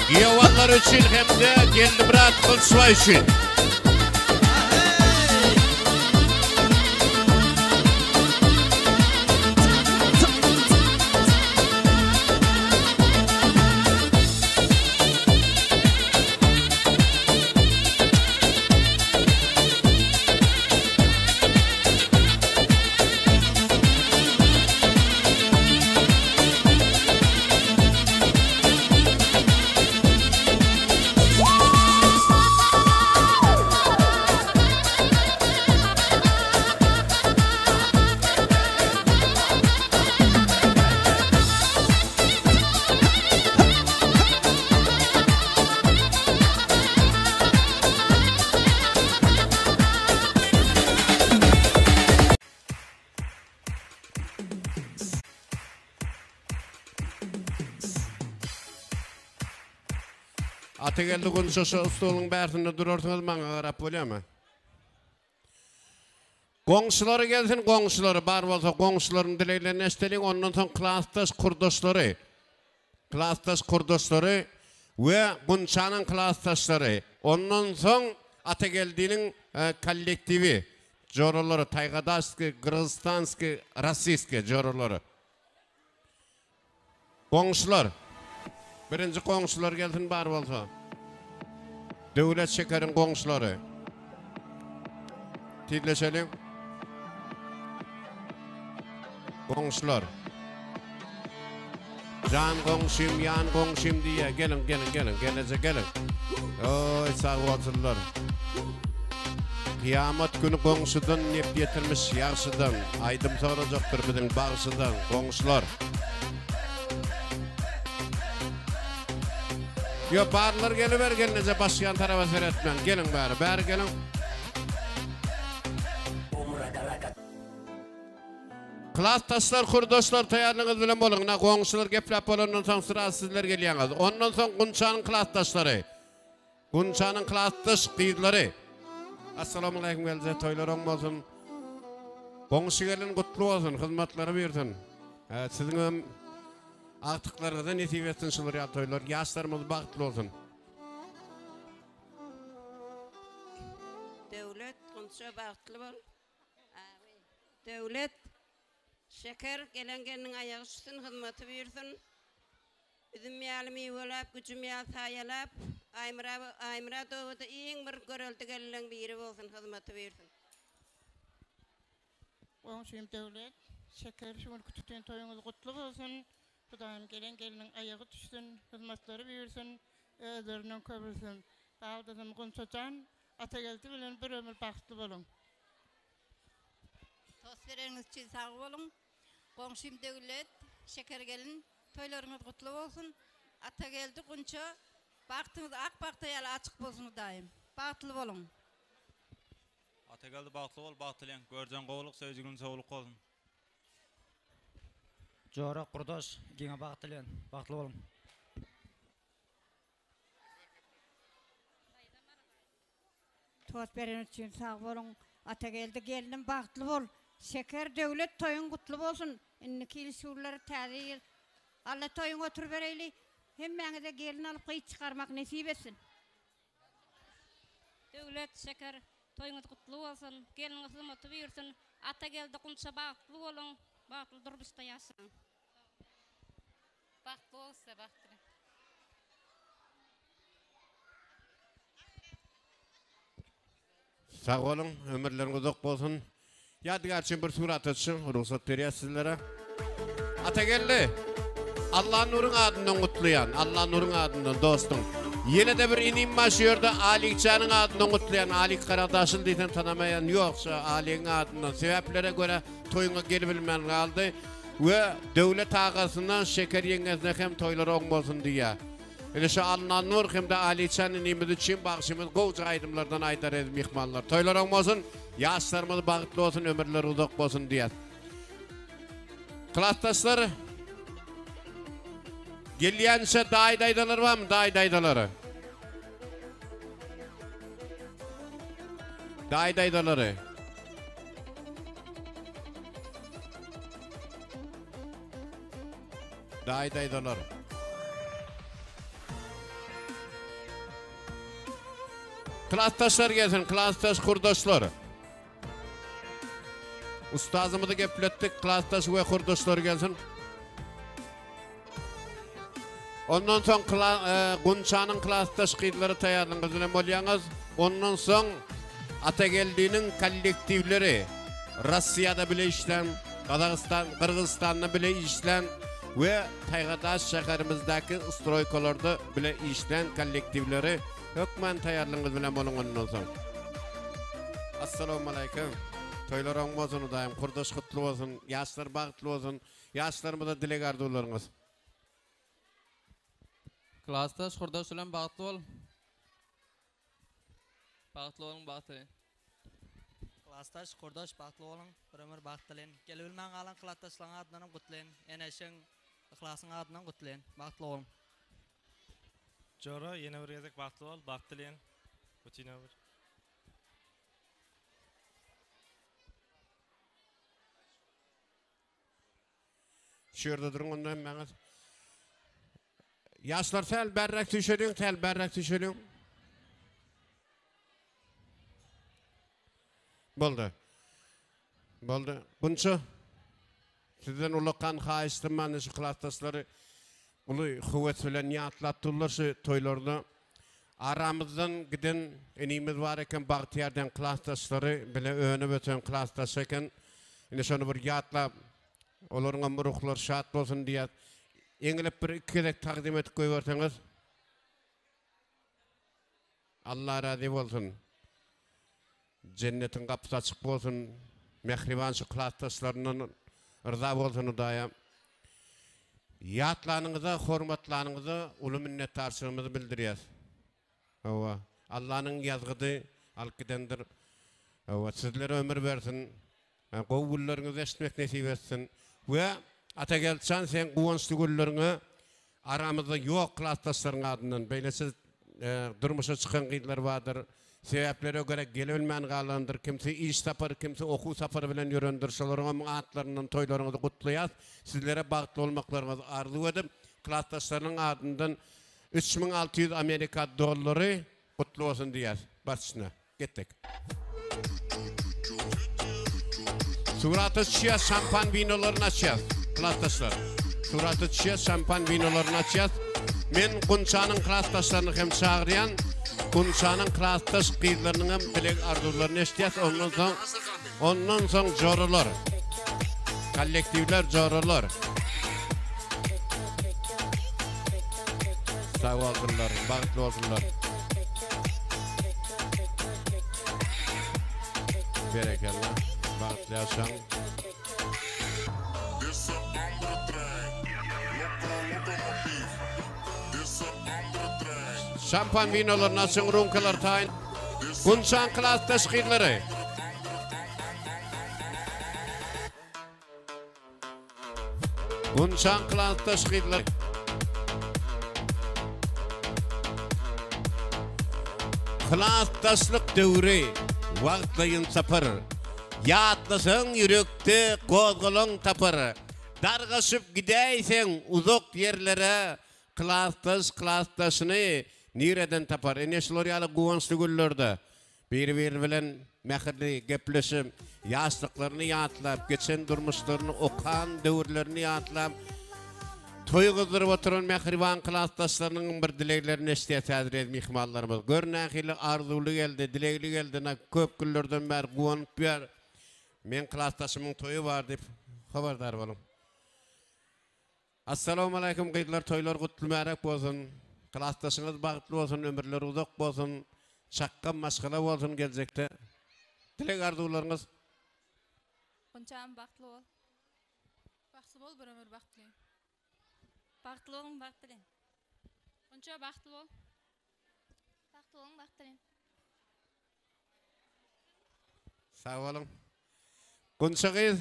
Giýewallar üçin hem-de Geldimyrat Gylyçbaý üçin. Atageldi Gunça şo stoluň bärsinde durarsyňyz maňa garap bolýamy? Goňşulary gelsin goňşulary bar bolsa goňşularyň dileglerini eşdeliň ondan soň klasdaş kurdaşlary klasdaş kurdaşlary we Gunçanyň klasdaşlary ondan soň Atageldiniň kollektiwi joralary taýgadaşskiý gyrgyzystanskiý rossiýskiý joralary Goňşular. Birinji goňşular gelsin bar bolsa. Döwlet şekeriň goňşulary. Tizleşeliň. Goňşular. Jan goňşym, ýan goňşym diýýär. Geliň, geliň, geliň. Geleje geliň. Oý, sag bolsunlar. Kyýamat güni goňşudan nep ýetirmiş ýagşydan. Aýdym sorajakdyr biziň bagşydan, goňşular. Ýo, barlar geliber gelneje başgan tarapa seretmäň. Geliň bäri, bäri geliň. Klasdaşlar, kurdaşlar taýýarlygyňyz bilen boluň. Ynha goňşular gepläp bolandan soň sraz sizler gelýäňiz. Ondan soň Gunçanyň klasdaşlary. Gunçanyň klasdaş gyzlary. Assalamualeýkum gelje toýlar oň bolsun. Goňşy gelin gutly bolsun, hyzmatlary buýursun. Siziň hem agtyklaryňyza nesip etsin şular ýaly toýlar. Ýaşlarymyz bagtly bolsun. Döwlet Gunça bagtly bol. Döwlet Şeker gelen gelniň aýagy düşsün, hyzmaty buýursyn. Üzüm ýaly miweläp, güjüm ýaly saýalap, Aýmyrat obada iň bir görelde gelinleň biri bolsun, hyzmaty buýursyn. Goňşym Döwlet, Şeker şu günki tutan toýuňyz gutly bolsun. Hudaýym gelen gelniň aýagy düşsün, hyzmatlary buýursyn, özlerinden köpelsin. Baldyzym Gunça jan, Atageldi bilen bir ömür bagtly boluň. Tost bereniňiz üçin sag boluň. Goňşym Döwlet, Şeker gelin, toýlaryňyz gutly bolsun. Atageldi, Gunça, bagtyňyz ak pagta ýaly açyk bolsun Hudaýym. Bagtly boluň. Atageldi bagtly bol bagt dileň görjeň gowulyk söýjügiň sowluk bolsun. Jora gurdaş giňe bagt dileýän bagtly boluň. Tost bereniz üçin sag boluň Atageldi gelnim bagtly bol Şeker Döwlet toýuň gutly bolsun indiki ýyl şular täze ýyl Alla toýuňy oturybereýli hemmäňize gelin alyp gyz çykarmak nesip etsin. Döwlet Şeker toýuňyz gutly bolsun gelniňiz hyzmaty buýursyn Atageldi Gunça bagtly boluň bagtly durmuşda ýaşaň. Bagtly bol size bagt dileýän. Sag boluň, ömürleriňiz uzak bolsun. Ýadygär üçin bir surata düşüň, rugsat berýäs sizlere. Atageldi, Allanuryň adyndan gutlaýan, Allanuryň adyndan dostuň. Ýene-de bir inim bar şu ýerde Alikjanyň adyndan gutlaýan. Alik Garadaşly diýsem tanamaýan ýok şu Aligiň adyndan. Sebäplere görä toýuňa gelibilmän galdy. We Döwlet agasyna, Şeker ýeňňesine hem toýlary oň bolsun diýýär. Ine şu Alnanur hem-de Aliçan inimiz üçin bagşymyz gowja aýdymlardan aýdar eziz myhmanlar. Toýlar oň bolsun, ýaşlarymyz bagtly bolsun, ömürleri uzak bolsun diýýäs. Klasdaşlar gelýänçä daýy daýzalar barmy, daýy daýzalary? Daýy daýzalary. Daýy daýzalar. Klasdaşlar gelsin, klasdaş kurdaşlar. Ustazymyzy gepletdik, klasdaş we kurdaşlar gelsin. Ondan soň kla, e, Gunçanyň klasdaş gyzlary taýýarlygyňyz bilen bolýaňyz. Ondan soň Atageldiniň kollektiwleri Russiýada bile işlän, Gazagystan, Gyrgyzystanda bile işlän we Taýgadaş şäherimizdäki stroýkalarda bile işlän kollektiwleri hökman taýýarlygyňyz bilen boluň ondan soň. Assalamualaikum. Toýlar oň bolsun Hudaýym, kurdaş gutly bolsun, ýaşlar bagtly bolsun. Ýaşlarymyza dileg arzuwlaryňyz. Klasdaş gurdaş bilen bagtly bol. Bagtly boluň bagtly. Klasdaş gurdaş bagtly boluň bir ömür bagt dileýin. Gelebilmän galan klatdaşlaryň adyndanam gutlaýyn. Eneşiň Yhlasyň adyndan gutlaýyn. Bagtly boluň. Jora ýene bir gezek bagtly bol, bagt dileýin. Bütin ömür. Şu ýerde duruň onda hemmäňiz. Ýaşlar säl bärräk süýşeliň, säl bärräk süýşeliň. Boldy. Boldy. Bunça sizden ulakan haýyştym many şu klasdaşlary uly höwes bilen ýatlap durlar şu toýlarda. Aramyzdan giden inimiz bar eken Bagtyýar diýen klasdaşlary bile önüp ösen klasdaşy eken. Indi şony bir ýatlap olaryňam ruhlary şat bolsun diýýäs. Eňilip bir iki gezek tagzym edip goýberseňiz. Allah razy bolsun. Jennetiň gapysy açyk bolsun. Mähriban şu klasdaşlaryndan yrza bolsun Hudaýa. Ýatlanyňyza, hormatlanyňyza uly minnetdarçylygymyzy bildirýäs. Hawa, Allanyň ýazgydy alyp gidendir. Hawa, sizlere ömür bersin. Gowy günleriňizi eşitmek nesip etsin. We Atageldijan seň guwançly günleriňe aramyzda ýok klasdaşlaryň adyndan beýlesi durmuşa çykan gyzlar bardyr. Sebäplere görä gelebilmän galandyr. Kimsi iş sapary, kimsi okuw sapary bilen ýörendir. Şolaryňam atlaryndan toýlaryňyzy gutlaýas. Sizlere bagtly bolmaklaryňyzy arzuw edip, klasdaşlarynyň adyndan 3600 amerika dollary gutly bolsun diýýäs. Barçyna. Gitdik. Surata düşýäs, şampan winolaryny açýas. Klasdaşlar. Surata düşýäs, şampan winolaryny açýas. Men Gunçanyň klasdaşlaryny hem çagyrýan. Gunçanyň klasdaş gyzlarynyň hem dileg arzuwlaryny eşidýäs. Ondan soň ondan soň joralar. Kollektiwler joralar. Sag bolsunlar, bagtly bolsunlar. Berekella. Bagtly ýaşaň. Şampan winolaryny açyň, rumkalar taýyn. Gunçaň klasdaş gyzlary. Gunçaň klasdaş gyzlar. Klasdaşlyk döwri wagtlaýyn sapar. Ýatlasaň ýürekde gozgalaň tapar. Dargaşyp gidäýseň uzak ýerlere, klasdaş klasdaşyny nireden tapar? Ine şular ýaly guwançly günlerde Biri-biri bilen mähirli gepleşip, ýaşlyklaryny ýatlap, geçen durmuşlaryny, okan döwürlerini ýatlap, toý gyzdyryp oturan mähriban klasdaşlarynyň bir dileglerini eşidýäs häzir eziz myhmanlarymyz. Gör nähili arzuwly geldi, dilegli geldi, na köp günlerden bäri guwanyp ýör. Meň klasdaşymyň toýy bar diýip, habardar boluň. Assalamualeýkum gyzlar toýlar gutly mübärek bolsun. Klasdaşyňyz bagtly bolsun, ömürleri uzak bolsun, çakgan maşgala bolsun geljekde. Dileg arzuwlaryňyz? Gunçam bagtly bol. Bagtly bol bir ömür bagtly. Bagtly boluň bagt bilen. Gunça bagtly bol. Bagtly boluň bagt bilen. Sag boluň. Gunça gyz.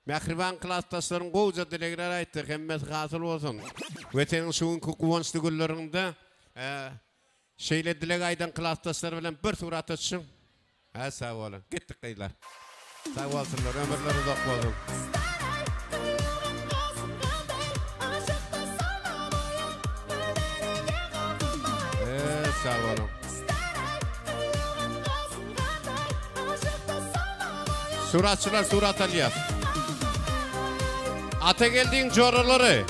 Mähriban klasdaşlaryň gowja dilegler aýtdy, hemmesi hasyl bolsun. We seniň şu günki guwançly günleriňde şeýle dileg aýdan klasdaşlar bilen bir surata düşüň. Hä sag boluň. Gitdik gyzlar. Sag bolsunlar, ömürleri uzak bolsun. Eee sag boluň. Suratçylar surat alýar. Atageldiň joralary.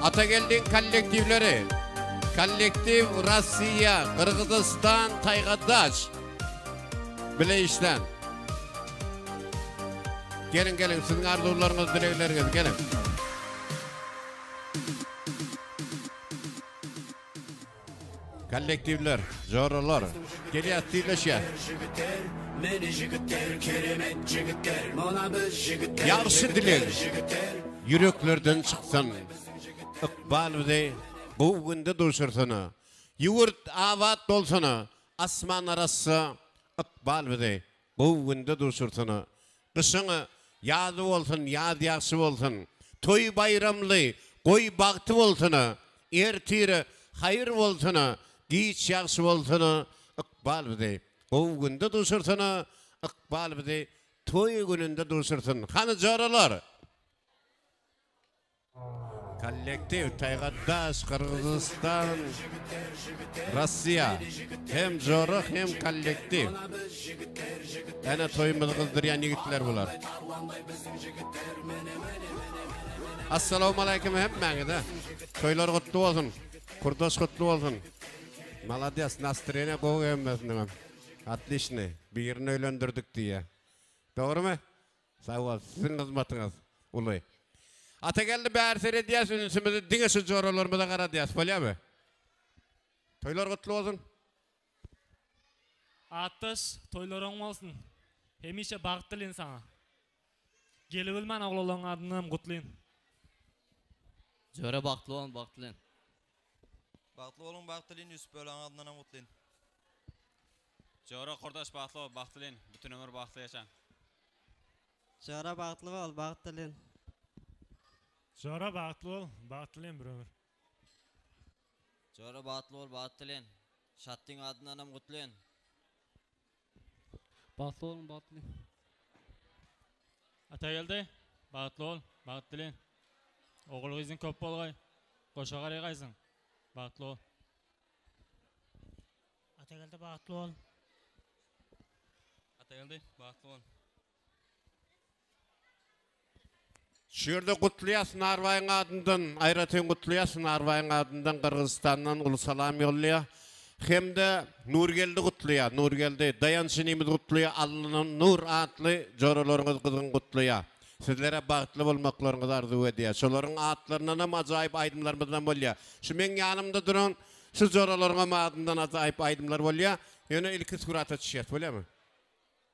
Atageldiň kollektiwleri. Kollektiw Rossiýa, Gyrgyzystan, Taýgadaş. Bile işlän. Geliň geliň siziň arzuwlaryňyz dilegleriňiz geliň. Kollektiwler, joralar, gelýär tizleşýär. Ýagşy dileg ýüreklerden çyksyn. Ykbal bizi gowy günde duşursyn. Ýurt abat bolsun, asman arassa. Ykbal bizi gowy günde duşursyn. Gyşyň ýazy bolsun, ýaz ýagşy bolsun. Toý baýramly, goý bagty bolsun. Ertir haýyr bolsun, giç ýagşy bolsun. Ykbal bizi gowy günde duşursyn. Ykbal bizi toý gününde duşursyn. Hany joralar? Kollektiw Taýgaddaş Gyrgyzystan Rossiýa hem jora hem kollektiw. Ene toýumyzy gyzdyrýan ýigitler bular. Assalamualeýkum hemmäňize. Toýlar gutly bolsun. Kurdaş gutly bolsun. Malades, nastreniýa gowy hemmesiniňem. Otliçnyý. Birini öýlendirdik diýýä. Dogrymy? Sag bol, siziň hyzmatyňyz uly. Atageldi bäri seredýäs ünsümizi diňe şu joralarymyza garadýas bolýamy? Toýlar gutly bolsun. Atdaş toýlar oň bolsun. Hemişe bagt dilin saňa. Gelibilmän oglanlaň adyndanam gutlyn. Jora bagtly bolun bagt dilin. Bagtly boluň bagt dilin Ýusup bölaň adyndanam gutlyn. Jora kurdaş bagtly bol bagt dilin. Bütün ömür bagtly ýaşaň. Jora bagtly bol bagt dilin. Jora bagtly bol bagt dilin bir ömür. Jora bagtly bol bagt dilin. Şatdyň adyndanam gutlyn. Bagtly boluň bagt dilin. Atageldi bagtly bol bagt dilin. Ogul gyzyň köp bolgaý. Goşa garaýgaýsyň. Bagtly bol. Atageldi bagtly bol. Atageldi bagtly bol. Şu ýerde gutlaýas Narbaýyň adyndan, aýratyn gutlaýas Narbaýyň adyndan Gyrgyzystandan uly salam ýollaýa. Hem-de Nurgeldi gutlaýa, Nurgeldi Daýanç inimiz gutlaýa, Allanur atly joralaryňyz gyzgyn gutlaýa. Sizlere bagtly bolmaklaryňyzy arzuw edýä. Şolaryň atlaryndanam ajaýyp aýdymlarymyzdan bolýa. Şu meň ýanymda duran şu joralaryňam adyndan ajaýyp aýdymlar bolýa. Ýöne ilki surata düşýäs, bolýamy?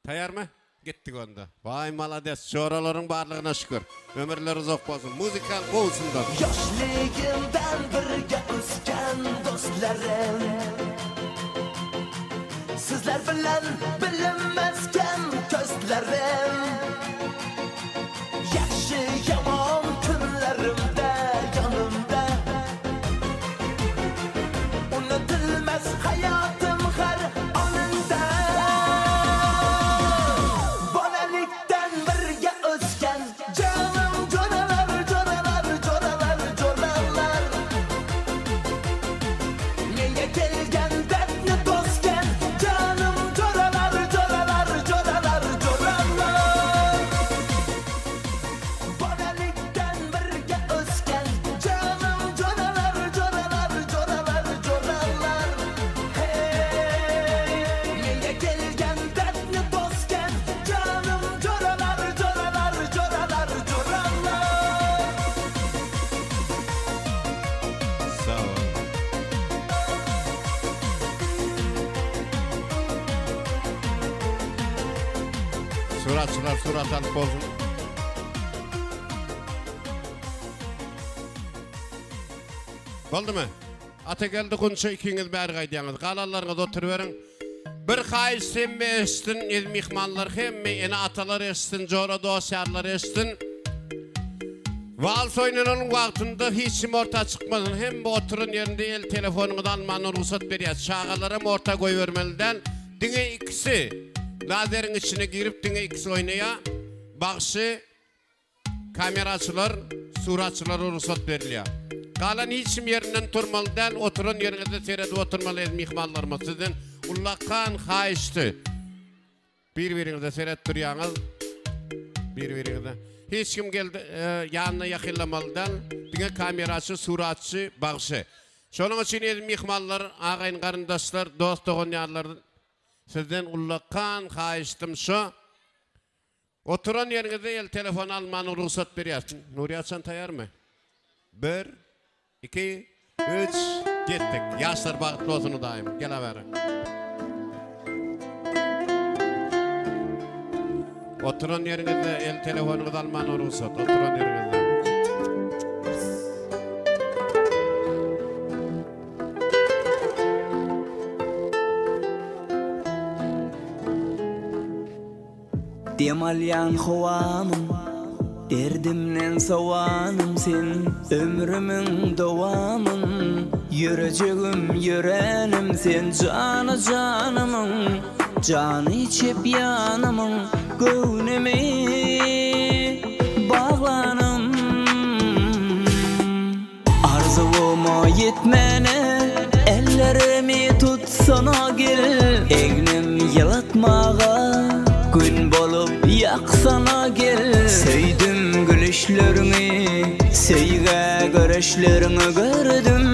Taýarmy? Gitdik onda. Waý malades joralaryň barlygyna şükür. Ömürleri uzak bolsun. Muzykal gowusyndan. Yoshligimdan birga o'sgan do'stlarim Sizlar bilan bilinmaskan ko'zlarim Yaxshi yomon kunlarimda yonimda Unutilmas hayotim har onunda Bolalikdan birga o'sgan jonim jo'ralar jo'ralar jo'ralar jo'ralar Menga kelgan dardni to'sgan jonim jo'ralar jo'ralar. Suratçylar surat alyp bolsun. Boldumy? Atageldi Gunça ikiňiz bäri gaýdýaňyz. Galanlaryňyz oturyberiň. Bir haýyş hemme eşitsin, ez myhmanlar hemme ene-atalar eşitsin, jora dost-ýarlar eşitsin. Wals oýnananyň wagtynda hiç kim orta çykmasyn. Hemme oturan ýerinde el telefonyňyzy almana rugsat berýäs. Çagalaram orta goýbermeli däl. Diňe ikisi lazeriň içine girip diňe ikisi oýnaýar. Bagşy Kameraçylar, suratçylara rugsat berilýär. Galan hiç kim ýerinden turmaly däl, oturan ýeriňizde seredip oturmaly ez myhmanlarymyz sizden ullakan haýyşty. Bir-biriňize seret durýaňyz. Bir-biriňize. Hiç kim geldi, ýanyna ýakynlamaly däl. Diňe kameraçy, suratçy, bagşy. Şonuň üçin ez myhmanlar, agaýyn-garyndaşlar, dost-dogan-ýarlar sizden ullakan haýyştym şo. Oturan ýeriňizde el telefon almana rugsat berýäs. Nury Açan taýarmy? Bir, iki, üç, gitdik. Ýaşlar bagtly bolsun Hudaýym. Gel abäre. Oturan ýeriňizde el telefonyňyzy almana rugsat. Oturan ýeriňizde. Dem alýan howamyň, derdimden sowanym sen, ömrümiň dowamyn, ýürejigim ýöränim sen, jana janymyň, jany çep ýanymyň, göwnümi baglanym. Arzuwyma ýetmäne ellerimi tutsana gel Egnim ýylatmaga gün bolup ýaksana gel Söýdüm gülüşleriňi söýgä göreşleriňi gördüm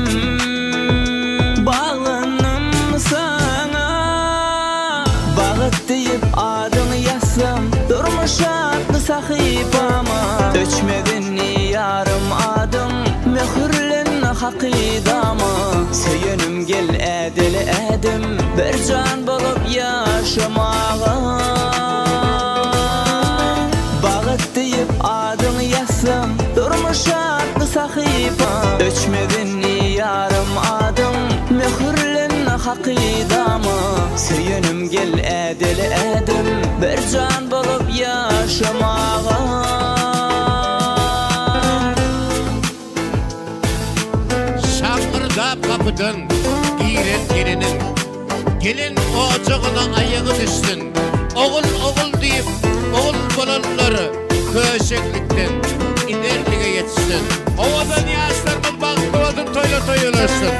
Baglandym saňa Bagyt diýip adyňy ýazsam Durmuş atly sahypama Öçmegin ýarym adyň Möhürlen hakydama Söýenim gel ädeli ädim Bir jan bolup ýaşamaga Bagyt diýip adyňy ýazsam Durmuş atly sahypa Öçmegin ýarym adyň Möhürlen hakydama Söýenim gel ädeli ädim Bir jan bolup ýaşamaga. Şaňňyrdap gapydan giren geliniň, Gelen ojagyna aýagy düşsün. Ogul, ogul diýip, ogul bolanlar Köşeklikden inerlige ýetişsin. Owadan ýaşlarymyz bagtly bolsun, toýlar toýa ulaşsyn.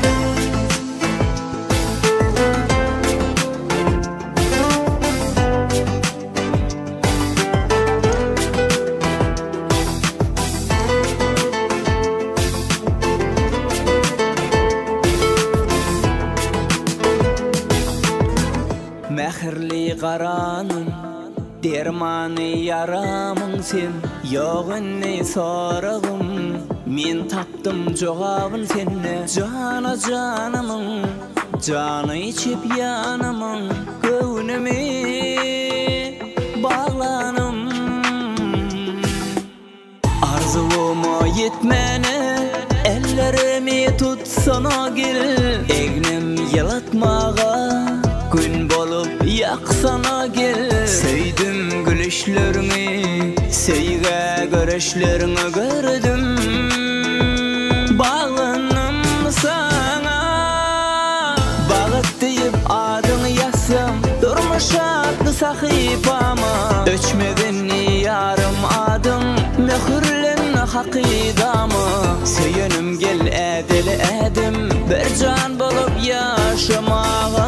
Mähirli garanym, dermany ýaramyň sen, Ýok indi soragym, men tapdym jogabyn sende, Jana janymyň, jany çep ýanymyň, Göwnümi baglanym. Arzuwyma ýetmäne ellerimi tutsana gel Egnim ýylatmaga gün bolup ýaksana gel Söýdüm gülüşleriňi söýgä göreşleriňi gördüm Baglandym saňa Bagyt diýip adyňy ýazsam Durmuş atly sahypama Öçmegin ýarym adyň Möhürlen hakydama Söýenim gel ädeli ädim Bir jan bolup ýaşamaga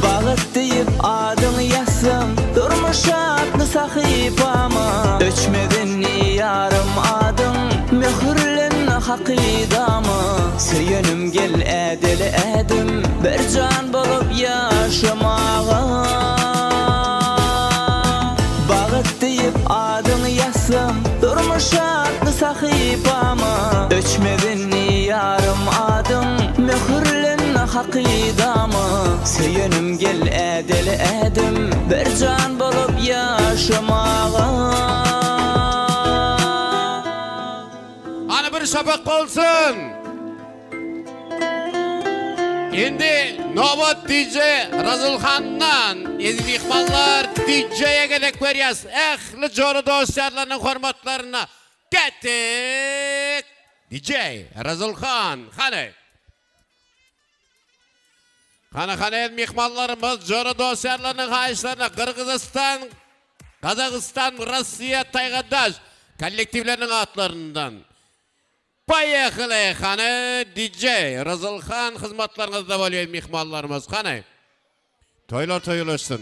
Bagyt diýip adyňy ýazsam Durmuş atly sahypama Öçmegin ýarym adyň Möhürlen hakydama Söýenim gel ädeli ädim Bir jan bolup ýaşamaga Bagyt diýip adyňy ýazsam Durmuş atly sahypama Öçmegin ýarym adyň Möhürlen hakydama Söýenim gel ädeli ädim. şapak bolsun. Indi nobat DJ Razylhandan. Eziz myhmanlar, DJ-e gezek berýäs. Ähli jora dost-ýarlarynyň hormatlaryna Ketdik! DJ Razylhan, hany. Hany hany eziz myhmanlarymyz, jora dost-ýarlarynyň haýyşlaryna Gyrgyzystan, Gazagystan, Russiýa, Taýgadaş kollektiwleriniň atlaryndan Poýehali hany DJ Ryzylhan hyzmatlaryňyzda bolýa myhmanlarymyz hany Toýlar toýulaşsyn.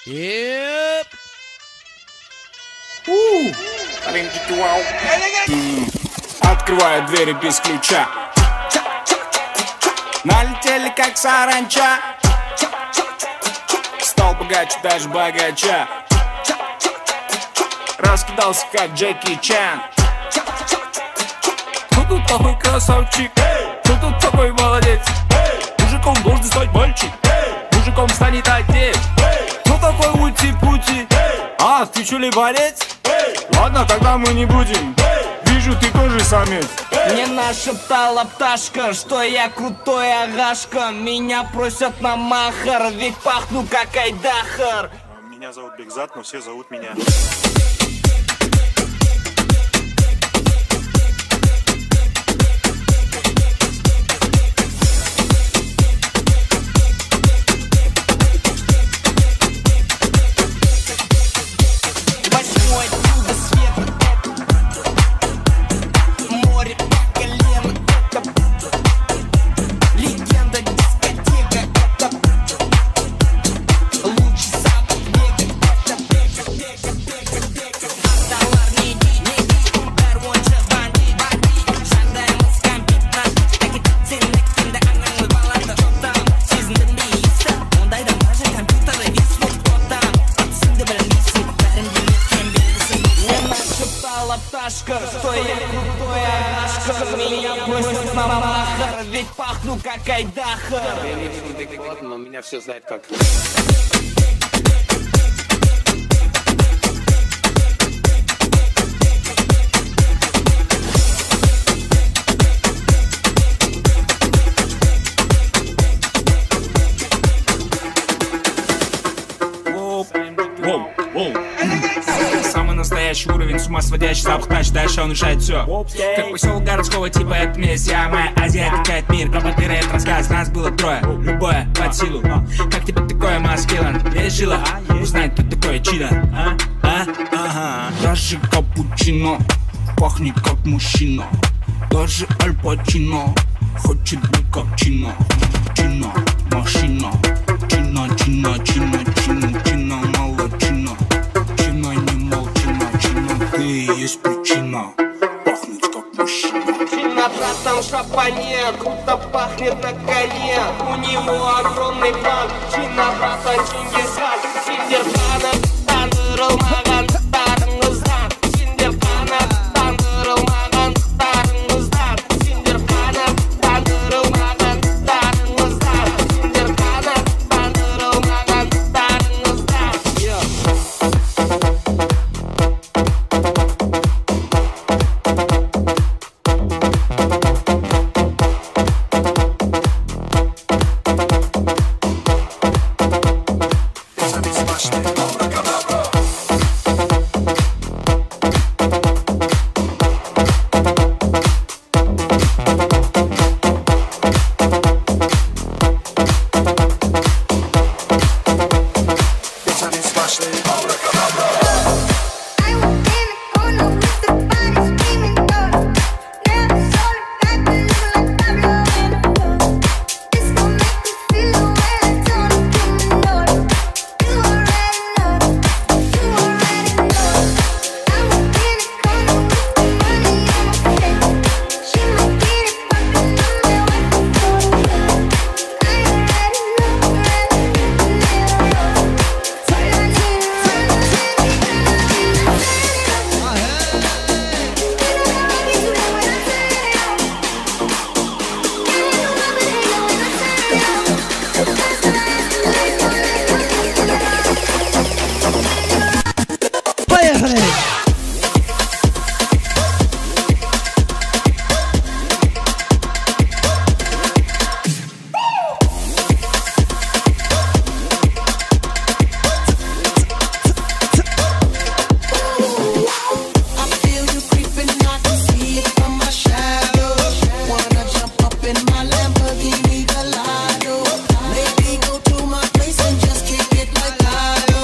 Ýep. Открываю двери без ключа. Налетели как саранча. Стал богаче даже богача. Раскидался как Джеки Чан. Кто тут такой красавчик? Кто тут такой молодец? Мужиком должен стать мальчик. Мужиком станет отец. Кто такой ути-пути? А, ты что ли борец? Ладно, тогда мы не будем. Вижу, ты тоже самец. Мне нашептала пташка, что я крутой агашка. Меня просят на махар, ведь пахну как айдахар. Меня зовут Бекзат, но все зовут меня. Восьмое чудо света это море по колено, это легенда дискотека, это лучший запах века, это века, века, века, века. Аталар не бәрі ойыншық бандит, жағдайымыз кәмпит, сеніккенде аңаңыз баланды. Че там, сезіндің бе иісті? Ондайда даже компьютеры виснут. Кто там, атысыңды білмейсің, бәрін де неткен белгісің. Мне нашептала пташка, что я крутой агашка. Меня просят на махар, ведь пахну как айдахар. Я не Бекболат, но меня все знают как. Самый настоящий уровень, с ума сводящий запах тач, дальше он решает все. Как поселок городского типа, это месть, я моя Азия, качает мир, это рассказ, нас было трое, любое под силу. Как тебе такое, Маскилан? Решила узнать, кто такой Чида, а? А? Ага. Даже капучино пахнет как мужчина, даже Аль Пачино хочет быть как Чино. Чино, машина, Чино, Чино, Чино, Чино, Чино, молодчина, Чино, не молчина, Чино, ты и есть причина пахнуть как мужчина. На братом шапане, круто пахнет на коне. У него огромный план, Чина братан Чингисхан. Сендер қанаттандырылмағандықтарыңыздан, сендер қанаттандырылмағандықтарыңыздан, сендер қанаттандырылмағандықтарыңыздан, сендер қанаттандырылмағандықтарыңыздан. my Lamborghini Gallardo. Maybe go to my place and just kick it like I do.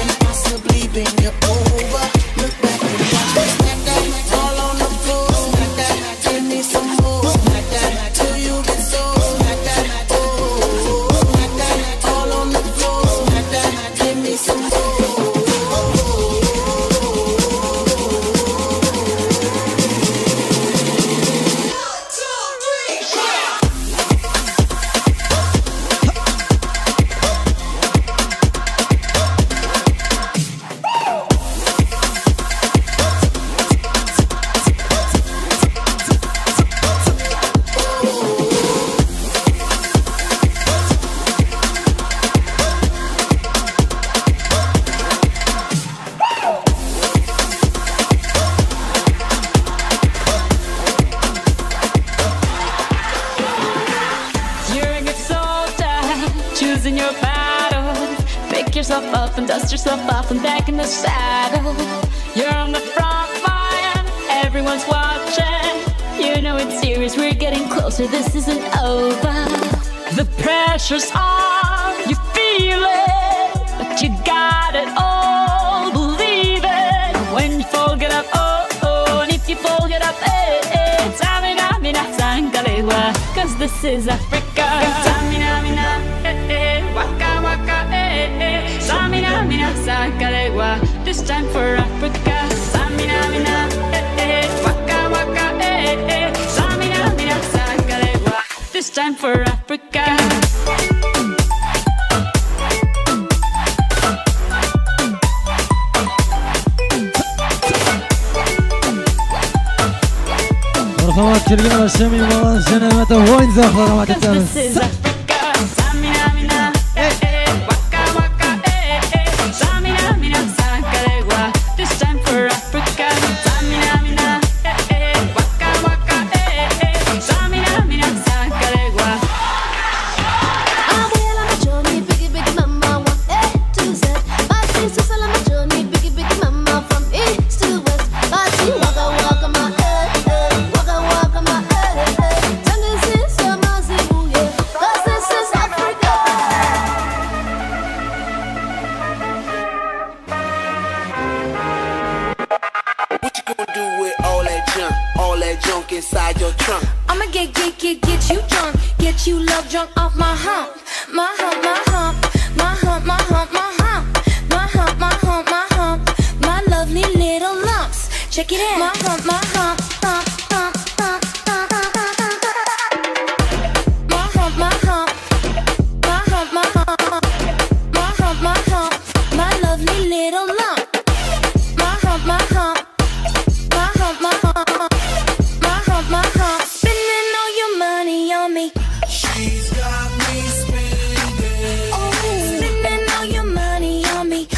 And possibly bend you over. Look back and watch me smack that all on the floor. Smack that, give me some more. Smack that till you get so. Smack that, oh, smack that all on the floor. Smack that, give me some more. You're a good soldier, choosing your battles. Pick yourself up and dust yourself off and back in the saddle. You're on the front line, everyone's watching. You know it's serious, we're getting closer, this isn't over. The pressure's on, you feel it, but you got it all, believe it. When you fall, get up, oh, oh, and if you fall, get up, eh, eh. Tsamina, mina, sangalewa, cause this is Africa. Tsamina, mina, eh, eh, waka, waka, eh, eh. Tsamina, mina, sangalewa, this time for Africa. Tsamina, mina, eh, eh, waka, waka, eh, eh. Tsamina, mina, sangalewa, this time for Africa. Marhamat kelgan barcha mehmonlar uchun albatta o'yin zavqlar omad Cause etamiz. this is Africa. Tsamina, mina, eh, eh, waka, waka, eh, eh. Tsamina, mina, sangalewa, this time for Africa. Tsamina, mina, eh, eh, waka, waka, eh, eh. Tsamina, mina, sangalewa. Abuela machoni, biggie biggie mama, one A to Z. Basi susala machoni, biggie biggie mama, from east to west. Basi waka waka ma eh eh, waka waka ma eh eh. Tangaziso mazibuye, 'cause this is Africa. What you gonna do with all that junk? All that junk inside your trunk? I'ma get, get, get, get you drunk. Get you love drunk off my hump. My hump, my hump. My hump, my hump, my hump. My hump, my hump, my hump. My lovely little lumps. Check it out. My hump, my hump, hump, hump, hump, hump, hump, hump, hump. My hump, my hump. My hump, my hump. My hump, my hump. My lovely little lump. My hump, my hump. My hump, my hump. My hump, my hump. Spending all your money on me. She's got me spending. Oh, spending all your money on me,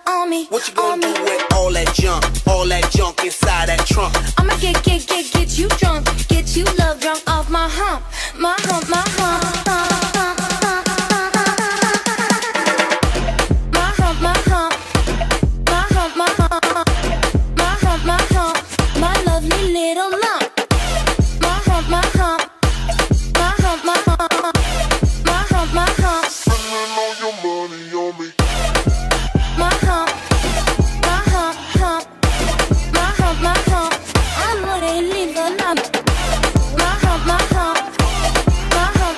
on me. What you gonna do with all that junk? All that junk inside that trunk? I'ma get, get, get, get you drunk, get you love drunk off my hump, my hump, my hump. hump, hump, hump, hump. My hump, my hump, my hump, my hump, my hump, my hump, my lovely little lump. My hump, my hump, my hump, my hump, my hump, my hump. Spending all your money on me. My hump, my hump, hump, my hump, my hump. I'm gonna leave a lump. My hump, my hump, my hump,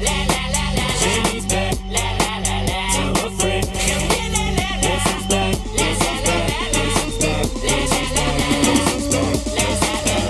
She's back. Tell a friend. Guess who's back? Guess who's back? Guess who's back? Guess who's back? Guess who's back? Guess who's back? Guess who's back?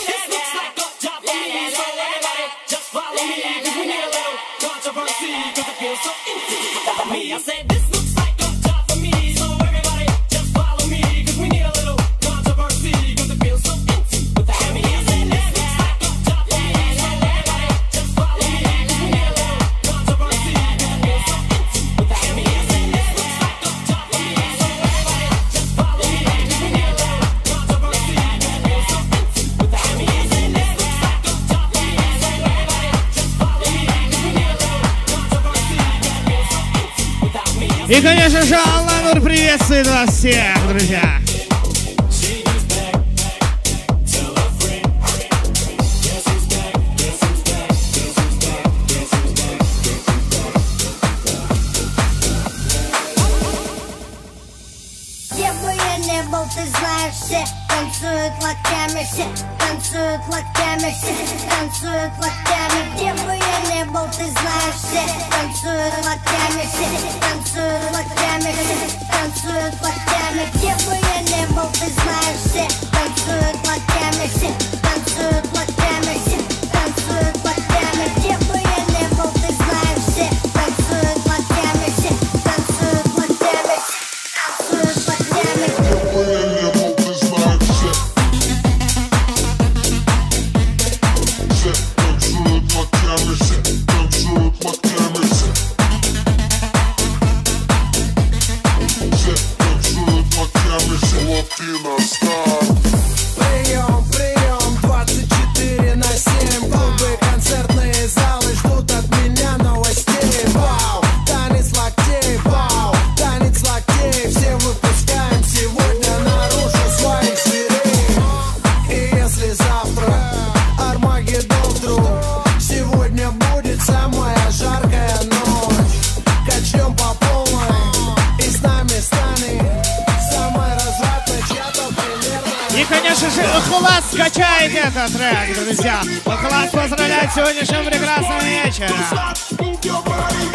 This looks like a job for me, so everybody just follow me. 'Cause we need a little controversy, 'cause it feels so empty without me. I said this looks like a job for me, so everybody just follow me. 'Cause we need a little controversy, 'cause it feels so empty without me. I said this looks like a job for me, so everybody just follow me. 'Cause we need a little controversy, 'cause it feels so empty without me. I said this looks like a job for me, so everybody just follow me. 'Cause we need a little controversy, 'cause it feels so empty without me. I said this looks like a job for me, so everybody just follow me. 'Cause we need a little controversy, 'cause it feels so empty without me. И, конечно же, Алланур приветствует вас всех, друзья. She's back. Tell a friend. Guess who's back? Guess who's back? Guess who's back? Guess who's back? Guess who's back? Где бы я ни был, ты знаешь, все танцуют локтями, все танцуют локтями, все танцуют локтями. Где бы я ни был, ты знаешь, все танцуют локтями, все танцуют локтями, все танцуют локтями. Где бы я ни был, ты знаешь, все танцуют локтями, все танцуют локтями, все танцуют локтями. Где бы я ни был, ты знаешь, все танцуют локтями, все танцуют локтями, все танцуют локтями. Прием, прием, 24/7. Клубы, концертные залы ждут от меня новостей. Вау, танец локтей, вау, танец локтей. Все выпускаем сегодня наружу своих зверей. И если завтра Армагеддон вдруг, сегодня будет самая жаркая ночь. Качнем по полной, и с нами станет самой развратной чья-то примерно. И, конечно же, Ыхлас скачает этот трек, друзья. Ыхлас поздравляет сегодняшним прекрасным вечером. Move your body,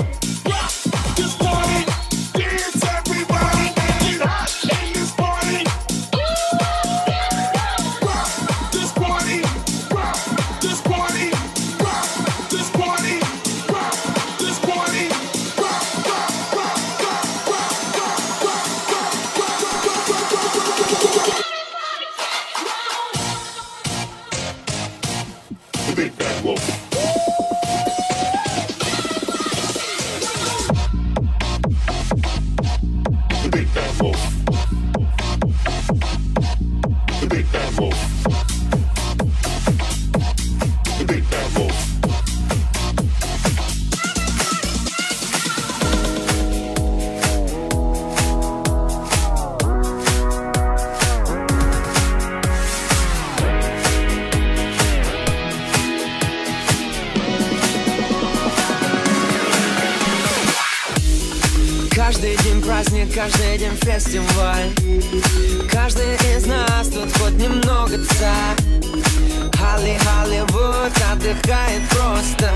rock this party, dance everybody, get hot in this party. Rock this party, rock this party, rock this party, rock this party, rock, rock, rock, rock, rock, rock, rock, rock, rock, rock, rock, rock, rock, rock. The Big Bad Wolf. The Big Bad Wolf. The Big Bad Wolf. The Big Bad Wolf. Каждый день праздник, каждый день фестиваль. Каждый из нас тут хоть немного царь. Холли, Холливуд отдыхает просто.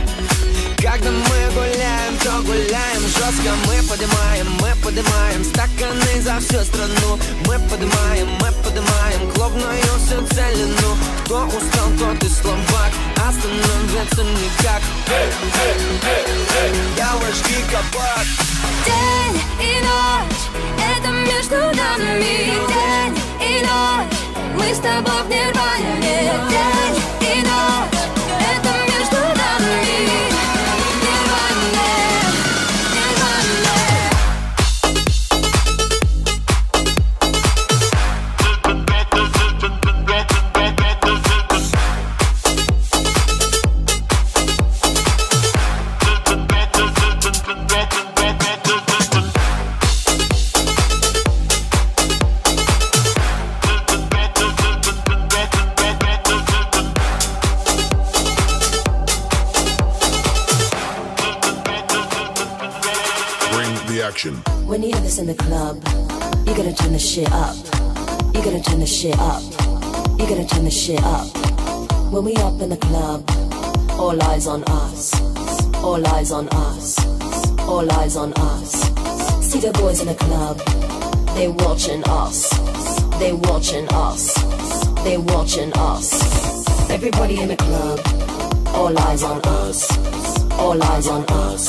Когда мы гуляем, то гуляем жестко. Мы поднимаем стаканы за всю страну. Мы поднимаем клубную всю целину. Кто устал, тот и слабак, остановиться никак. Давай жги кабак. День и ночь, это между нами. День и ночь, мы с тобой в нирване. День и ночь, это между нами. Нирване, нирване. Bring the action. When you hear this in the club, You gotta turn the shit up. You gotta turn the shit up. You gotta turn the shit up. When we up in the club, all eyes on us. All eyes on us. All eyes on us. See the boys in the club, they watching us. They watching us. They watching us. Everybody in the club, all eyes on us. All eyes on us.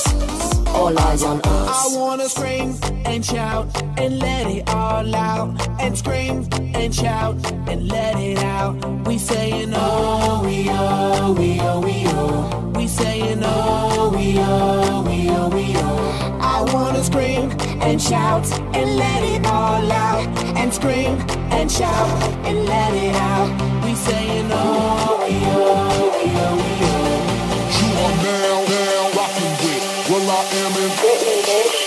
All eyes on us. I wanna scream and shout and let it all out. And scream and shout and let it out. We saying oh, we oh, we oh, we oh. We saying oh, we oh, we oh, we oh. I wanna scream and shout and let it all out. And scream and shout and let it out. We saying oh, we oh, we oh, we oh. You are now rocking with will.i.am in Britney, bitch.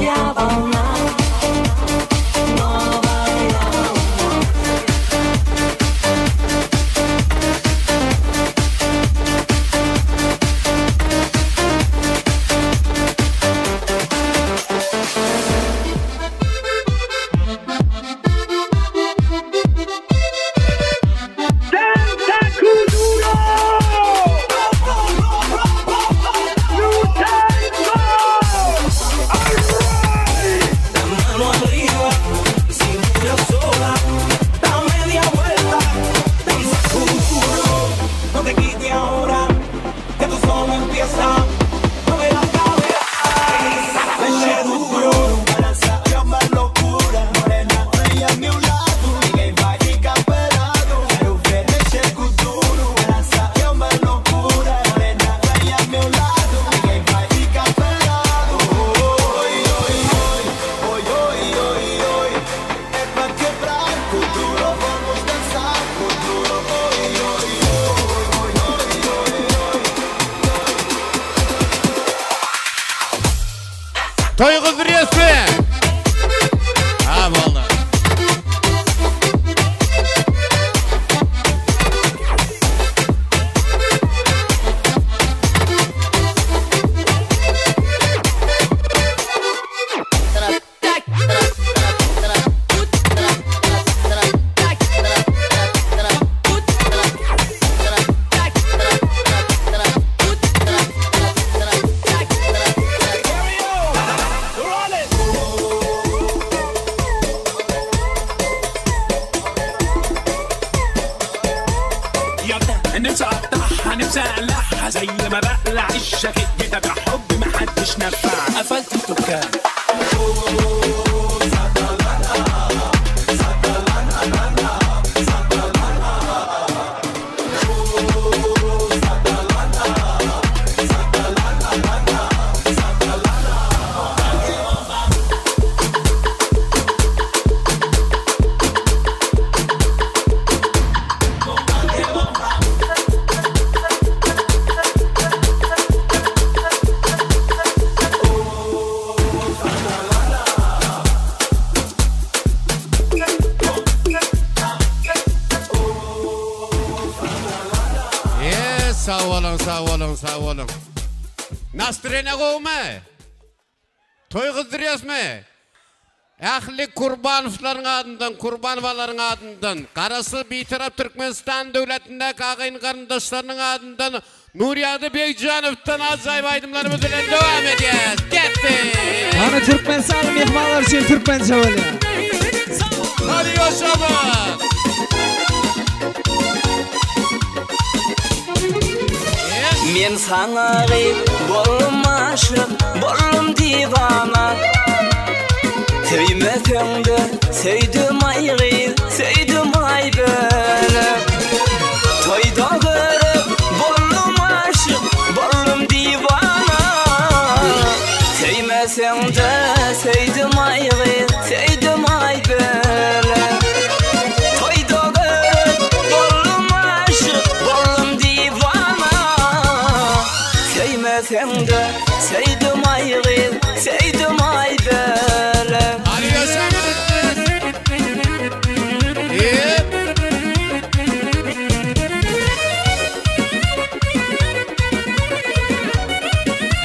Я волна, новая волна. La mano arriba, cintura sola, da media vuelta y seguro. No te quites ahora, que tú solo empieza. Mueve la cadera, dale duro. É uma loucura, morena, vem a meu lado. Ninguém vai ficar parado. Quero ver mexer com duro. Balança é uma loucura, morena, vem a meu lado. Ninguém vai ficar parado. Oi, oi, oi, oi, oi, oi, oi. É pra quebrar com duro, vamos dançar com duro. Oi, oi, oi, oi, oi, oi. Toý gyzdyrýasmy? Ha boldy. نفسي اقطعها نفسي اقلعها زي ما بقلع الجاكيت ده بحب محدش نفع قفلت الدكان. E sag boluň, sag boluň, sag boluň. Nastreniýa gowumy? Toý gyzdyrýasmy? Ähli Kurbanowlaryň adyndan, Kurbanowalaryň adyndan, Garaşsyz Bitarap Türkmenistan döwletindäki agyn-garyndaşlarynyň adyndan Nurýagdy Begjanowdan ajaýyp aýdymlarymyz bilen dowam edýäs. Ketdik! Hany Türkmenistanyň myhmanlary üçin türkmençe bolýar. Hadi ýaşamak! Men saňa gyz boldum aşyk, boldum diwana. Söýmeseň-de söýdüm aý gyz, söýdüm aý bölek. Toýda görüp boldum aşyk, boldum diwana. Söýmeseň-de söýdüm aý gyz, söýdüm aý bölek. Söýmeseň-de söýdüm aý gyz, söýdüm aý bölek.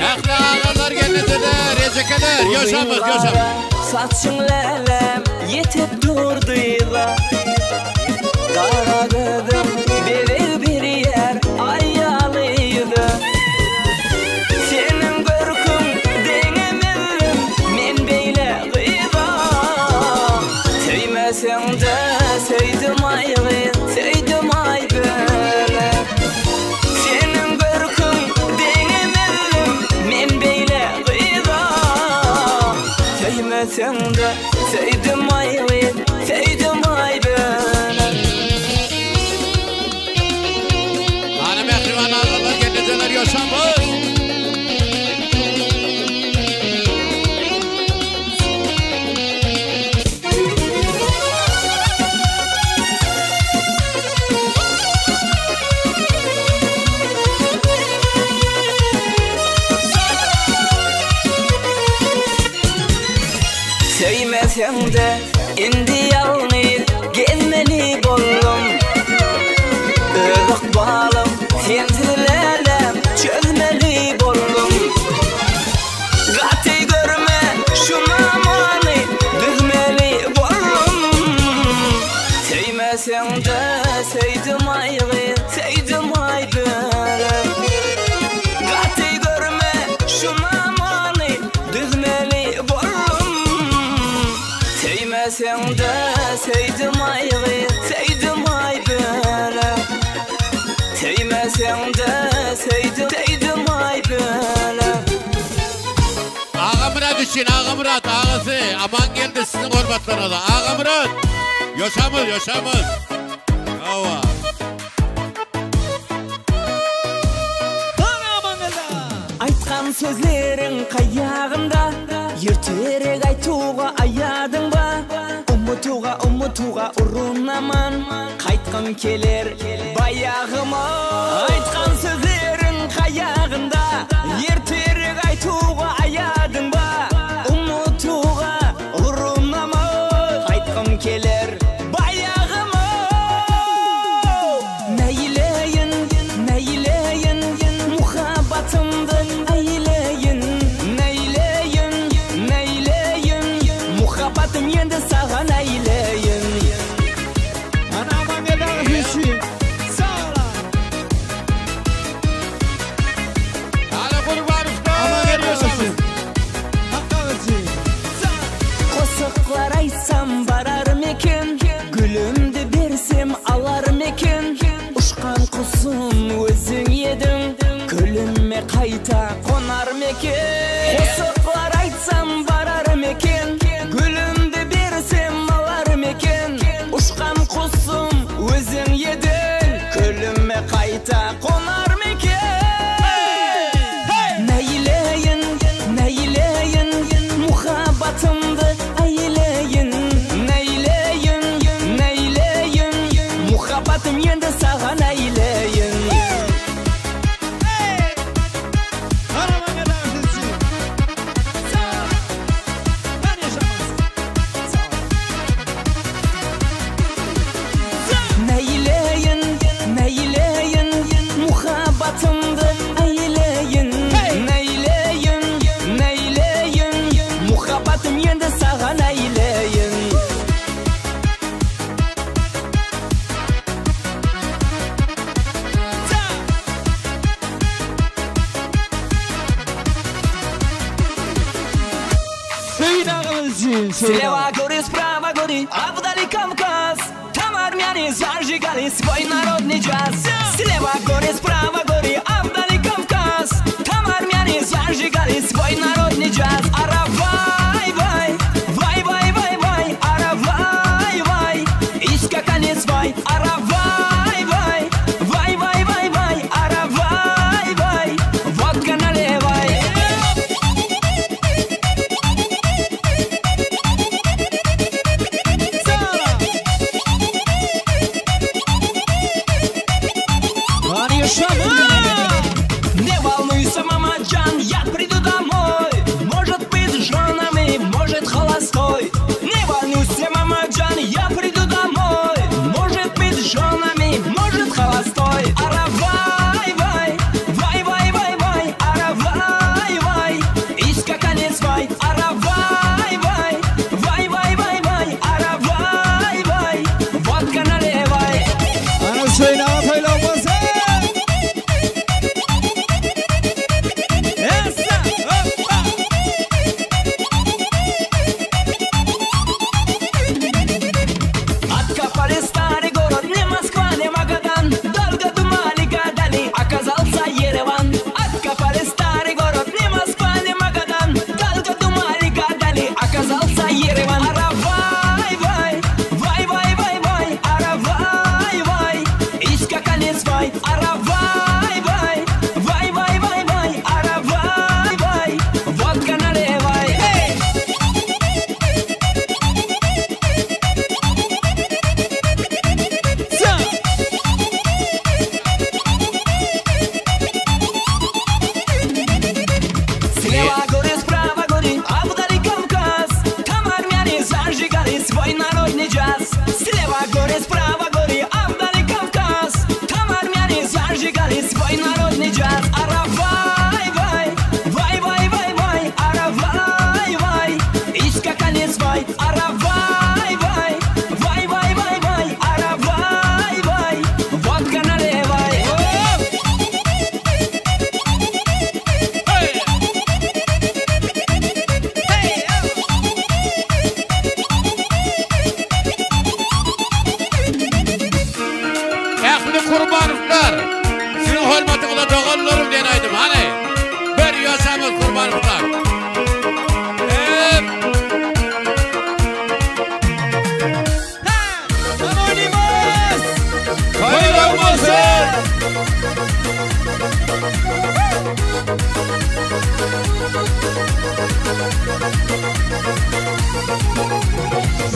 Ähli agalar gelnejeler, ejekeler, ýoşamyz, ýoşamyz. Saçyň lälem ýetip dur dyza. Gara gözüň bezeg berýär aýaly ýüze. Seniň görküň deňemezdim men beýle gyza. Söýmeseň-de söýdüm aý gyz, söýdüm aý bölek. Seniň görküň deňemezdim men beýle gyza. Söýmeseň-de söýdüm aý gyz, söýdüm aý bölek. Hany mähriban agalar, gelnejeler, ýoşamyz. Söýmeseň-de indi ýalňyz gezmeli boldum. Öz ykbalym sensiz lälem çözmeli boldum. Gaty görme şu namany düzmeli boldum. Söýmeseň-de söýdüm aý gyz, söýdüm aý bölek. Gaty görme şu namany düzmeli boldum. Söýmeseň-de söýdüm aý gyz, söýdüm aý bölek. Söýmeseň-de söýdüm, söýdüm aý bölek. Agamyrat üçin, Agamyrat agasy, Amangeldi siziň hormatlaryňyza. Agamyrat! Ýoşamyz, ýoşamyz. Hawa. Aýtgan sözleriň kaýagynda, Erterek aýtuwga aýadyň ba? Umutuwga, umutuwga urunaman, Gaýtgym keler baýagyma. Aýtgan sözleriň kaýagynda, Erterek aýtuwga aýadyň ba? Umutuwga urunaman, Gaýtgym keler baýagyma. Neýleýin, neýleýin, muhabbatymdy eýleýin. Neýleýin, neýleýin, muhabbatym endi saňa eýleýin. Hany Gurbanowlar, ýoşamyz. Gosuklar aýtsam bararym eken, Gülümdi bersem alarym eken. Uçgan kusum özüň ediň, Kölüme gaýta konarym eken. Gosuklar aýtsam bararym eken, Gülümdi bersem alarym eken. Uçgan kusum özüň ediň, Kölüme gaýta konarym eken. Neýleýin, neýleýin, muhabbatymdy eýleýin. Neýleýin, neýleýin, muhabbatym endi saňa neýleýin. Neýleýin, neýleýin, muhabbatymdy eýleýin. Neýleýin, neýleýin, muhabbatym endi saňa neýleýin. Слева горы, справа горы, а вдали Кавказ. Там армяне зажигали свой народный джаз. Слева горы, справа горы, а вдали Кавказ. Там армяне зажигали свой народный джаз. Аравай, вай, вай, вай, вай, вай, аравай, вай, и скакали свай. Аравай, вай, вай, вай, вай, вай, аравай, вай, водка наливай. Не волнуйся, мама джан.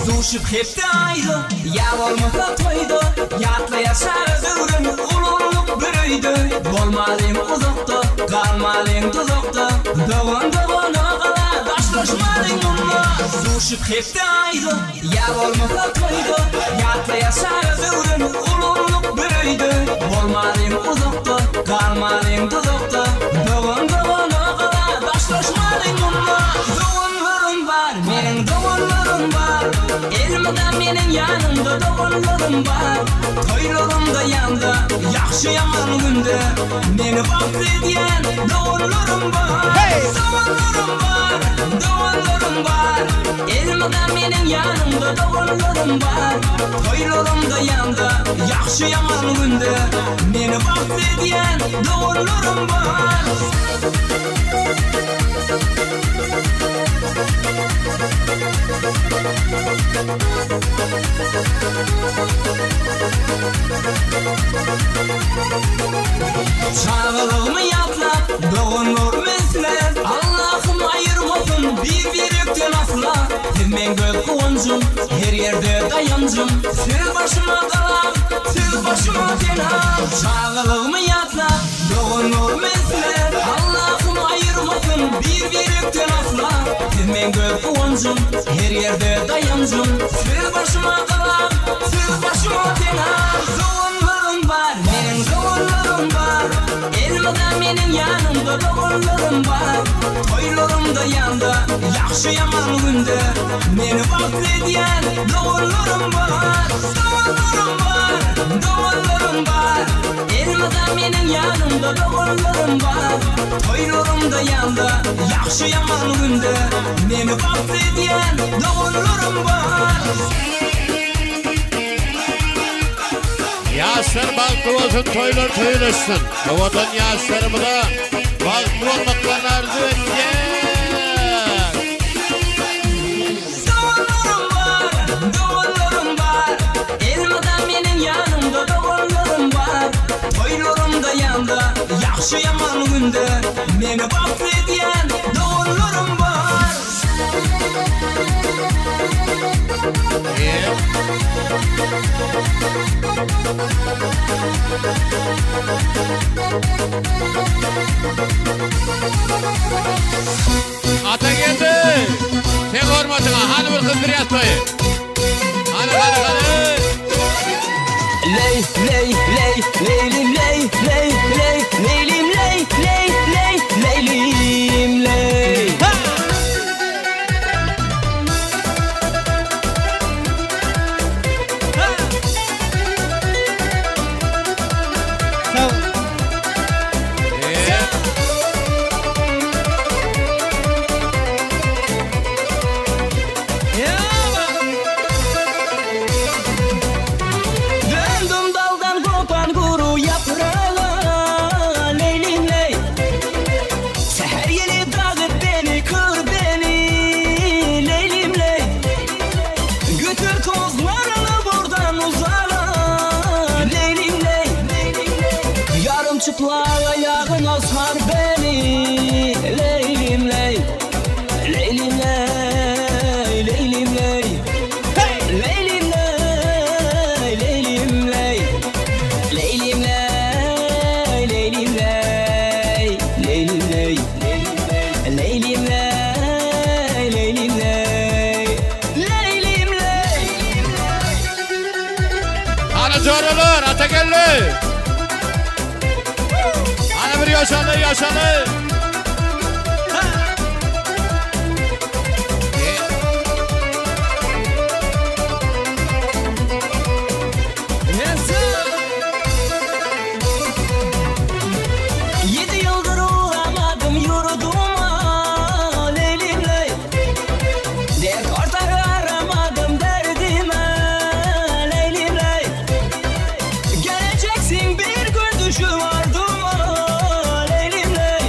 Duşup hepde aýda, ýa bolmasa toýda, Ýatlaýar çaga döwrün, ululyk bir öýde. Bolmalyň uzakda, galmalyň duzakda, Dogan dogana gala, daşlaşmalyň munda. Duşup hepde aýda, ýa bolmasa toýda, Ýatlaýar çaga döwrün, ululyk bir öýde. Bolmalyň uzakda, galmalyň duzakda, Dogan dogana gala, daşlaşmalyň munda. Doganlarym bar, meniň doganlarym bar, Elmydam meniň ýanymda doganlarym bar. Toýlarymda ýanda, ýagşy-ýaman günde, Meni bagtly edýän doganlarym bar. Doganlarym bar, doganlarym bar, Elmydam meniň ýanymda doganlarym bar. Toýlarymda ýanda, ýagşy-ýaman günde, Meni bagtly edýän doganlarym bar. Çagalygymy ýatlap, doganlarymy isläp, Allahym aýyrmasyn bir-birekden asla. Siz meň göz guwanjym, her ýerde daýanjym, Siz başyma galam, siz başyma penam. Çagalygymy ýatlap, Doganlarymy isläp, Allahym aýyrmasyn bir-birekden asla. Siz meň göz guwanjym, her ýerde daýanjym. Siz başyma galam, siz başyma penam. Doganlarym bar, meniň doganlarym bar. Elmydam meniň ýanymda doganlarym bar. Toýlarymda ýanda, ýagşy-ýaman günde meni bagtly edýän doganlarym bar. Doganlarym bar, doganlarym bar. Elmydam meniň ýanymda doganlarym bar. Toýlarymda ýanda, ýagşy-ýaman günde meni bagtly edýän doganlarym bar. Ýaşlar bagtly bolsun, toýlar toýlaşsyn. Owadan ýaşlarymyza bagtly bolmaklaryny arzuw etýän. Doganlarym bar, doganlarym bar, Elmydam meniň ýanymda doganlarym bar. Toýlarymda ýanda, ýagşy-ýaman günde meni bagtly edýän doganlarym bar. Atageldi! Seň hormatyňa hany bir gyzdyrýas toýy. Hany hany hany. Leý leý leý leýlim leý leý leý leýlim leý leý leý leýlim leý. Döndüm daldan gopan guru yaprağa Leylim ley. Seher yeli dağıt beni kır beni Leylim ley. Götür tozlarını buradan uzağa Leylim ley. Yarım çıplak ayağına sar beni Leylim ley. Leylim ley, leylim ley. Leylim ley, leylim ley. Leylim ley, leylim ley. Leylim ley, leylim ley, leylim ley. Leylim ley. Hany joralar, Atageldi! Hany bir ýaşaly, ýaşaly! Yedi yıldır uğramadım yurduma Leylim ley. Dert ortağı aramadım derdime Leylim ley. Geleceksin bir gün düşüm ardıma Leylim ley.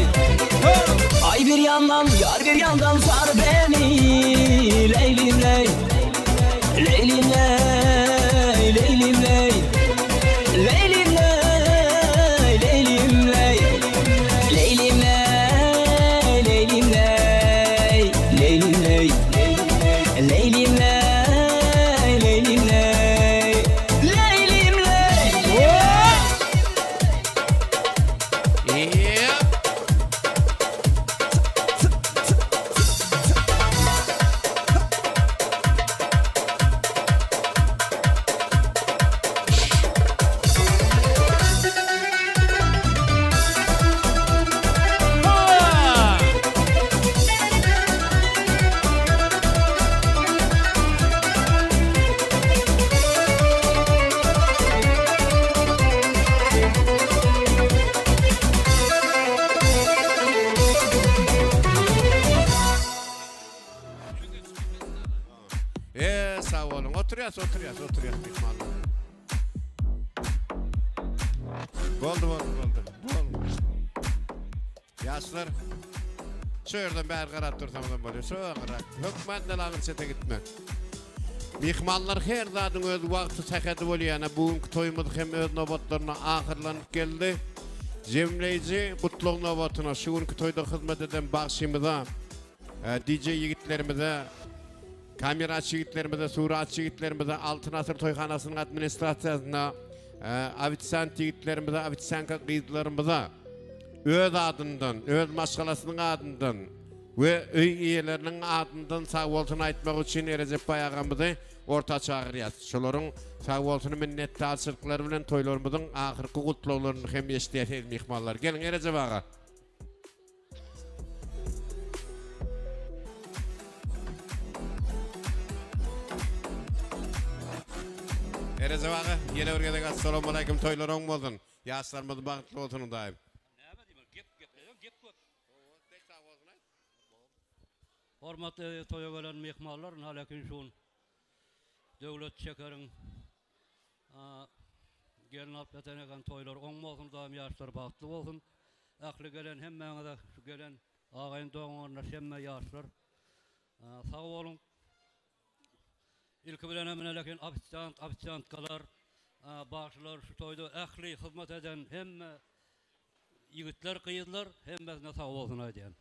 Oturýas, oturýas, oturýas myhmanlar. Boldy, boldy, boldy. Boldy. Ýaşlar, şu ýerden bäri garap dursaňyzam bolýar. Şu aňyrak. Hökman däl aňyr çete gitmek. Myhmanlar her zadyň öz wagty sähedi bolýar. Ýa bu günki toýumyz hem öz nobatlaryna ahyrlanyp geldi. Jemleýji gutlag nobatyna şu günki toýda hyzmat eden bagşymyza, DJ ýigitlerimize, kameraçy ýigitlerimize, suratçy ýigitlerimize, Altyn asyr toýhanasynyň administrasiýasyna, ofisiant ýigitlerimize, ofisianka gyzlarymyza öz adyndan, öz maşgalasynyň adyndan we öý eýeleriniň adyndan sagbolsun aýtmak üçin Erejepbaý agamyzy orta çagyrýas. Şolaryň sagbolsuny minnetdarçylyklary bilen toýlarymyzyň ahyrky gutlaglaryny hem eşidýäs eziz myhmanlar. Geliň Erejep aga. Erejep aga, ýene bir gezek assalamualeýkum toýlar oň bolsun. Ýaşlarymyz bagtly bolsun Hudaýym. Näme diýmeli? Gep gepleseň gep köp. Hormatly toýa gelen myhmanlar, nalekin şun Döwlet Şekeriň gelin alyp ýatan eken toýlar oň bolsun daýym ýaşlar bagtly bolsun. Ähli gelen hemmäňize şu gelen agaýyn dogan garyndaş hemme ýaşlar sag boluň. Ilki bilen hem nalekin ofisiant ofisiantkalar bagşylar şu toýda ähli hyzmat eden hemme Ýigitler gyzlar hemmesine sag bolsun aýdýan.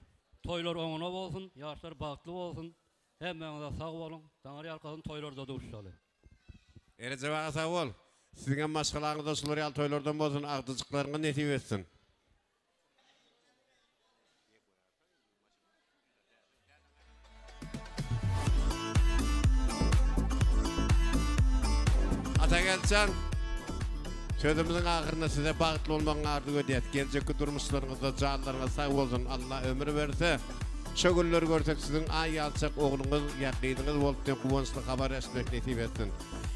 Toýlar oňuna bolsun, ýaşlar bagtly bolsun. Hemmäňize sag boluň. Taňry ýalkasyn toýlarda duşaly. Erejep aga sag bol. Siziňem maşgalaňyzda şular ýaly toýlardan bolsun agtyjyklaryňyz nesip etsin. Atageldijan, sözümiziň ahyrynda size bagtly bolmagyňy arzuw edýäs. Geljekki durmuşlaryňyzda janlaryňyz sag bolsun, Alla ömür berse, şo günleri görsek siziň aý ýalçak ogluňyz ýa gyzyňyz bolup diýen guwançly habar eşitmek nesip etsin.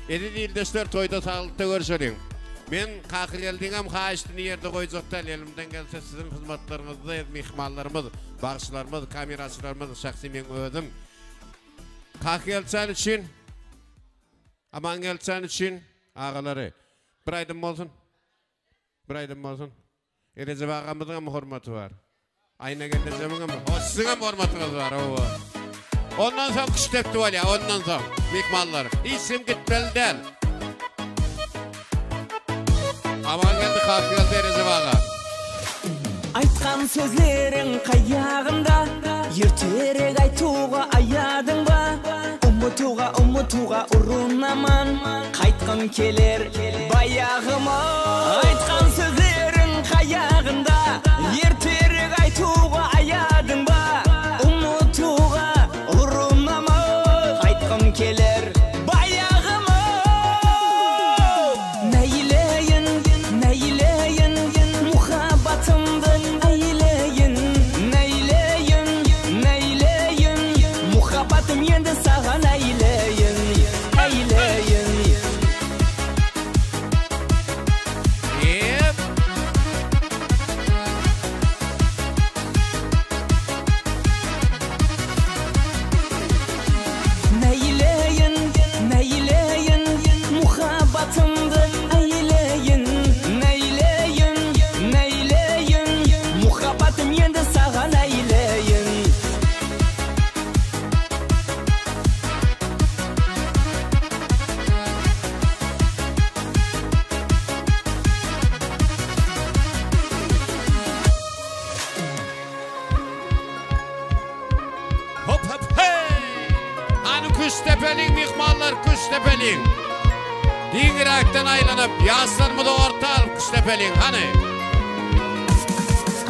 Eziz ildeşler toýda saglykda görşeliň. Men Kakageldiňem haýyşdyny ýerde goýjak däl, elimden gelse siziň hyzmatlaryňyzda myhmanlarymyz Bagşylarymyz, kameraçylarymyz, şahsy meň özüm Kakygeldijan üçin, Amangeldijan üçin agalary bir aýdym bolsun. Bir aýdym bolsun. Erejep agamyzyň hem hormaty bar. Aýna gelnejemiň hem, o siziň hem hormatyňyz bar, owa. Ondan soň küştdepdi bolýar, ondan soň myhmanlar. Hiç kim gitmeli däl. Amangeldi Kakygeldi Erejep aga. Aýtgan sözleriň kaýagynda Ýerterek aýtuga aýadyň ba Umutuga umutuga urunaman Kaýtgym keler baýagyma Aýtgan sözleriň kaýagynda Ýerterek aýtuga aýadyň ba Umutuga urunaman Kaýtgym keler baýagyma Neýleýin, neýleýin, muhabbatymdan eýleýin Neýleýin, neýleýin, muhabbatym ýendi sagan eýleýin, eýleýin. Ýep. Neýleýin, neýleýin, muhabbatymdan eýleýin Neýleýin, neýleýin, muhabbatym ýendi sagan eýleýin. Hop hop hey! Hany Kuştepeliň myhmanlar Kuştepeliň. Giňräkden aýlanyp ýaşlarymyzy orta alyp Kuştepeliň hany.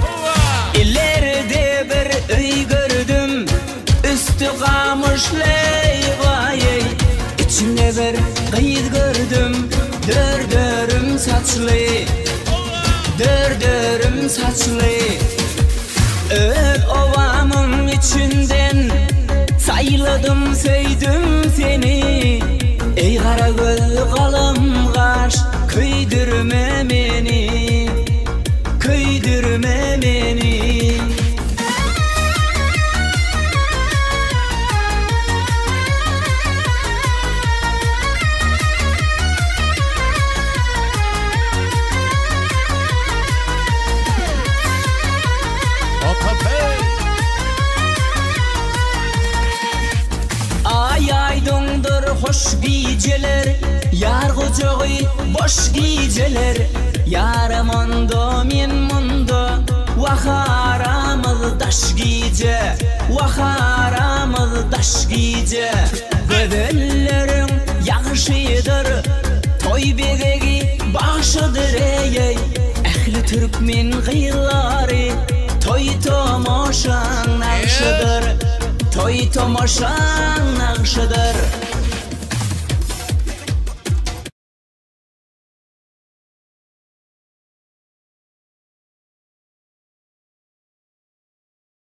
Howwa! Ileride bir öý gördüm, Üsti gamyş leýwaýy. Içinde bir gyz gördüm, Dör-dörüm saçly. Dör-dörüm saçly. Öz obamyň içinden Saýladym söýdüm seni Eý gara göz galam gaş Köýdürme meni Köýdürme meni. Boş gijeler Ýarym onda men munda Wah aramyz daş gije Wah aramyz daş gije Gözelleriň ýagşydyr Toý bezegi bagşydyr eý-eý Ähli türkmen gyzlary Toý tomaşaň nagşydyr Toý tomaşaň nagşydyr.